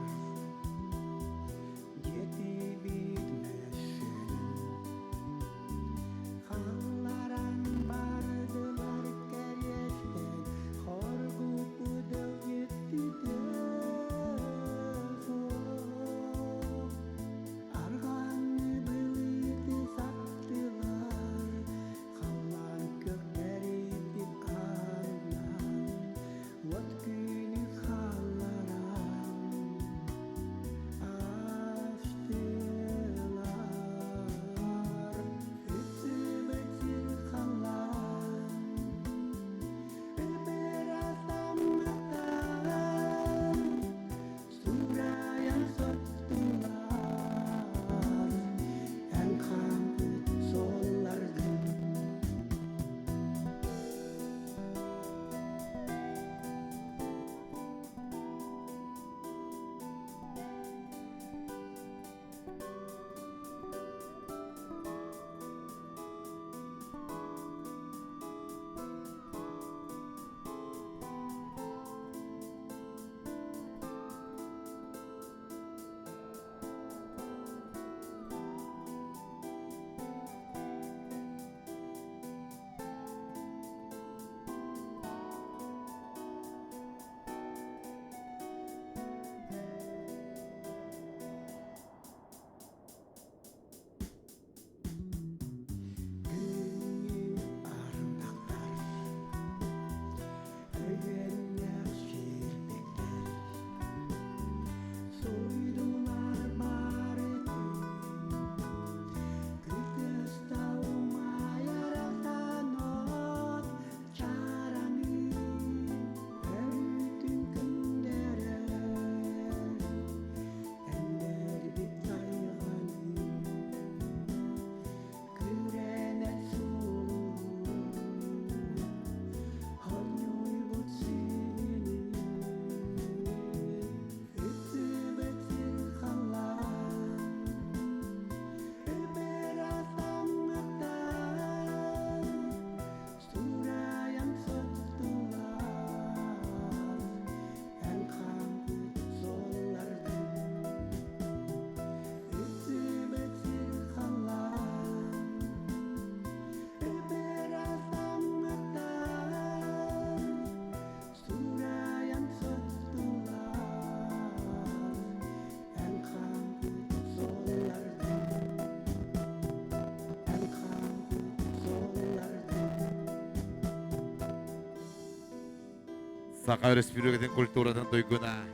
Саха Өрөспүүбүлүкэтин культуратын туйгуна,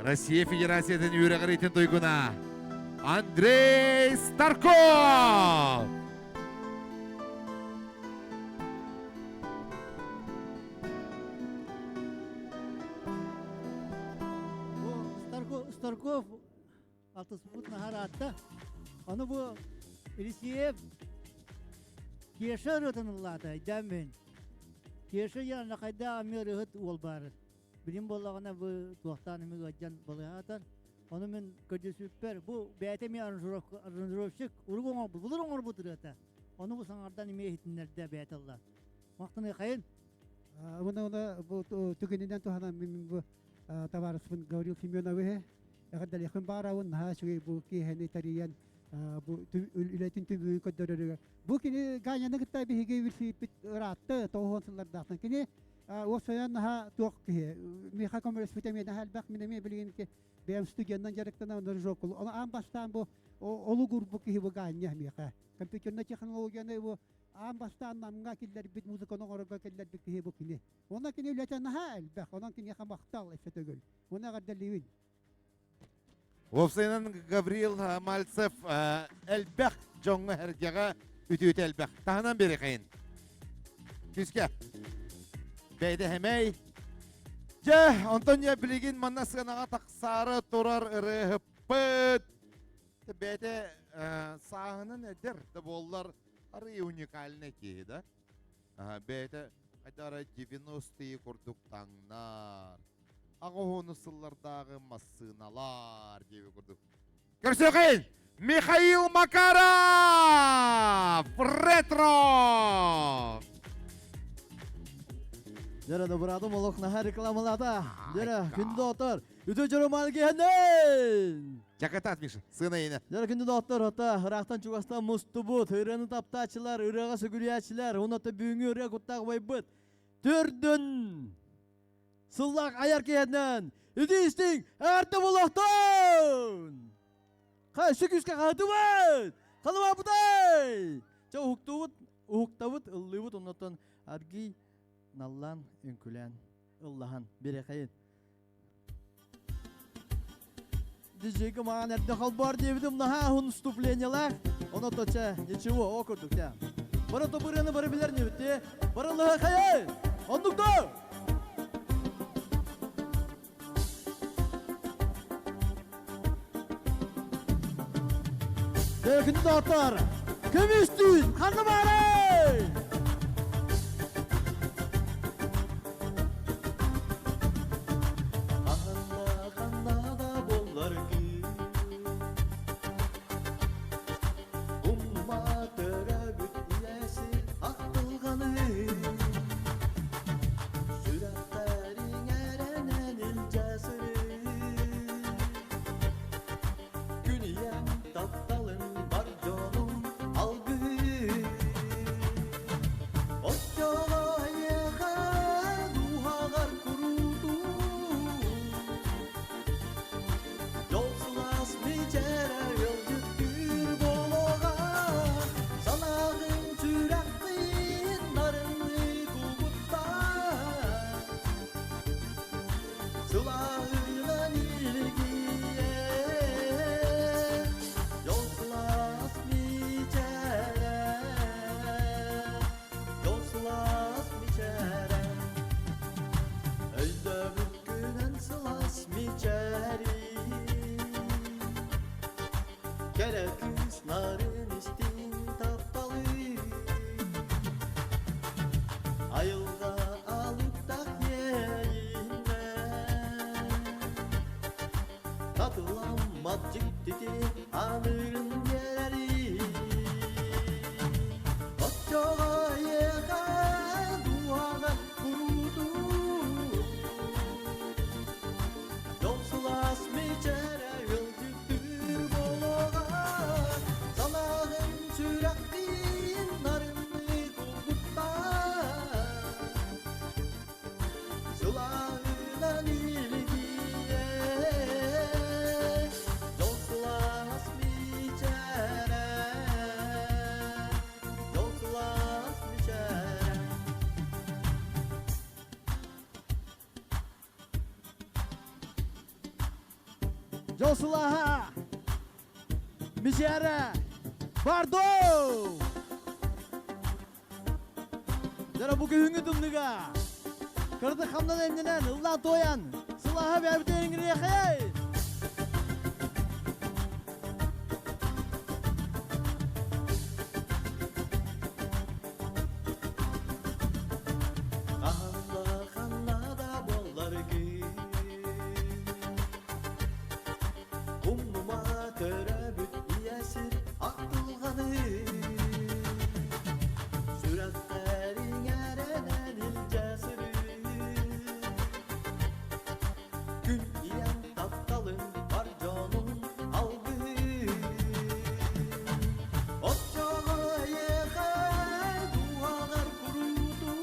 Россия Федерациятын үөрэҕириитин туйгуна Андрей Старков! Старков алтыспыт наһаар аатта. Аны бу Елисеев Кеша ырыатын ыллаата, өйдөөн бэйин. Кеша диэн хайдаах эмиэ ырыаһыт уол баар. Билим буоллаҕына бу туохтаан эмиэ ыалдьан балыһаатар. Ону мин көрдөсүүппэр бу бэйэтэ эмиэ аранжировщик урук оҥорбут, былыр оҥорбут ырыата. Ону бу саҥардан эмиэ иһитиннэрдэ бэйэтэ ылла. Махтаныахайын. Уна уна бу түгэнинэн туһанан мин бу табаарыспын Гаврил Семеновиһы эҕэрдэлиэхпин баҕарабын. Наһаа үчүгэй бу киэһэни тэрийэн бу үлэтин түмүгүн көрдөрөрүгэр. Бу кини Ганяны кытта биһиги билсибиппит ыраатты, 90 сыллардаахтан. Кини уопсайынан наһаа туох киһи. Миэхэ көмөлөспүтэ эмиэ наһаа элбэх. Мин эмиэ билигин бэйэм студенынан дьарыктанабын, рыжокул. Ону аан бастаан бу олугурбу киһи бу Ганя миэхэ. Компьютернай технологияны бу аан бастаан Намҥа киллэрбит, музыканы оҥорорго киллэрбит киһи бу кини. Онон кини үлэтэ наһаа элбэх, онон киниэхэ махтал өссө төгүл. Уонна эҕэрдэлиибин. Уопсайынан Гаврил Мальцев элбэх дьоҥҥо эргэҕэ үтүөтэ элбэх. Таһынан биэрэхэйин. Күскэ. Бэйдэ хэмэй. Дьэ, онтон я билигин манна сыанаҕа тахсаары турар ырыаһыппыт. Бэйэтэ сааһынан эдэр да буоллар арый уникальный киһи да. Бэйэтэ хайдара 90-е курдук таҥнар. Аҕыс сыллардааҕы массыыналар диэби курдук. Көрсүөххин! Михаил Макаров! Ретро! Дьэрэ, добуратым олох наһаа рекламалаата. Дьэрэ, күндү доҕоттор, үтүө дьоро мaalгиһэнэн! Чакатат, Миша, сына ине. Дьэрэ, күндү доҕоттор, ота ыраахтан чугастан мустубут, ырыаны таптааччылар, ырыаҕа сүгүрүйээччилэр, уонна бүгүҥҥү ырыа куттаах убайбыт төрдүн сыллаах айар киһинэн итии-истиҥ эҕэрдэ буолуохтун! Хай, күүскэ хаһытыбыт! Халыбаабытай! Чэ, уһуктуубут, уһуктабыт, ыллыыбыт, оннотон аргий наллаан, үҥкүлээн, ыллаһан, бирэхэйин. Диджейга маҕан эрдэ холбоор диэбитим наһаа уһун вступлениелаах. Оно то чэ, ничего, о курдук тя. Бары то бырыаны бары билэр небит Бары лыха хайай! Оннук да! Күндү доҕоттор, көмүстүүн ханна баарай? Ханна да буолларгын Умнума төрөөбүт ийэси ахтылҕаны Сүрэхтэриҥ эрэнэн илдьэ сырыы Күн ийэм тапталын бар дьонум алгыы Оччоҕо эйиэхэ дууһаҕар куруутуу Дьол сылаас мичээрэ ыалдьыттыыр буолуоҕа Санааҕын сүрэххин нарыныы кубуттаа Сылааһынан илгийэ Дьол сылаас мичээрэ Дьол сылаас мичээрэ Өйдөбүккүнэн сылаас мичээри Кэрэ кыыс нарын истиҥ тапталы Айылҕа алыптах иэйиинэн Татыламмат дьиктити аныырын биэрэри Оччоҕо эйиэхэ дууһаҕар куруутуу Дьол сылаас мичээрэ ыалдьыттыыр буолуоҕа Санааҕын сүрэххин нарынныы кулгуттаа Сылааһынан илгийэ Дьол сылаас мичээрэ. Дьол сылааһа! Мичээрэ! Бардо! Дьара бу күһүҥҥү тымныга кырдык хамнан эмнэнэн, ыллаан туойан, сылааһа бэйэбитин иҥириэхэй! Ханна да буолларгын Умнума төрөөбүт ийэ сир ахтылҕаны Сүрэхтэриҥ эрэнэн илдьэ сырыт Күн ийэм тапталын бар дьонун алгыһын Оччоҕо эйиэхэ дууһаҕар куруутун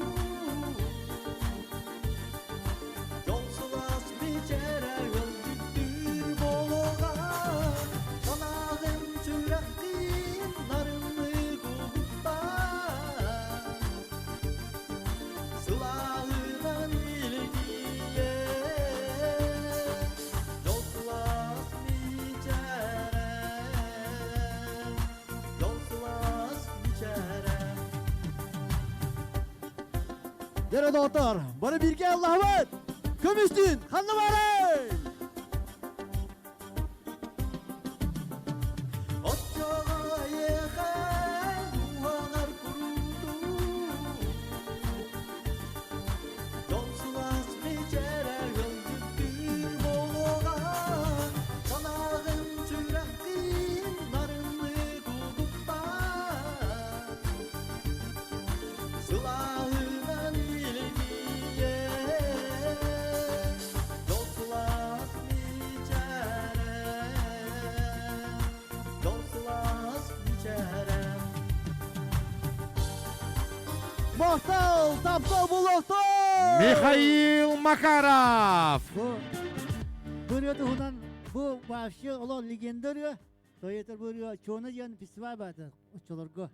Дьол сылаас мичээрэ ыалдьыттыыр буолуоҕа Санааҕын сүрэххин нарыннык угуттаа Сылааһынан илгийэ Дьол сылаас мичээрэ Дьол сылаас мичээрэ Дьэ доҕоттор, бары бииргэ Аллаһыбыт! Көмүстүүн ханна баарай? Оччоҕо эйиэхэ дууһаҕар куруутун Дьол сылаас мичээрэ ыалдьыттыыр буолуоҕа Санааҕын сүрэххин нарыннык угуттаа Сылааһынан илгийэ Дьол сылаас мичээрэ Дьол сылаас мичээрэ Махтал, таптал булуохтун! Михаил Макаров! Бу ырыа туһунан бу вообще олох легенда ырыа. Тоетер бу ырыа Чуона диэн фестиваль баата оччолорго.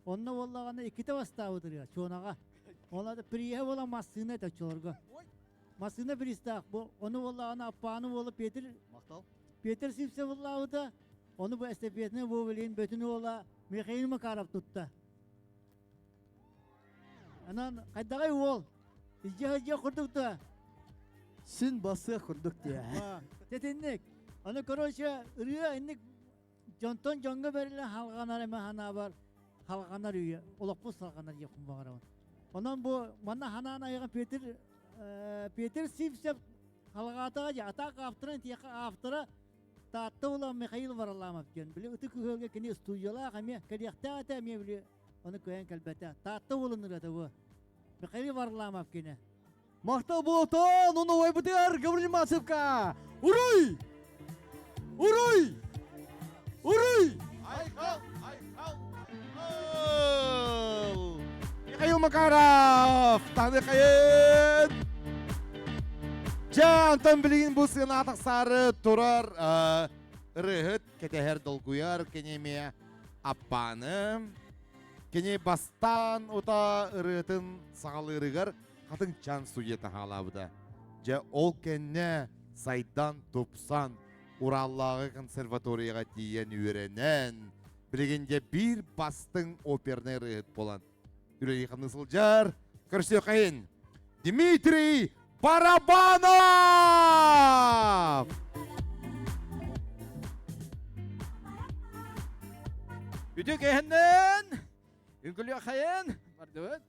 Онно буоллаҕына иккитэ бастаабыт ырыа Чуонаҕа. Ол аата приеһэ буолан массыына этэ оччолорго. Массыына пристаах бу ону буоллаҕына Аппааны уола Петр Махтал. Петр Сивцев ыллаабыта. Ону бу эстафетаны Вовелин бөтүн уола Михаил Макаров тутта. Анан хайдаҕай уол? Илдьэ курдук да. Син басыах курдук диэ. Тэтинник. Аны короче ырыа инник дьонтон дьоҥҥо бэриллэн халҕанар эмэ ханаабар халҕанар үйэ олохпут салҕанар диэхпин баҕарабын. Онон бу манна ханаан айаҕа Петр Петр Сивцев халҕаатаҕа дьэ атаак авторын тиэхэ автора Таатта уола Михаил Варламов диэн били ытык ыһыалга кини студиялаах эмиэ кэлиэхтээх этэ эмиэ били ону кыайан кэлбэтэ. Таатта уолун ырыата бу. Михаил Варламов кини. Махтал буолтон, уну ойбутугар Гаврил Мацевка! Уруй! Уруй! Уруй! Айхал! Айхал! Айхал! Михаил Макаров! Таныхайын! Дьэ, онтон билигин бу сыана тахсаары турар ырыһыт кэтэһэр долгуйар кини эмиэ аппааны. Кини бастаан ута ырыатын саҕалыырыгар Хатыҥчаан судьуйата хаалаабыта. Дьэ, ол кэннэ сайдан, тупсан, Ураллааҕы консерваторияҕа тиийэн үөрэнэн, билигин дьэ биир бастыҥ опернай ырыаһыт буолан үлэлии-хамныы сылдьар. Көрсүөххэйин Дмитрий Барабанов! Үтүө кэһэннэн, үҥкүлүөххэйин, бардыбыт.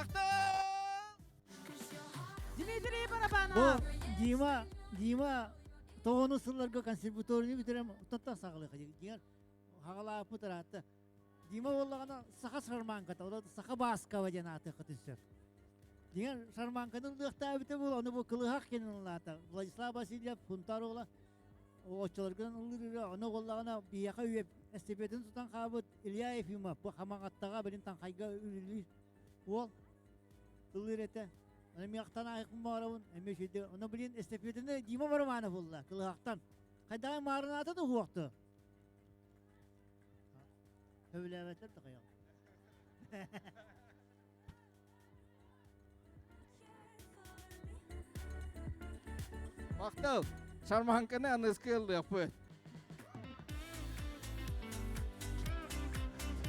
Махтал! Дмитрий Барабанов! Бу Дима, Дима тоҕону сылларга консерваторияны бүтэрэн тотта саҕалыха дигэр хаҕалааппыт ыраатта. Дима буоллаҕына саха шарманката, ол саха бааскаба диэн аатыахха түсөр. Дигэр шарманканы ылыахтаабыта буол, ону бу кылыһах кэнин ыллаата. Владислав Васильев Хунтар оҕола оччолоргунан ыллыыр ону буоллаҕына биһиэхэ үйэ эстепетин тутан хаалбыт Илья Ефимов бу Хамаҕаттаҕа билин Таҥхайга үлэлиир уол ыллыыр этэ. Ону миэхтан аайыкпын баҕарабын, эмиэ үчүгэй. Ону билин эстепетини Дима Романов булла, кылыһахтан. Хайдаҕай маарынаата да уһуохту. Сөбүлээбэттэр да хайаҕа. Махтал! Шарманканы аныскы ыллыахпыт.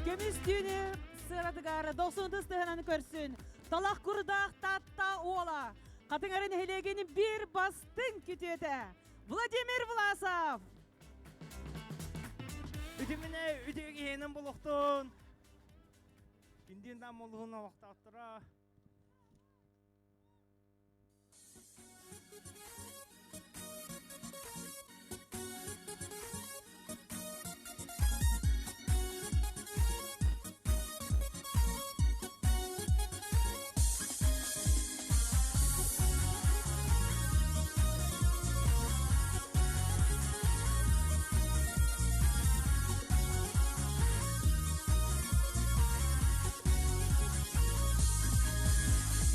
Көмүс түүнү сыаратыгар дохсун тыһынан көрсүн. Талах курдаах Татта уола. Хатыҥары нэһилиэгин биир бастыҥ күтүөтэ. Владимир Власов! Үтүмүнэ үтүө киһинэн болохтун. Күндүн там олуһун олохтоохторо.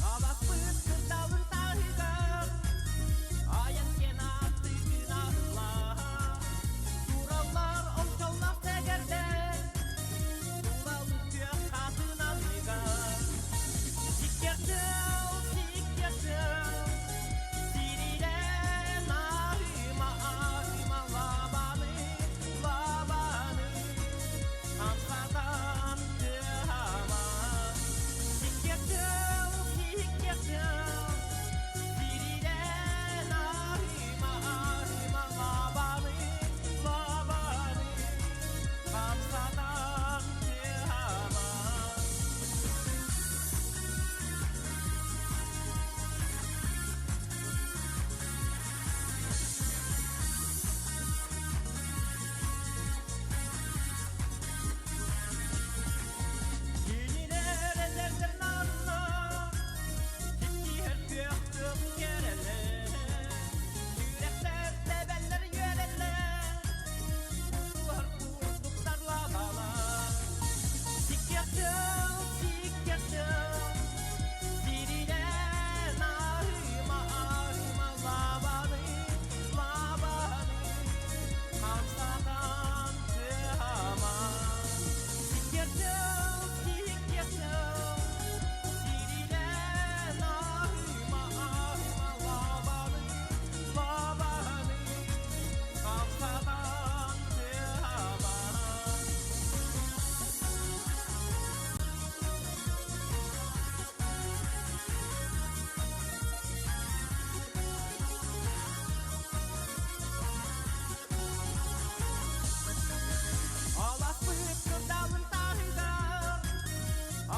Аласпыт кырдалын таһыгар Айан киэн аартыгын арыллар Тураллар ончоллох сэгэрдэр Тулалык күөх хатын анныгар Сиккэрдэл, сиккэрдэл Сирилэн арыма, арыма лабаны, лабаны Хамсатан тыама Сиккэрдэл, сиккэрдэл Сирилэн арыма, арыма лабаны, лабаны Хамсатан тыама Кинилэр эдэрдэр манна Ситтиһэр күөх кэрэлэр Сүрэхтэр тэбэллэр үөрэллэр Кустуһар курдуктар лабалар Сиккиэртэл, сиккиэртэл Сиринэн арыма, арыма лабаны, лабаны Хамсатан тыама Сиккиэртэл, сиккиэртэл Сиринэн арыма, арыма лабаны, лабаны Хамсатан тыама Аласпыт кырдалын таһыгар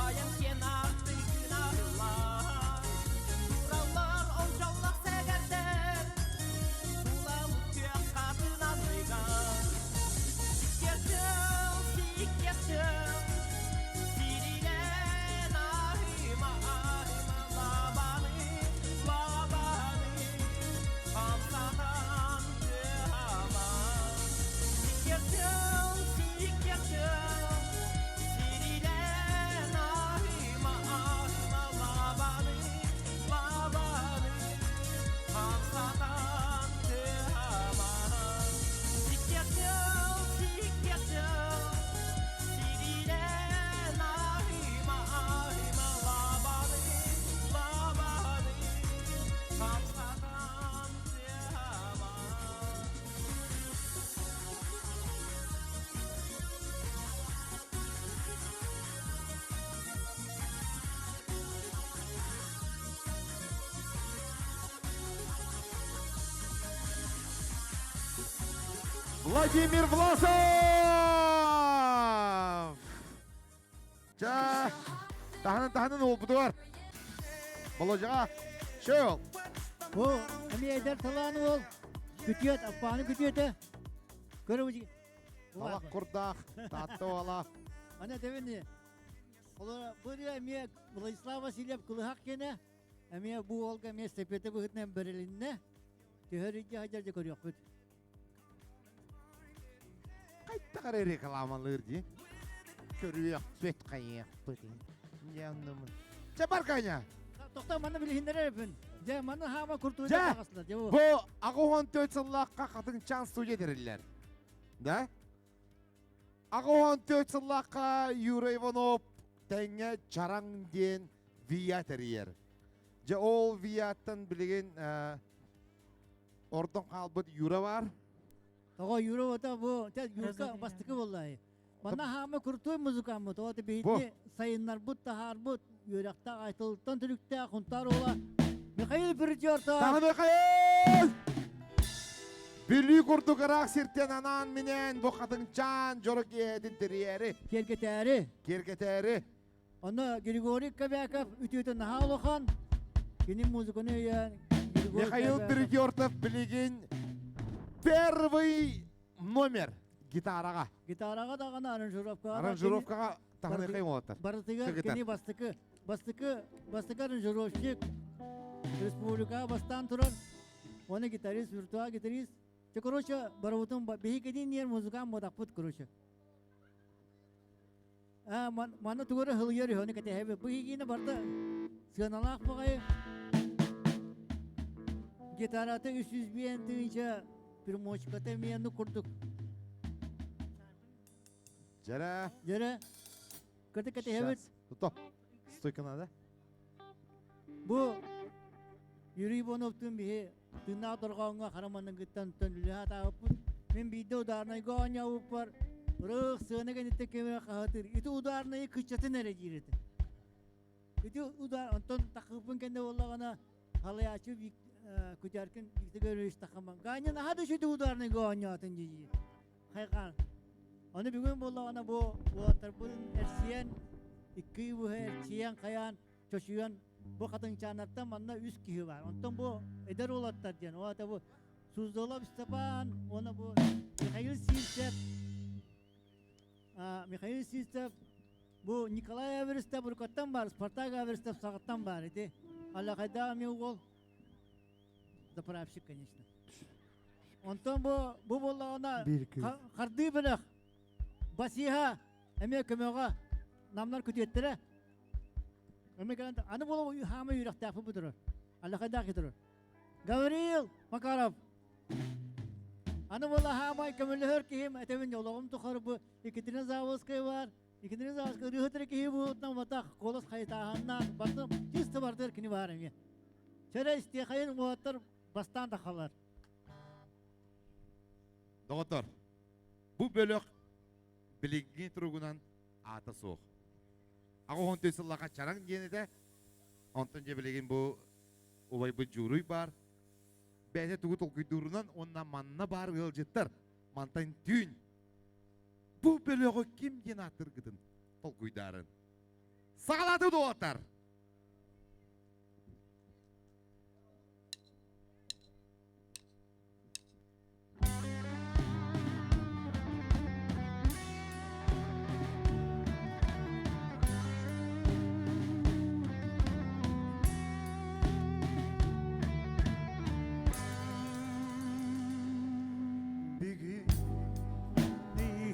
Айан киэн аартыгын арыллар Тураллар ончоллох сэгэрдэр Тулалык күөх хатын анныгар Сиккиэртэл, сиккиэртэл Сиринэн арыма, арыма лабаны, лабаны Хамсатан тыама Сиккиэртэл, сиккиэртэл Сиринэн арыма, арыма лабаны, лабаны Хамсатан тыама Сиккиэртэл, сиккиэртэл Сиринэн арыма, арыма лабаны, лабаны Хамсатан тыама Владимир Власов! Ча, таһынан таһынан уолбутугар. Боложаға, шөй ол. Бу эми эдэр талаан уол күтүөт, аппааны күтүөтэ. Көрө Талах курдаах, таатта уола. Ана тебини. Олора бу эмиэ Владислав Васильев кылыһах кенэ эмиэ бу уолга эмиэ эстафета быһытынан бэрилиннэ. Төһөр илдьэ сылдьар дьэ көрүөхпүт. Хайдах эрэ рекламалыыр дии. Көрүөхпүт, хайыахпыт. Дьэ, Чэ бар Ганя. Тохтоо манна билиһиннэрэр эпин. Дьэ манна хаама куртуйда Дьэ, таҕысла. Дьэ бу. бу 84 сыллаахха Хатыҥчаан студия тэриллэр. Да? 84 сыллаахха Юра Иванов тэҥҥэ Чараҥ диэн ВИА тэрийэр. Дьэ ол ВИА-ттан билигин ордон хаалбыт Юра бар. Тоҕо Юра ота бу Юрка бастакы буоллай. Манна хаама крутой музыкаммыт, ота биһиги сайыннарбыт, таһаарбыт, үөрэхтээх айтылыттан түрүктээх хунтаар уола Михаил Перетертов. Таһы Михаил! Бүлүү курдук ыраах сиртэн анаан-минээн бу хатыҥчаан дьоро киэһэтин тэрийээри. Киэргэтээри. Киэргэтээри. Онно Григорий Кобяков үтүөтэ наһаа улахан. Кини музыканы өйөөн Михаил Перетертов билигин первый номер гитараҕа. Гитараҕа даҕаны аранжировкаҕа Аранжировкаҕа таһыныхай оҥоттар. Барытыгар кини бастакы бастакы бастакы аранжировщик республикаҕа бастаан турар. Оны гитарист, виртуал гитарист. Те, короче, барыбытын биһиги диэн музыкант бодаппыт, короче. Манна тугу эрэ ыһылыйар үһү, ону кэтэһэбит. Бу гигиена барыта сыаналаах баҕайы. Гитарата 305 тыһыынча, примочката эмиэ оннук курдук. Дьэрэ. Дьэрэ. Кырдык кэтэһэбит. Туто. Стойка надо. Бу Юрий Ивановтуун биһи тыыннаах дорҕооҥҥо хара маныгыттан төннүлүһэ атаабыппыт. Мин биирдэ ударнайга оонньообуппар ырых сыана кэнниттэн кэмэ хаһытыр. Ити ударнайы кыччатын эрэ диир этэ. Ити удар онтон тахыппын кэннэ буоллаҕына халайааччы Кутяркин Виктор Гаврилович тахаман Ганя наһаа да үчүгэй ударнайга оонньоотун дии хайҕаан. Ону бүгүн буоллаҕына бу уолаттарбын эрсийэн икки быһа эрчийэн хайаан чочуйан бу хатыҥчааннартан манна үс киһи баар. Онтон бу эдэр уолаттар диэн, ол аата бу Суздалов Степан уонна бу Михаил Сивцев, Михаил Сивцев бу Николай Аверстов уруккаттан баар, Спартак Аверстов саҕаттан баар ити. Аллахайдаах эмиэ уол заправщик, конечно. Онтон бу бу буоллаҕына хардыы бөлөх Басиха эмиэ көмөҕө намнар күтүөттэрэ. Эмиэ кэлэн аны буола хаама үөрэхтээхпит бу турар. Аллахайдаах турар. Гавриил Макаров. Аны буола хаамай көмөлөһөр киһим этэбин олоҕум тухары бу Екатерина Заводская бар. Екатерина Заводская ырыаһыт киһи буутунан батах голос хайытааһыннаах бардым чисто бардыр кини бар эмиэ. Чэрэ истиэхэйин уоттар бастаан да халар. Доҕоттор, бу бөлөх билиҥҥи туругунан аата суох. 84 сыллаахха Чараҥ диэн этэ. Онтон дьэ билигин бу убайбыт Дьууруй баар. Бэйэтэ тугу толкуйдуурунан уонна манна баар ыалдьыттар мантан түүн бу бөлөҕү ким диэн ааттыыргытын толкуйдаарын. Саҕалааты доҕоттор!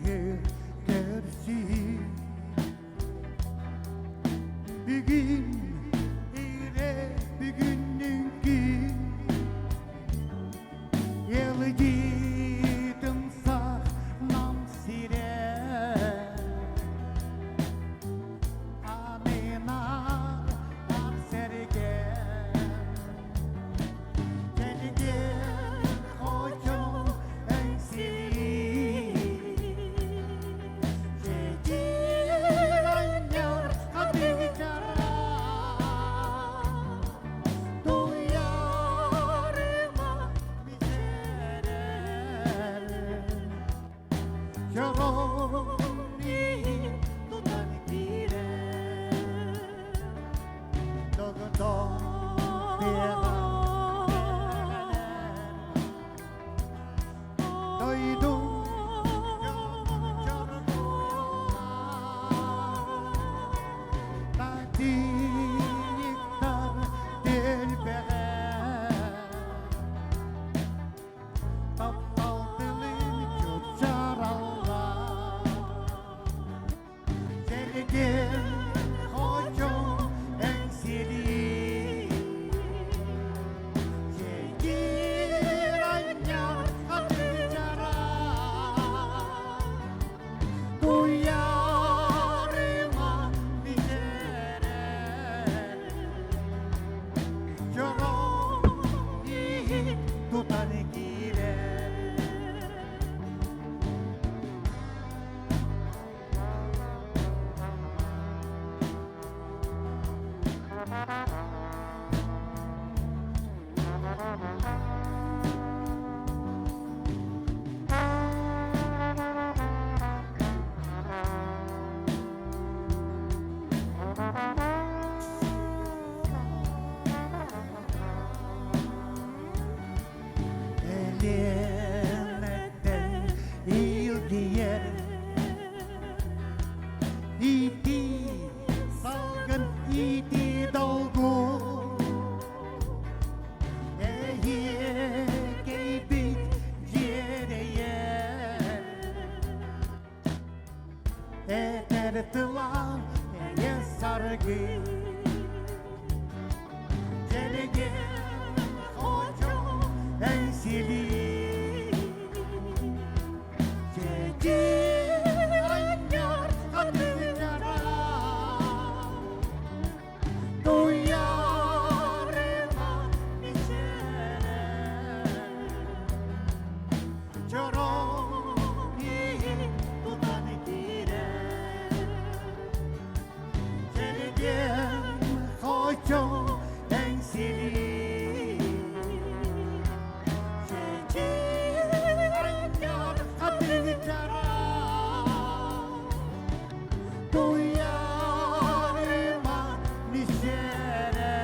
Бүгүн көрсүү Бүгүн ире бүгүннүкү Елдитим сахнам сире Анынар арсерге Келген хочом эңсири Жетир аннар кадыгара Туярыма мичерер Чоғони тутан кирер. Догдо Таптал тылын чупчаралла Желеген хочо эҥсиэли Чэгир анньар хатыҥчара Туйаарыма мичээрэ Дьоро иһин тутан киирэр. Элиэнэттэн илгийэр ити салгын ити долгун эһиэкэйбит дьиэрэйэр этэр тыла эйэ саргы Дьэлигэ хочо эҥсилии Чэчир анньар хатыҥнара Туйаарыма мичээрэ Чоро иһин тутан киирэр Чэлгиэн хочо эҥсилии Чэчир анньар хатыҥчара Туйаарыма мичээрэ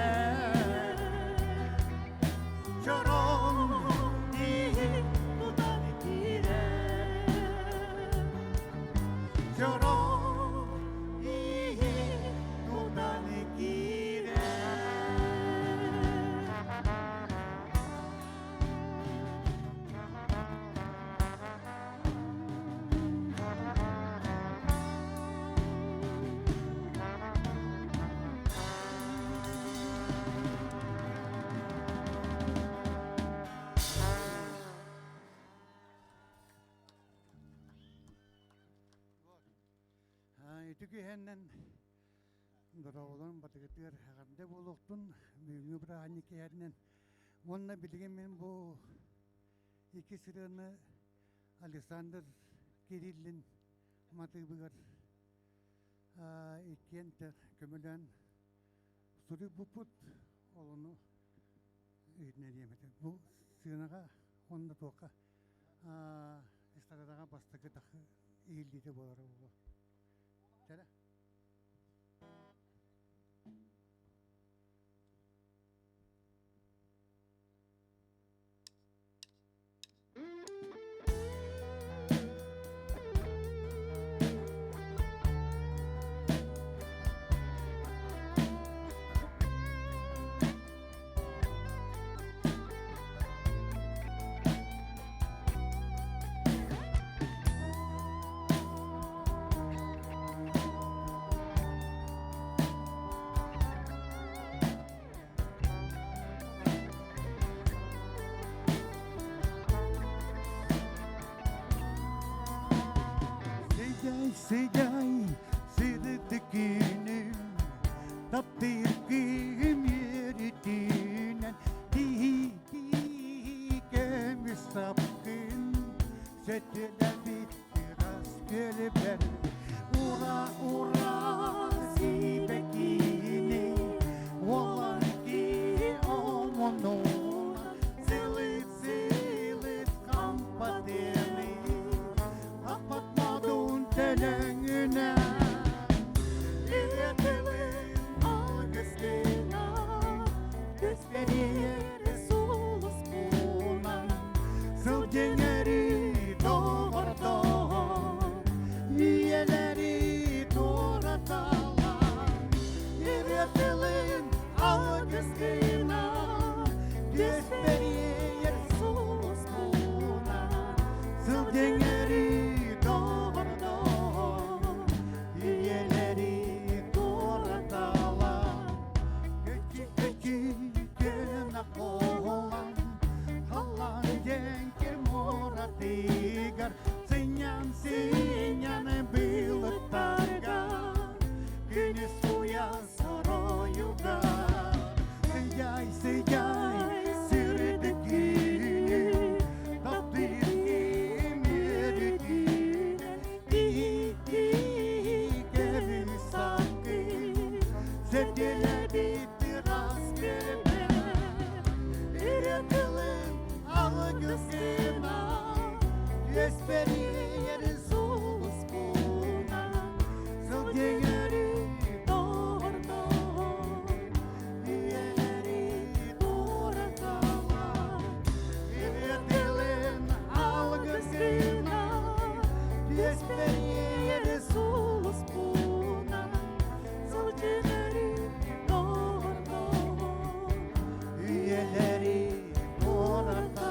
Чорон иһин тутан киирэр Чорон иһин тутан киирэр. Ити күһэннэн дороолорун батыгытыгар эҕэрдэ буолуохтун бүгүҥҥү бырааһынньык киһэринэн уонна билигин мин бу икки сырыаны Александр Кириллин матыыбыгар иккиэн көмөлөөн суруйбуппут ол ону иһитинэриэм этэ. Бу сыанаҕа уонна туохха эстрадаҕа бастакы иһиллиитэ буолара буолуо. Чэрэ. Сыдай, сыдай, сырдык күнүм, таптыыр кыым үөрүүтүнэн тиий көмүс сапкын сөтүлэбит ыраас күөлбэр ура ура сибэкини уоланки омонуна сылыт сылыт хампатыны аппатмадун төлөҥүнэ Ийэтилин алгыстыҥа Көстөрүөр сулус буолан Сылдьыҥары доҕордоһон Үйэлэри туораталаан Ийэтилин алгыстыҥа Көстөрүөр сулус буолан. Түөспэрийэр сулуспунан Сылдьыҥары доҕордоһон Үйэлэри туораталаан Ырыа тылын алгысынан Түөспэрийэр сулуспунан Сылдьыҥары доҕордоһон Үйэлэри туораталаан.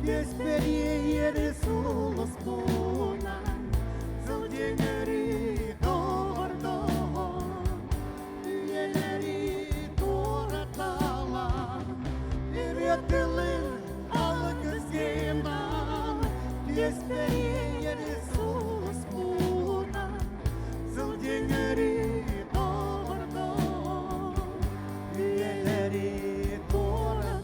Түөспэрийэр сулуспунан Сылдьыҥары доҕордоһон Үйэлэри туораталаан Ырыа тылын алгысынан Түөспэрийэр сулуспунан Сылдьыҥары доҕордоһон Үйэлэри туораталаан.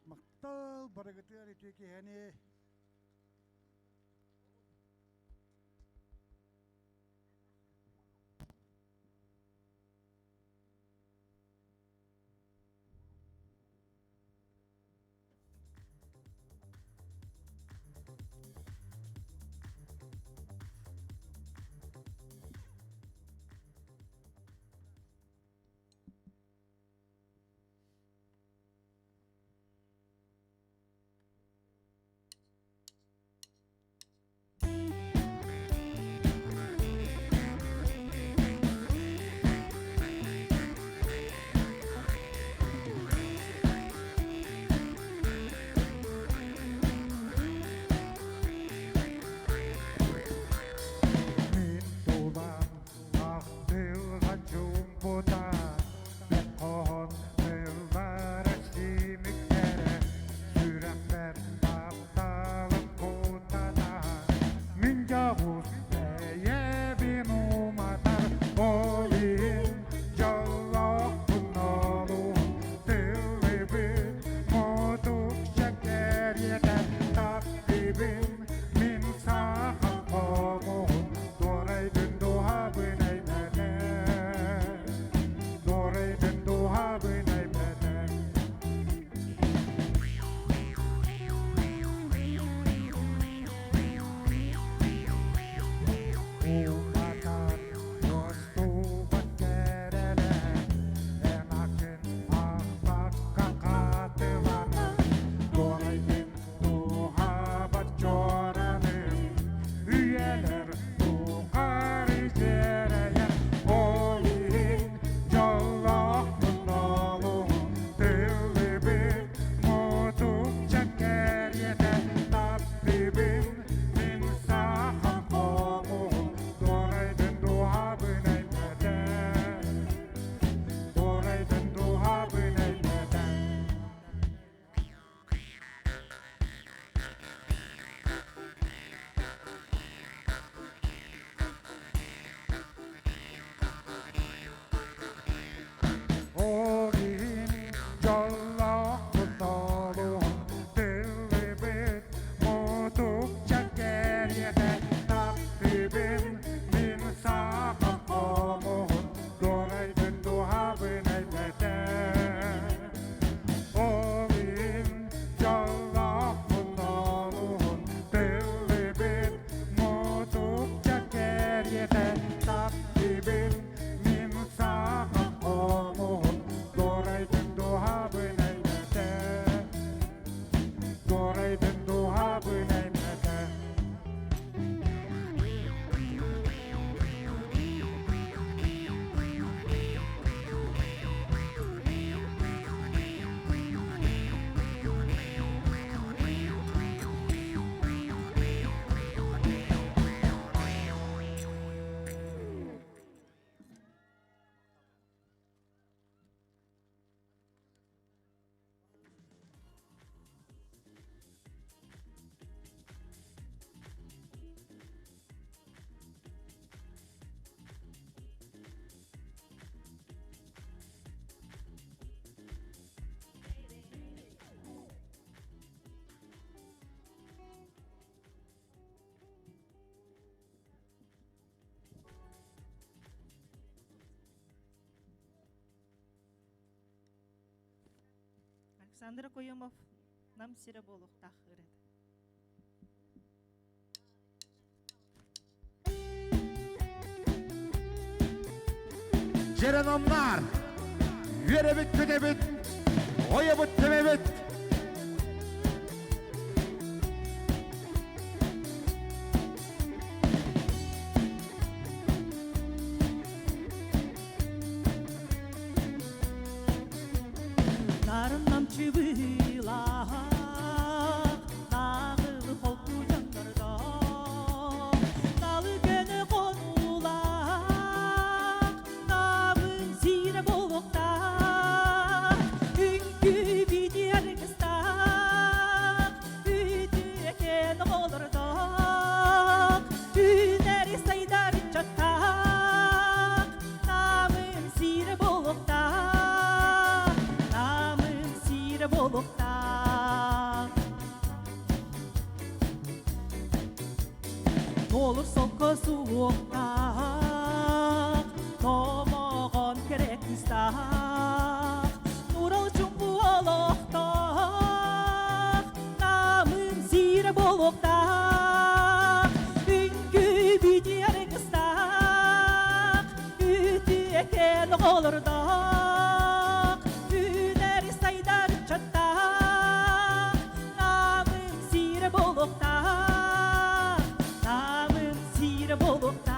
Махтал барыгытыгар үтүө киһини. Мин тулам ахтылга чуумпута, Хоһон тыллара симиктэрэ, Сүрэхпэр тапталым куттана. Мин дьоҕус бэйэбин уматар, Ол иһин дьоллоохпун олуһун. Тыллыбыт мутукча кэриэтэ, Таптыыбын мин сахам хомуһун. Дуорайдын дууһабын эймэнэ, Дуорайдын дууһабын. Александр Окоемов Нам сирэ буолуохтаах ырыата. Жерономнар, үөрэбит күтэбит, ойобут тэбэбит. Нарын намчы быһыылаах, нааҕылы холку дьоннордоох, налы көнө хонуулаах, наабын сиирэ буолуохтаах, үҥкүү бити аргыстаах, үтүөкэн оҕолордоох, үүнэри сайдар ыччаттаах, Намым сиирэ буолуохтаах, намым сиирэ буолуохтаах. Туолур солко суохтаах, томоҕон кэрэ кыыстаах, нурал чуҥку олохтоох, намым сиирэ буолуохтаах, үҥкүү бити аргыстаах, үтүөкэн оҕолордоох, үүнэр сайдар ыччаттаах, намым сиирэ буолуохтаах, намым сиирэ буолуохтаах.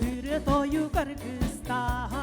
Үрэ тойук аргыстаах,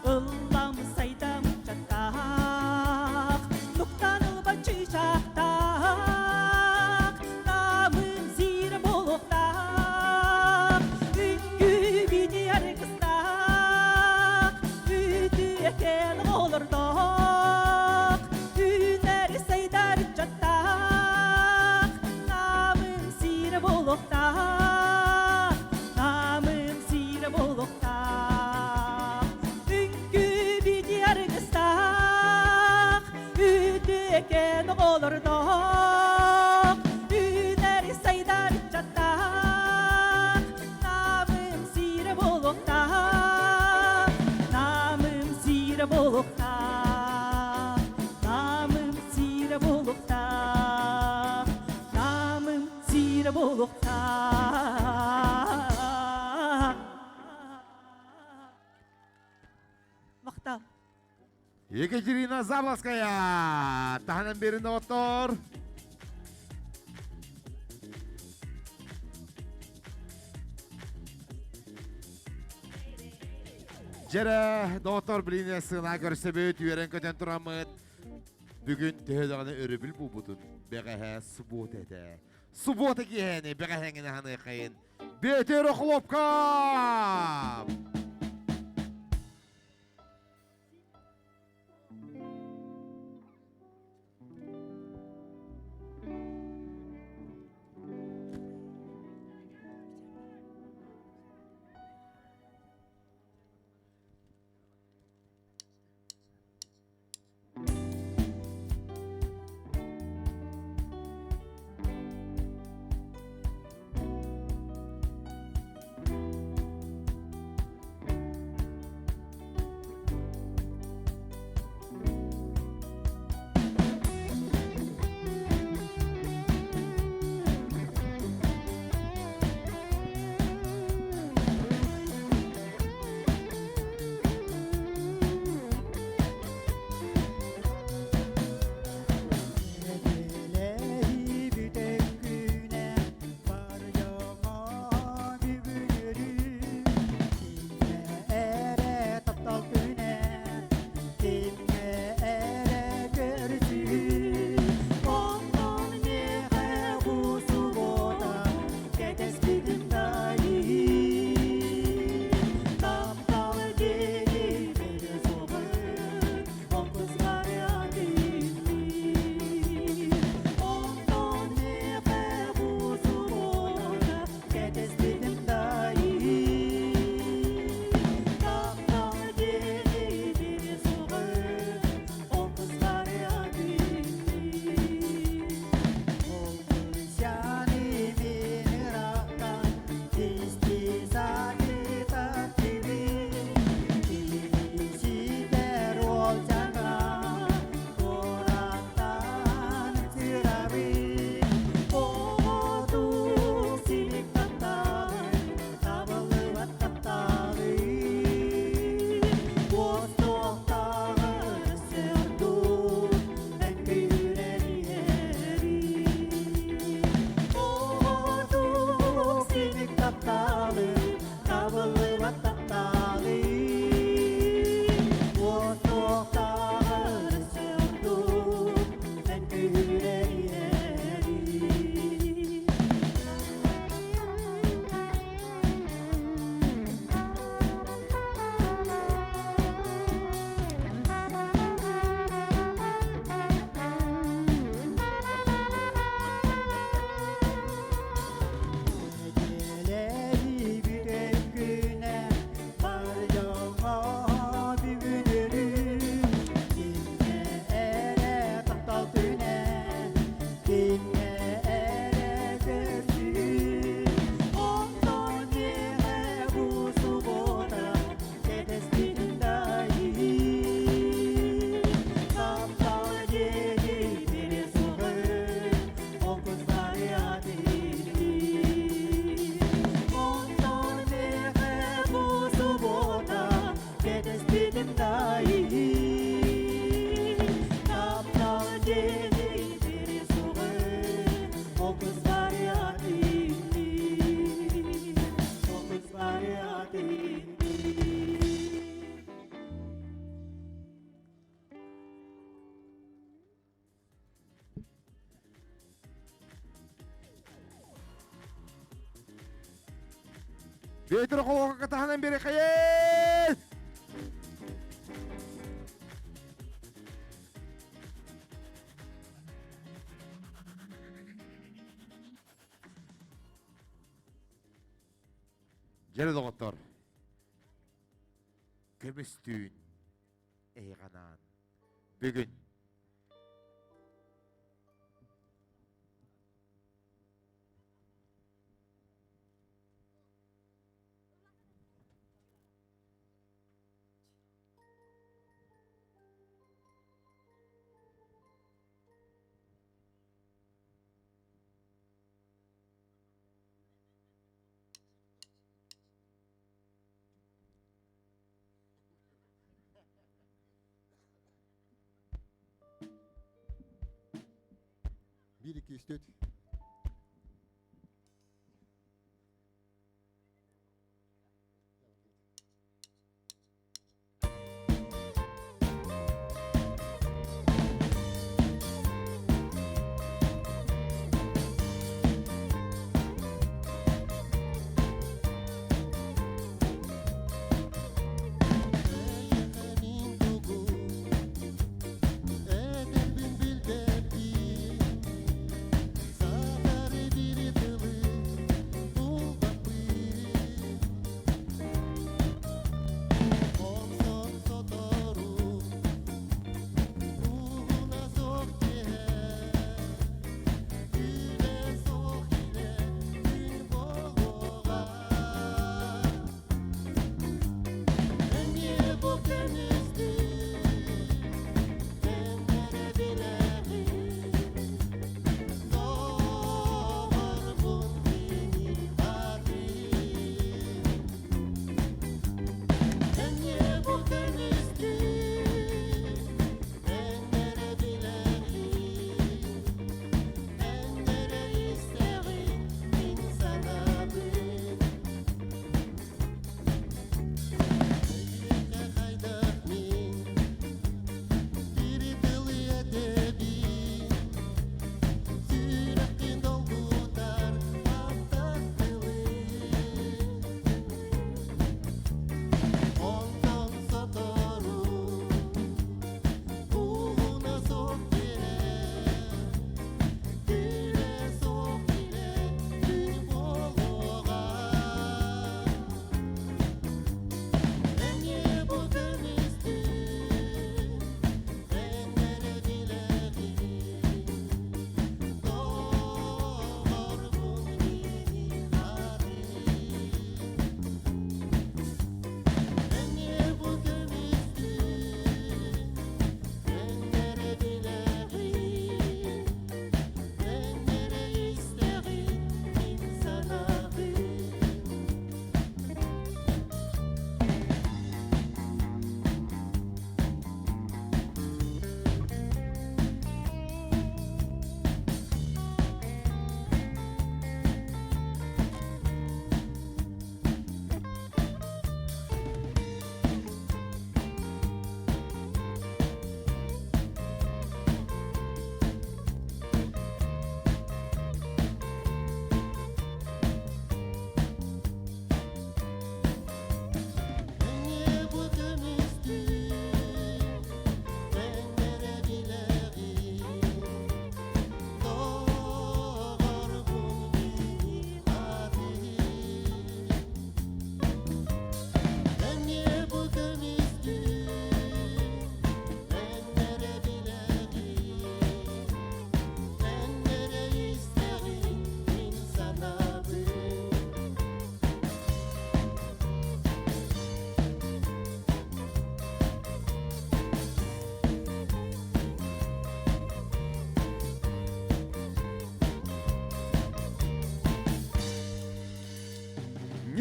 ыллам сайдам чаттаах, нуктан ылба чыычаахтаах, намын сиирэ буолуохтаах, үҥкүү бити аргыстаах, үтүөкэн олордоох, үүнэр сайдар ыччаттаах, намын сиирэ буолуохтаах, намын сиирэ буолуохтаах, үҥкүү бити аргыстаах, үтүөкэн оҕолордоох, үүнэр сайдар ыччаттаах, намым сиирэ буолуохтаах, намым сиирэ буолуохтаах, намым сиирэ буолуохтаах, намым сиирэ буолуохтаах. Махтал. Екатерина Заболоцкая! Таһынан берин доҕоттор! Дьэрэ, доҕоттор, билине сына көрсөбүт, үөрэн-көтөн тураммыт. Бүгүн төһө даҕаны өрөбүл буолбутун бэҕэһээ субуота этэ. Субуота киэһэни бэҕэһээҥҥини аһаныаххайын. Бүөтүр Охлопков! Бүөтүр холоҕо катаһынан биэрэхэйэн! Дьэрэ доҕоттор, көмүс түүн эйҕанаан бүгүн Бир, iki, үс, төрт.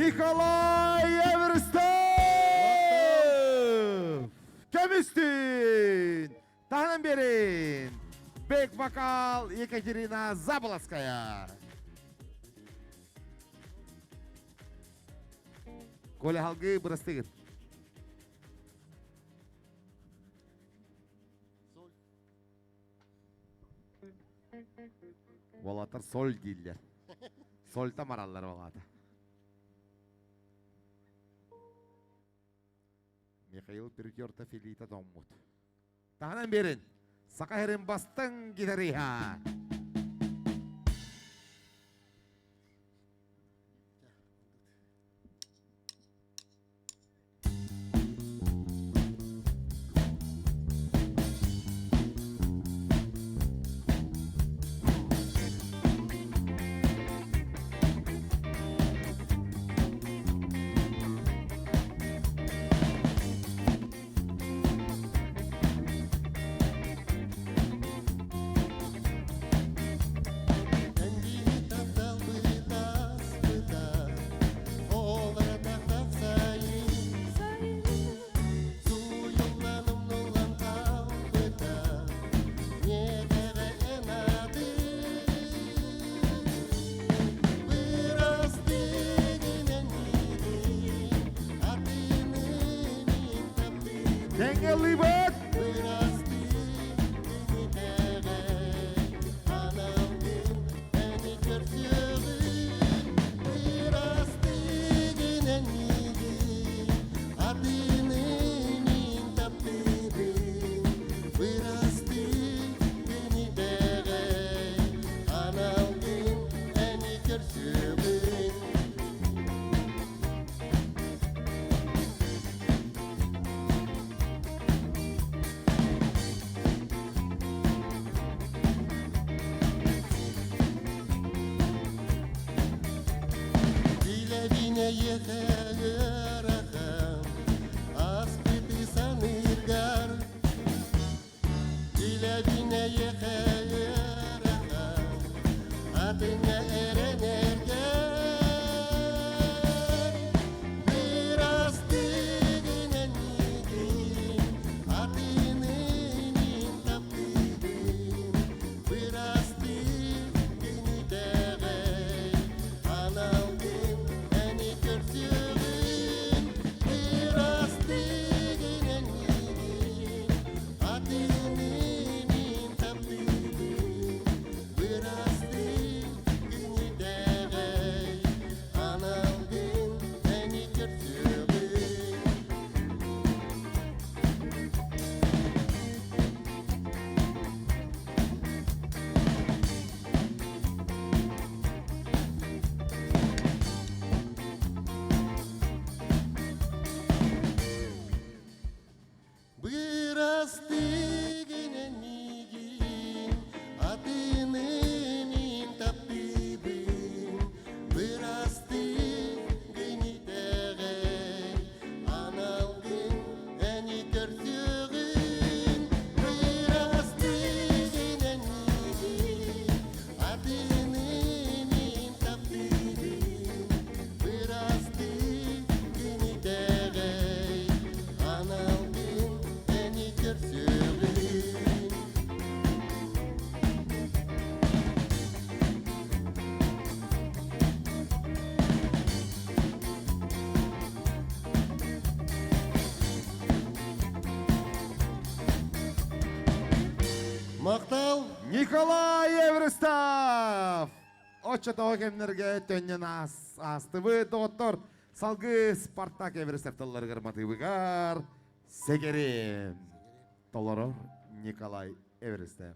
Николай Эверстов! Көмүстүүн! Таһынан берин! Бэк вокал Екатерина Заболоцкая. Коля халгы бырастыгын. Уолаттар соль дииллэр. Сольта мараллар балаата. Михаил Перетертов илиитэ тоҥмут. Таһынан берин, саха сирин бастыҥ гитариһа. Тэҥҥэ Махтал! Николай Эверстов! Оччотооҕу кэмнэргэ төннөн аастыбыт доҕоттор. Салгыы Спартак Эверестов тылларыгар матыыбыгар Сэгэрим толорор Николай Эверестов.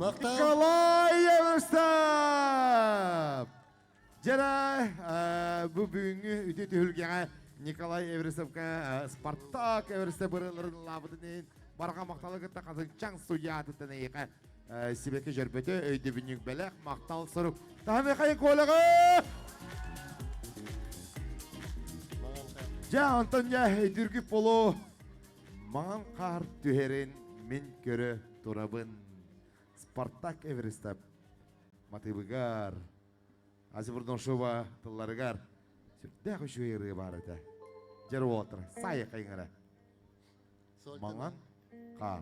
Николай Эверстов! Дьэрэ, бу бүгүҥҥү үтүө түһүлгэҕэ Николай Эверестовка Спартак Эверестов ырыаларын ыллаабытын иһин барҕа махталы кытта хатыҥчаҥ судьяатыттан эйиэхэ сибэкки дьөрбөтө өйдөбүнньүк бэлэх махтал сурук. Таһамыхай Коляҕа! Дьэ, онтон дьэ, өйдүүргүт болу маҥан хаар түһэрин мин көрө турабын. Спартак Эверестов матыыбыгар Ася Бурнашова тылларыгар сүрдээх үчүгэй ырыа баар этэ. Дьэр уолаттар, саайа хайыҥара. Маҥан хаар.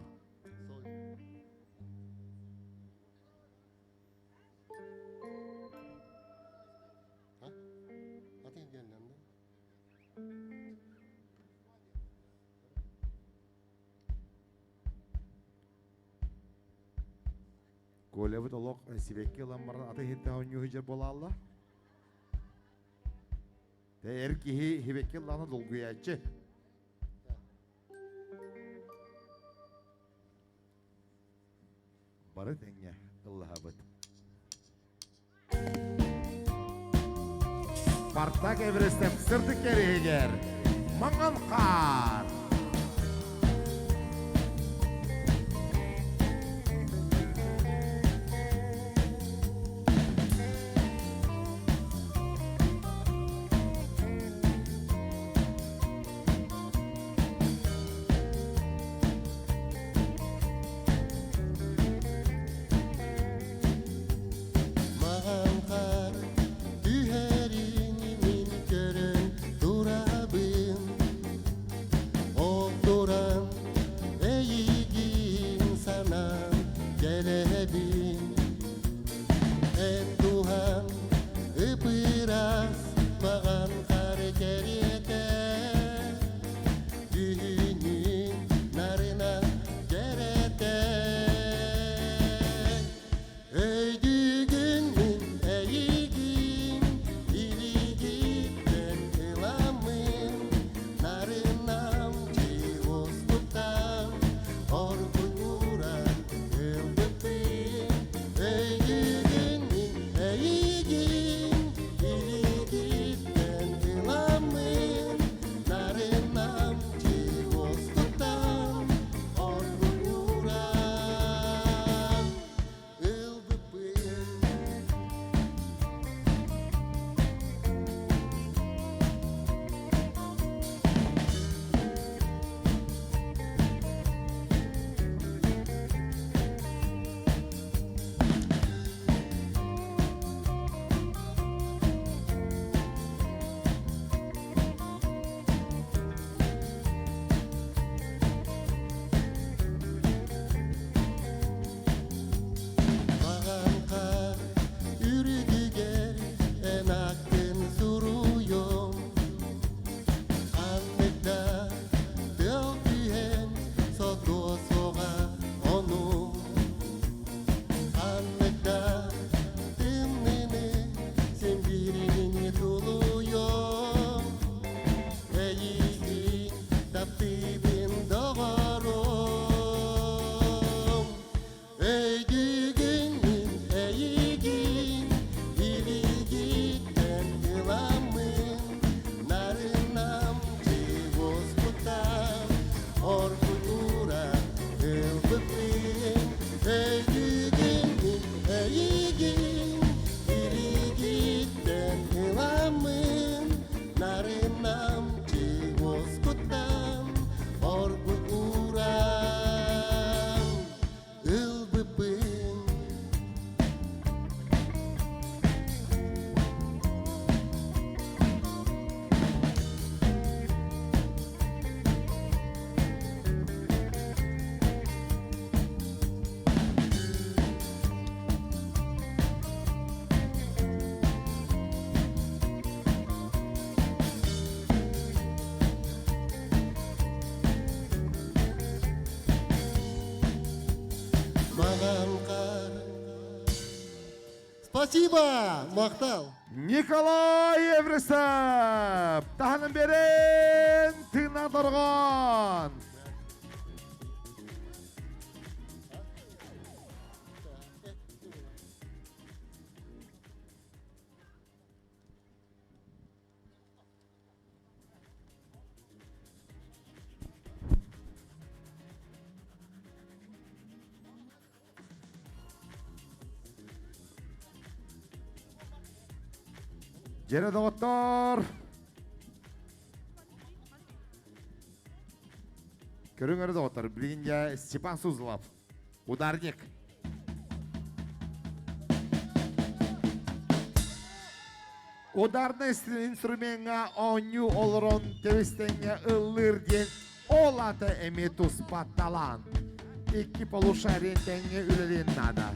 Колябыт олох сибэкки ылан баран аты иһиттээх оонньуу сылдьар буолаалла. Тэ эр киһи сибэкки ыллаҕына долгуйааччы. Бары тэҥҥэ ыллаһабыт. Спартак Эверестев сырдык кэриһигэр Маҥан хаар! Маҕан хаар түһэрин мин көрөн турабын Ол туран эйигин санаан кэлэбин Эн туһан ып-ыраас маҕан хаар кэриэтэ Күһүнүн нарына дьэрэтэ Өйдүүгүн мин эйигин илиигиттэн ыламмын нарынам дьиҕоспуттан оргуйуран ылбыппын Өйдүүгүн мин эйигин илиигиттэн ыламмын нарынам дьиҕоспуттан оргуйуран ылбыппын. Маҕанха үрдүгэр эн ааккын суруйуом Ханнык да тыал түһэн сотуо суоҕа ону Ханнык да тымныыны син бииригини тулуйуом Эйигин таптыыбын доҕорум Өйдүүгүн мин эйигин илиигиттэн ыламмын нарынам дьиҕоспуттан оргутуура ылбыппын Өйдүүгүн мин эйигин илиигиттэн ыламмын нарынам дьиҕоспуттан оргутуура ылбыппын. Маҕанхар. Спасибо, махтал. Николай Эверестов! Таһынан берен тыына торгон! Дьэрэ доҕоттор! Көрүҥ эрэ доҕоттор, билигин дьэ Степан Сузлов, ударник. Ударный инструмеҥҥа оонньуу олорон тэбистэҥҥэ ыллыыр диэн ол аата эмиэ туспа талаан. Икки полушарие тэҥҥэ үлэлиэн наада.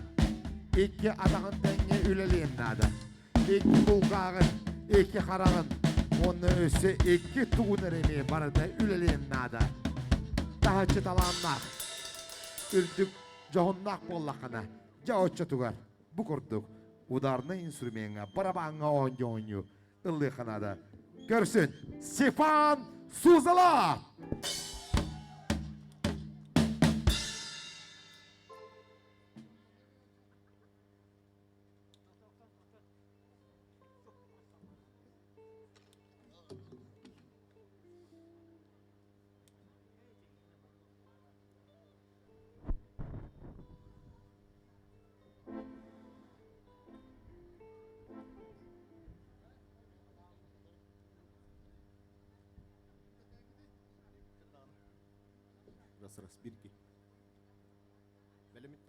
Икки атаҕын тэҥҥэ үлэлиэн наада. Икки кулгааҕын, икки хараҕын уонна өссө икки тугун эрэ эмиэ барыта үлэлиэн наада. Таһыччы талааннаах, үрдүк дьоһуннаах буоллаххына, дьэ оччотугар бу курдук ударнай инструмеҥҥа барабааҥҥа оонньуу-оонньуу ыллыахха наада. Көрсүн Степан Сузала! Раз раз бирки. Бэлэмит.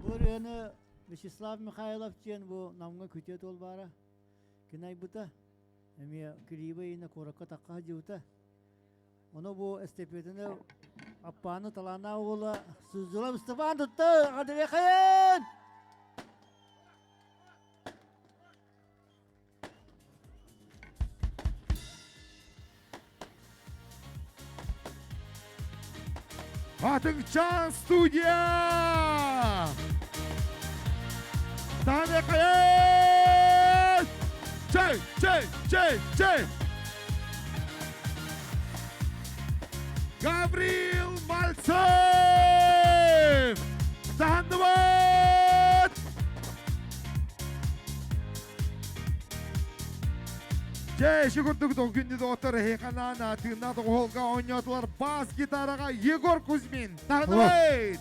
Бу Вячеслав Михайлов диэн бу Намҥа күтүөт уол баара. Кини айбыта. Эмиэ Кириибэ иинэ куоракка тахха сылдьыбыта. Ону бу эстепетини Аппааны талааннаах уола Сызылов Степан тутта Адырехайын! Хатыҥчаан студия! Таня Кайын! Чэй, чэй, чэй, чэй! Гаврил Мальцев! Таһандыбыт! Дьэ, иши курдук күндү доҕоттор эһиэхэ тыыннаах доҕуһуолга оонньоотулар бас гитараҕа Егор Кузьмин. Таһынабыт!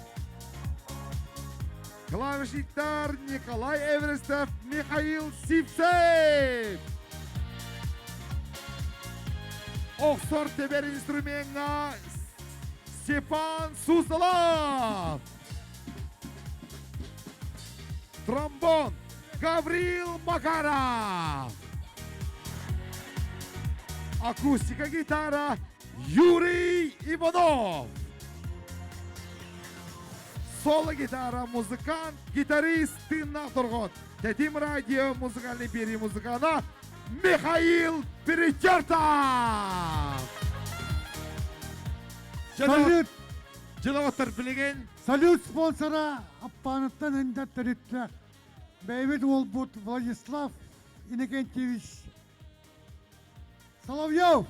Клавишниктар Николай Эверестов, Михаил Сивцев! Охсор тебер инструментҥа Степан Суслов! Тромбон Гаврил Макаров! Акустика гитара Юрий Иванов! Соло-гитара музыкант, гитарист тыыннаах торҕот. Тэтим радио музыкальный биэрии музыкана Михаил Перетертов! Салют! Дьылоҕоттор билигин Салют спонсора Аппааныттан ындар төрүттээх бэйэбит уолбут Владислав Иннокентьевич Соловьев!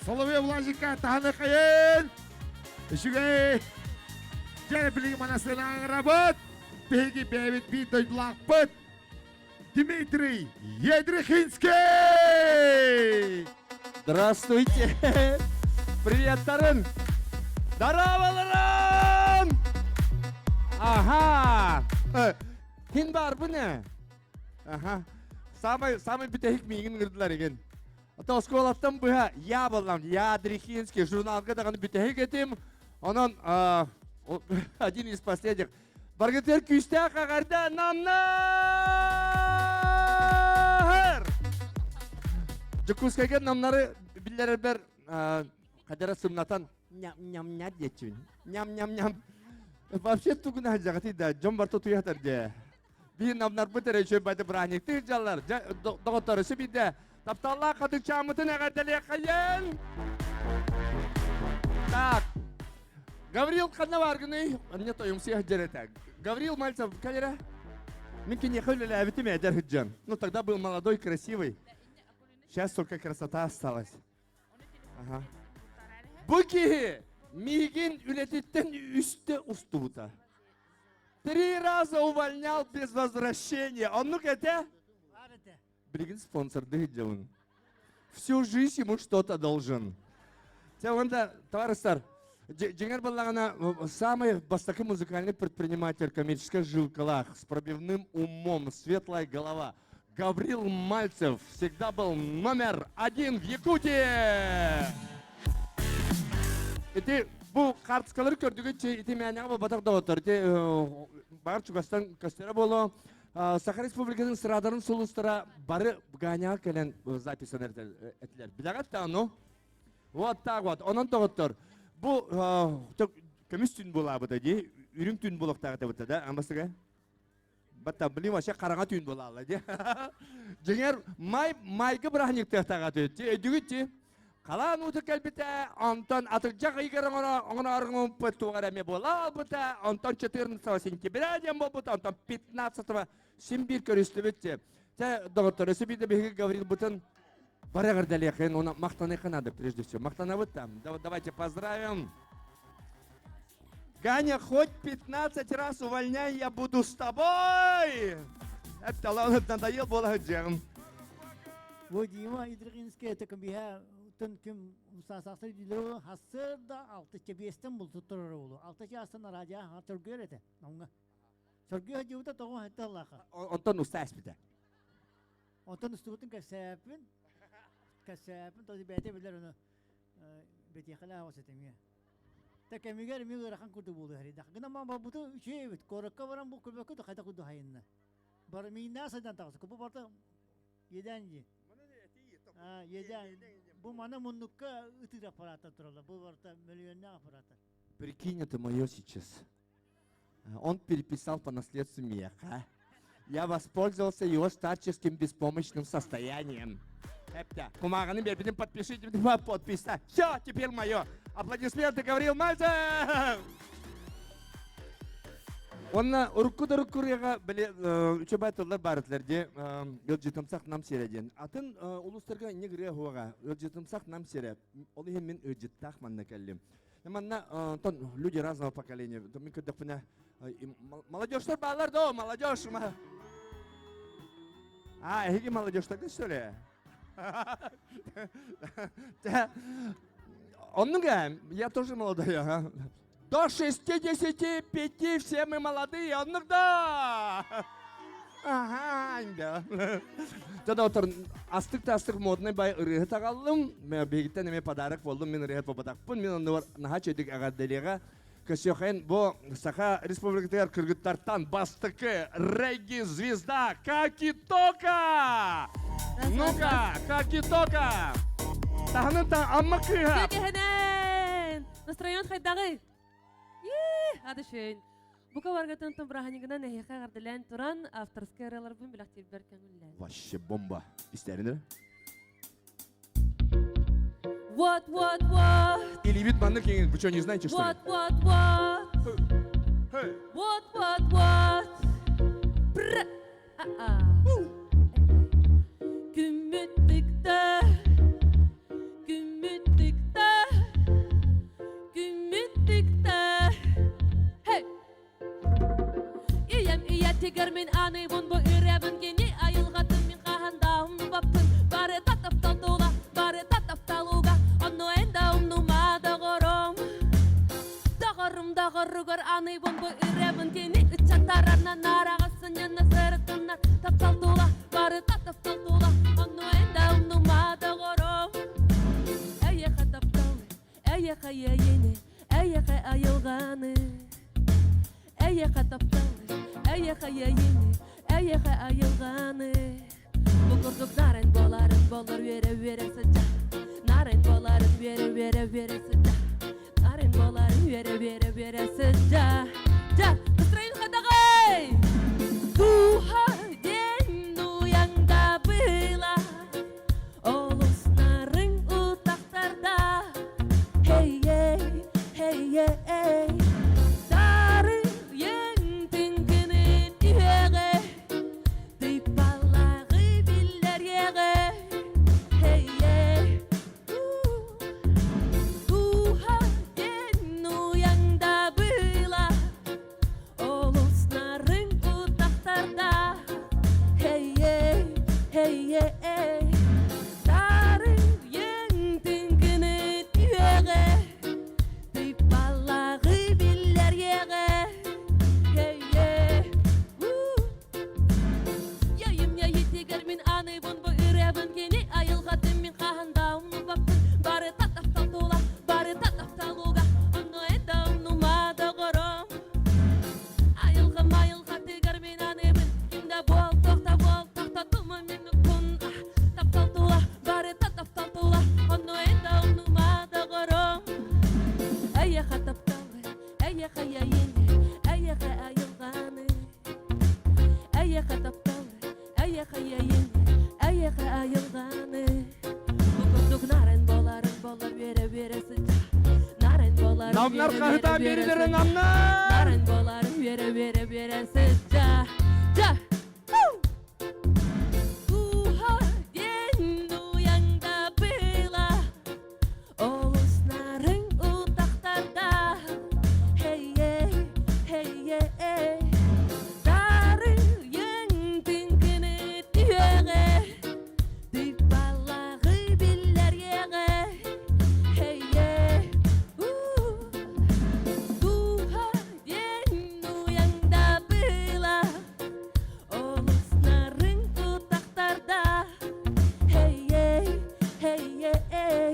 Соловьев Владика таһаны хайын! Үчүгэй! Дьэ, билигин манасынаҥырабыт! Биһиги бэйэбит биир дойдулаахпыт! Дмитрий Едрихинский! Здравствуйте! Привет, Тарын! Здорово, Ага! Кин бар бу не? Ага. Самый, самый бүтэһик миигин ыҥырдылар игин. Ата оскуолаттан быһа я боллам, я Дрихинский журналга даҕаны бүтэһик этим. Онон один из последних. Баргытыр күүстээх эҕэрдэ намнар! Дьокуускайга намнары биллэрэрбэр хадара сымнатан ням-ням-ням диэччибин. Ням-ням-ням. Вообще тугуна сылдьаҕытый да, дьон барыта утуйатар дии. Биир намнарбыт эрэ үчүгэй байды бырааһынньыктыы сылдьаллар. Доҕоттор, өссө биирдэ тапталлаах хатыҥчааммытын эҕэрдэлиэххэйэн! Так, Гаврил ханна бааргыный? Мне тойумсуйа сылдьар этэ. Гаврил Мальцев кэлэрэ. Мин киниэхэ үлэлээбитим эдэр сылдьан. Ну, тогда был молодой, красивый. Сейчас только красота осталась. Ага. Бу киһи миигин үлэтиттэн үстэ устубута. Три раза увольнял без возвращения. Оннук этэ? Билигин спонсордыы сылдьабын. Всю жизнь ему что-то должен. Те онда, товарищтар, дьиҥэр буоллаҕына, самый бастакы музыкальный предприниматель коммерческая жилкалаах, с пробивным умом, светлая голова Гаврил Мальцев всегда был номер один в Якутии! Ити бу карточкалары көрдүгүт ити мээнэҕэ буолбатах доҕоттор ити баар чугастан көстөрө буолуо Саха Республикатын сыраадарын сулустара бары Ганяҕа кэлэн записанар этилэр. Билэҕит да ону? Вот так вот. Онон доҕоттор, бу көмүс түн буолаабыта дии, үрүҥ түн буолуохтаах этэ да, амбасыга? Батта, блин, вообще хараҥа түүн буолаалла дии. Дьиҥэр, май майгы бырааһынньыктыахтааҕа тү. Өйдүгүт дии? Халаан уута кэлбитэ, онтон атырдьах ыйыгар оҥорооргуммут туох эрэ эмиэ буола албыта, онтон 14 сентября диэн буолбута, онтон 15 син биир көрүстүбүт дии. Тэ, доҕоттор, өссө биирдэ биһиги Гаврилбытын бары эҕэрдэлиэххин, уонна махтаныахха надо прежде всего. Махтанабыт там. Давайте поздравим. Ганя, хоть 15 раз увольняй, я буду с тобой! Это надоел буола сылдьыаҕым. Бу Дима Идригинский это кембиһэ тын ким саасахтар дилер хассыр да алты чебиэстен булту турар улу. Алты чаастан радио чоргуер этэ. Онга. Чоргуер дьыбыта тоҕо хэтте аллаха. Онтон уста эспитэ. Онтон устубутун кэсээпин. Кэсээпин този бэйэтэ билэр ону бэтиэхэлээх оҕус этэмиэ. Та кэмигэр эмиэ ыарахан курдук буолуо эрийдэх. Гына ман барбыты үчүгэй эбит. Куоракка баран бу көмөккө да хайдах курдук хайынна. Бар мииннээх сайдан таҕыста. Бу барта иэдээн дии. Аа, иэдээн. Бу мана муннукка ытыыр аппараттар тураллар. Бу барта мөлүйүөннээх аппараттар. Прикинь, это мое сейчас. Он переписал по наследству меха. Я воспользовался его старческим беспомощным состоянием. Эптэ, кумааҕыны биэрбитин подпишите, подписать. Все, теперь мое. Аплодисменты, Гаврил Мальцев! Онна урукку да урукку били үчүгэй тыллар баар этилэр дии ыалдьытымсах нам сирэ диэн. Атын улуустарга инник ырыа суоҕа. Ыалдьытымсах нам сирэ. Ол иһин мин ыалдьыттаах манна кэллим. Манна онтон люди разного поколения. Мин көрдөхпүнэ молодежьтар бааллар да, молодежь. А, эһиги молодежьтаргыт что ли? Оннук я тоже молодой, ага. До 65 все мы молодые, оннук да! Ага, да. Тогда отор астык та астык модный бай ырыһы тагаллым. Мен бегиттен эме подарок болдум, мен ырыһы попатакпын. Мен онны наха чөйдүк агарделега. Көсөхэн бу Саха Республикатыгар кыргыттартан бастыкы регги-звезда Какитока! Ну-ка, Какитока! Таһынын та амма кыыһа! Көкөһөнөн! Настроен хайдагы? Ады шөйн. Бука баргатын тон быраханигынан эһиэхэ эҕэрдэлээн туран авторскай ырыаларбын билэхтиирбэр көҥүллээн. Вообще бомба. Истэрин What, what, what? Илибит маннык вы что, не знаете, что ли? What, what, what? What, what, what? Пр. А-а. Күммүт тыкта, күммүт тыкта, күммүт тыкта. Hey! Ийэм ийэтигэр мин аныыбын бу ырыабын кини айылҕатын мин хаһан да умнубаппын барыта таптал тула барыта тапталуга онно эн да умнума доҕорум доҕорум доҕоругар аныыбын бу ырыабын кини ыччаттарынан араҕа сынньана сырытыннар таптал тула барыта таптал тула онно эн да умнума доҕорум эйиэхэ таптал эйиэхэ иэйиини эйиэхэ айылҕаны Эйиэхэ тапталы, эйиэхэ иэйиини, эйиэхэ айылҕаны. Бу курдук нарын буоларын боллор үөрэ-үөрэ сылдьа. Нарын буоларын үөрэ-үөрэ үөрэ сылдьа. Нарын буоларын үөрэ-үөрэ үөрэ сылдьа. Дьа, настроение хадаҕай! Дууһа диэн дуйаҥда быыла, олус нарын утахтарда. Hey, hey, hey, hey, Таарыйын түҥкүнүн түһүөҕэ, тыыппалааҕы биллэриэҕэ. Hey, hey, Дууһа диэн уйаҥда быыла, олус нарын утахтарда. Hey, hey, hey, hey, Таарыйын түҥкүнүн түһүөҕэ, Тыыппалааҕы биллэриэҕэ. Hey, hey, Яйым яйытыгар мин аныыбын бу ырыабын кини айылҕатын мин хаһан да умнубаппын барыта таптал тула барыта тапталуга онно эн да умнума доҕорум айылҕам айылҕатыгар мин аныыбын ким да буол туох да буол тохтотума мин уккун таптал тула барыта таптал тула онно эн да умнума доҕорум эйиэхэ тапталы эйиэхэ иэйиини эйиэхэ айылҕаны Эйиэхэ тапталы, эйиэхэ иэйиини, эйиэхэ айылҕаны. Бу курдук нарын буоларын болар үөрэ-үөрэ сылдьа. Нарын буоларын Намнар үөрэ-үөрэ хаһытаан үөрэ биэрилэрэ сылдьа. намнар! Нарын буоларын үөрэ-үөрэ үөрэ сылдьа. Дьа! Дууһа диэн дуйаҥда быыла, Олус нарын утахтарда. Hey, hey, hey, hey. Таарыйын түҥкүнү түһүөҕэ, Тыыппалааҕы биллэриэҕэ. Hey, hey, Дууһа диэн уйаҥда быыла, Олус нарын утахтарда. Hey, hey, hey, hey.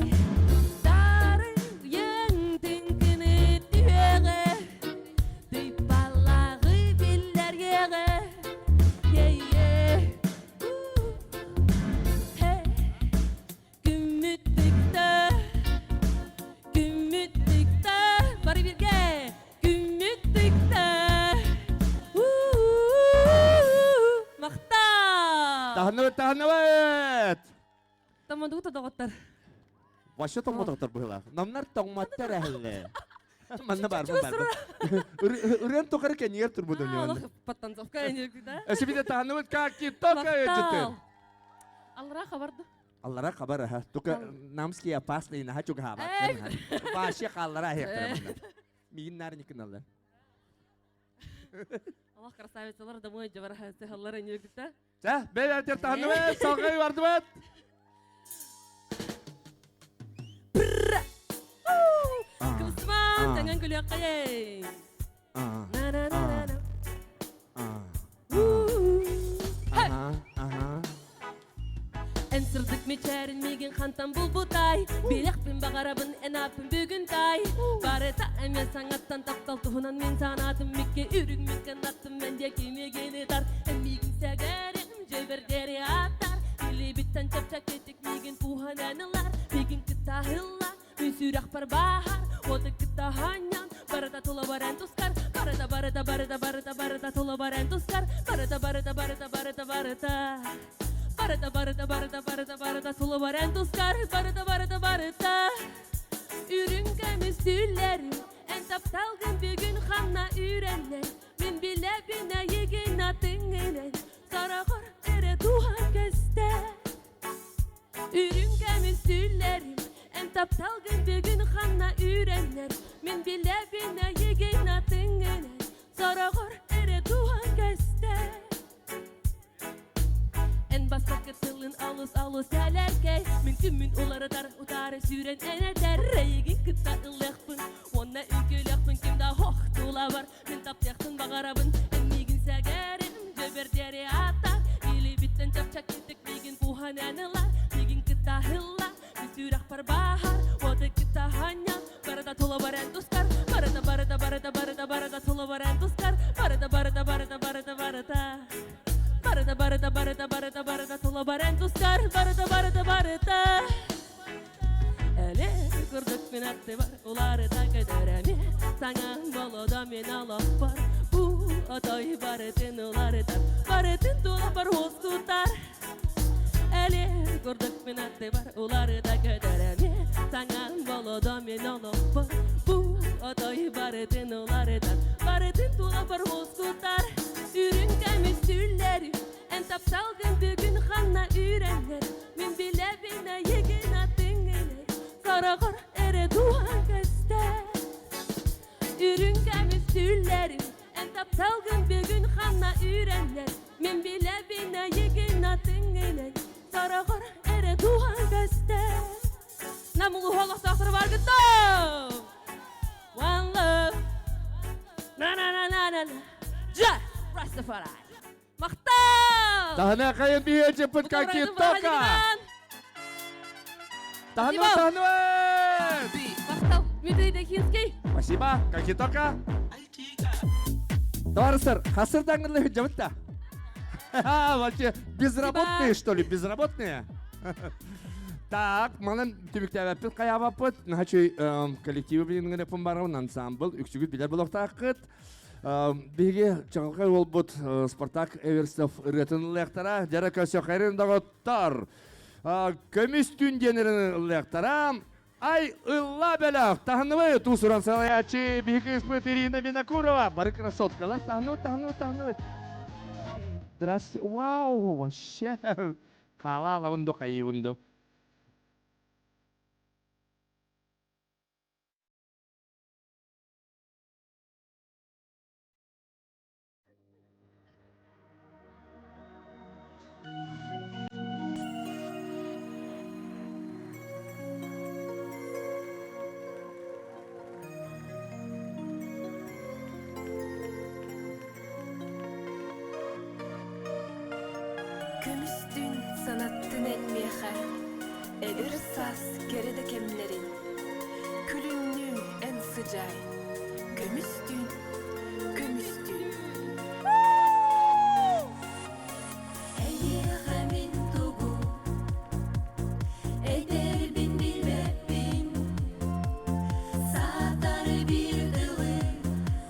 Таарыйын түҥкүнү түһүөҕэ, Тыыппалааҕы биллэриэҕэ. Hey, hey, hey. Күммүт тыкта, күммүт тыкта, бары бирге, күммүт тыкта. Махтал! Таһыныбыт, таһыныбыт! Томодугу доҕоттор. Вообще тоҥмотохтор быһыылаах. Намнар тоҥмоттор эһэллэ. Манна бар, бар. Ырыан тухары кэннигэр турбут Олох подтанцовка энергия. Эсибите таһыныбыт как только Махтал. Аллара хабарды. Аллара хабар аха. Только намские опасные наха чугаһаабат. Вообще халлара ахыахтара Миин нарникыналар. Аллах красавицалар домой жабар сыһаллар энергия. Чэ, бэйбэтер таһыныбыт, салгай бардыбыт. Үҥкүлүөххэйэй! На-на-на-на-на. Эн сырдык мичээрин миигин хантан булбутай? Билэхпин баҕарабын эн ааппын бүгүн тай. Барыта эмиэ саҥаттан таптал туһунан мин санаатым микке үрүҥ мин каннаттым мен диэки миигин ытар. Эн миигин сэгэрим дьэбэрдэри аттар. Илиибиттэн чэпчэкитик миигин кууһан эн ылар. Миигин кытта ыһылла Мин сүрэхпэр бааһар, уоту кытта ханньан, барыта тула баран тускар, барыта барыта барыта барыта барыта тула баран тускар, барыта барыта барыта барыта барыта. Барыта барыта барыта барыта барыта тула баран тускар, барыта барыта барыта. Үрүҥ көмүс түллэрим, эн тапталгын бүгүн ханна үрэннэр, мин билэбин эйигин атыҥынэн, сараҕар эрэ туһан көстөр. Үрүҥ көмүс түллэрим, эн тапталгын бүгүн ханна үрэннэр, мин билэбин эйигин атыҥынэн, сороҕор эрэ туһан көстөр. Эн бастакы тылын алыс алыс элэркэй, мин күммүн уларытар утаары сүүрэн энэтэр, эйигин кытта ылыахпын, уонна үҥкүүлүөхпүн ким да ох тулабар, мин таптыахпын баҕарабын, эн миигин сэгэрим, дьэбэрдэри аттар, илиибиттэн чэпчэкитик миигин кууһан эн ылар, миигин кытта ыһылла, мин сүрэхпэр бааһар, уоту кытта ханньан, барыта тула баран тустар, барыта барыта барыта барыта барыта тула баран тустар, барыта барыта барыта барыта барыта. Барыта барыта барыта барыта барыта тула баран тустар, барыта барыта барыта. Эле курдук мин аттыбар уларыта көтөрөмү Саҥа болодо мин олохпор Бу отой барытын уларытар Барытын тулапар уоскутар Эле курдук мин аттыбар уларыта көтөрөмү Саҥа болодо мин олохпор Бу отой барытын уларытар Барытын тулапар уоскутар Үрүҥ көмүс түллэри Эн тапталгын бүгүн ханна үрэннэр, мин билэбин эйигин атыҥынай, сороҕор эрэ дууһаҥ көстөр. Үрүҥ көмүс түллэрим, эн тапталгын бүгүн ханна үрэннэр, мин билэбин эйигин атыҥынай, сороҕор эрэ дууһаҥ көстөр. Нам улууһу олохтоохтору баргыттым! One love! На-на-на-на-на-на! Jah Rastafari! Махтал! Таһына хайын биһиэчиппит какие тока! Таһына, таһына! Махтал, Дмитрий Дахинский. Спасибо, какие тока! Товарищтар, хасырдаңгылы хүджабытта. Вообще, безработные, что ли, безработные? Так, манан түбүктээбэппит хайаабаппыт. Наһачый коллективы билин барабын ансамбл, үксүгүт билэр болуохтааххыт. Биһиги чаҕылхай уолбут Спартак Эверстов ырыатын ыллыахтара. Дьара көрсөхөрүн доҕоттор. Көмүс түүн диэн ырыаны ыллыахтара. Ай, ылла бөлөх! Таһыныбы туусуран салайааччы биһиги ыспыт Ирина Винокурова. Бары красоткалар. Таһыныбыт, таһыныбыт, таһыныбыт. Здравствуйте. Вау, вообще. Хаалаалабын ду, хайыыбын ду. Көмүстүүн санаттын эн миэхэ, эдэр саас кэрэ да кэмнэрин. Күлүмнүү эн сыдьаай, көмүс түүн, көмүс түүн. Эйиэхэ мин тугу этэрбин билбэппин, саатар биир тылы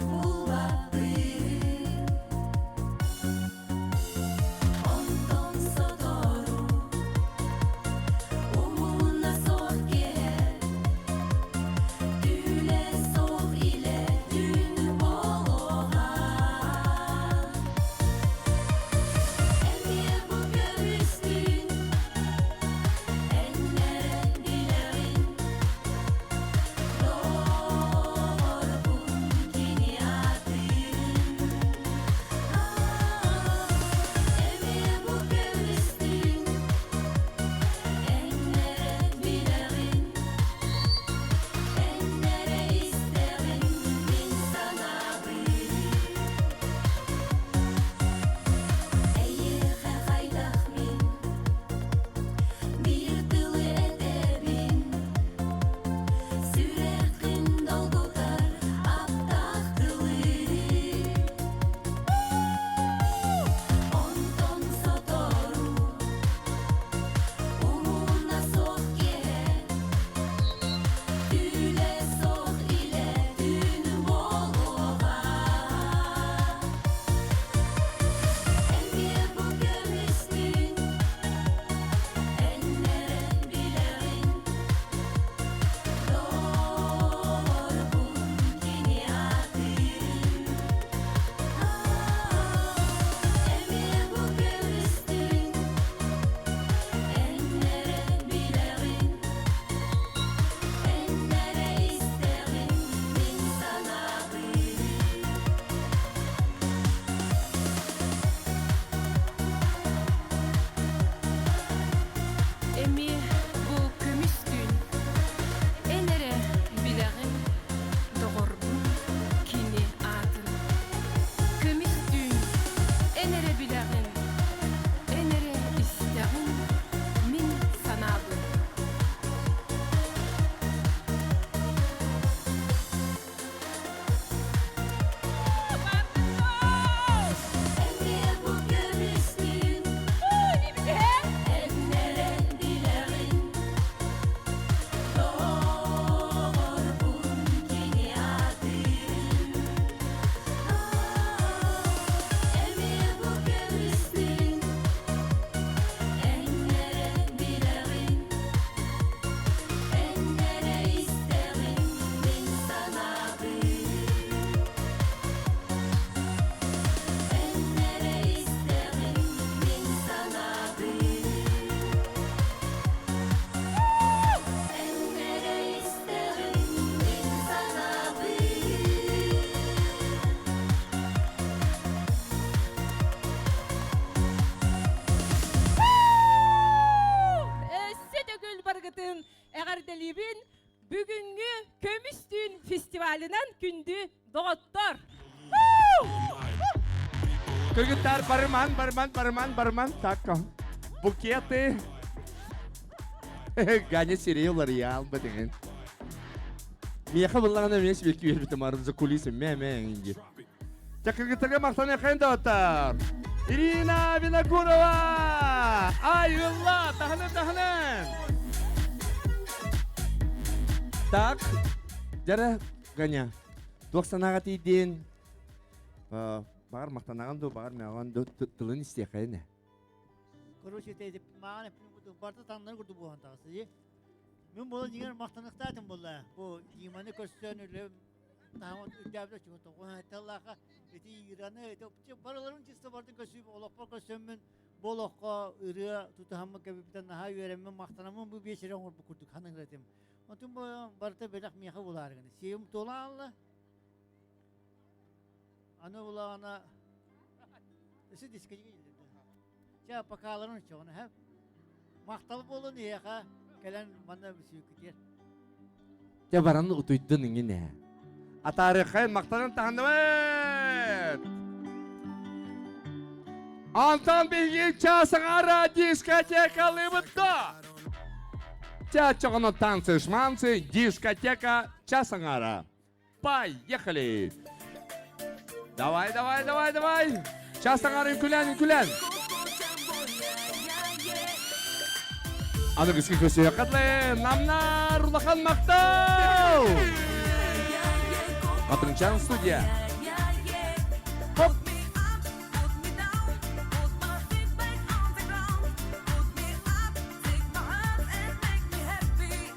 булбаппын. Онтон сотору умуна суох киэһэ, түүлэ суох илэ түүн. Эҕэрдэлиибин бүгүҥҥү Көмүс түүн фестивалынан күндү доҕоттор! Кыргыттар барыман, барыман, барыман, барыман. Так, букеты. Ганя сирэйэ уларыйа алба деген. Миэхэ буллаҕына эмиэ сибэкки биэрбитим арын за кулисы мэ мэ инди. Ча кыргыттарга махтаныаххайын доҕоттор. Ирина Винокурова! Айылла! Таһынын, таһынын! Так, дьара, Ганя, туох санааҕа тиийдин? Баҕар махтанаҕын дуу, баҕар мөҕөн дуу, тылын истиэххэ ини. Короче, те маған эппин курдук, барыта таҥнары курдук буолан таҕыста дии. Мин буолан дьиҥэр махтаныахтаатым буолла. Бу Диманы көрсөн үлэм таһымын үрдээбитэ чугас тоҕуһун ити Ираны, ити барыларын чисто бардын көрсүү олохпор көрсөммүн бу олоххо ырыа тутуһаммын кэбиппитэн наһаа үөрэммин махтанаммын бу биэчэри оҥорбут курдук ханыыр этим. Онтун бу барыта бэлэх миэхэ булаары гына. Сиэм туола аалла. Аны булаҕына өссө дискэчигэ Чэ, покаларын оччоҕуна һэ. Махтал буолун эһиэхэ кэлэн манна сүүкүтүөр. Дьэ баран утуйдун иҥин ээ. Атаарыххай махтанан таһынныбыт. Антон биһиги час аҥаара дискотекалыыбыт да. Чэ, чоҕоно танцы шманцы, дискотека час аҥаара. Поехали! Давай, давай, давай, давай! Час аҥаарын күлэн, күлэн! Аныгыски көсөйө катлы, намнар улахан мактау! Хатыҥчан студия.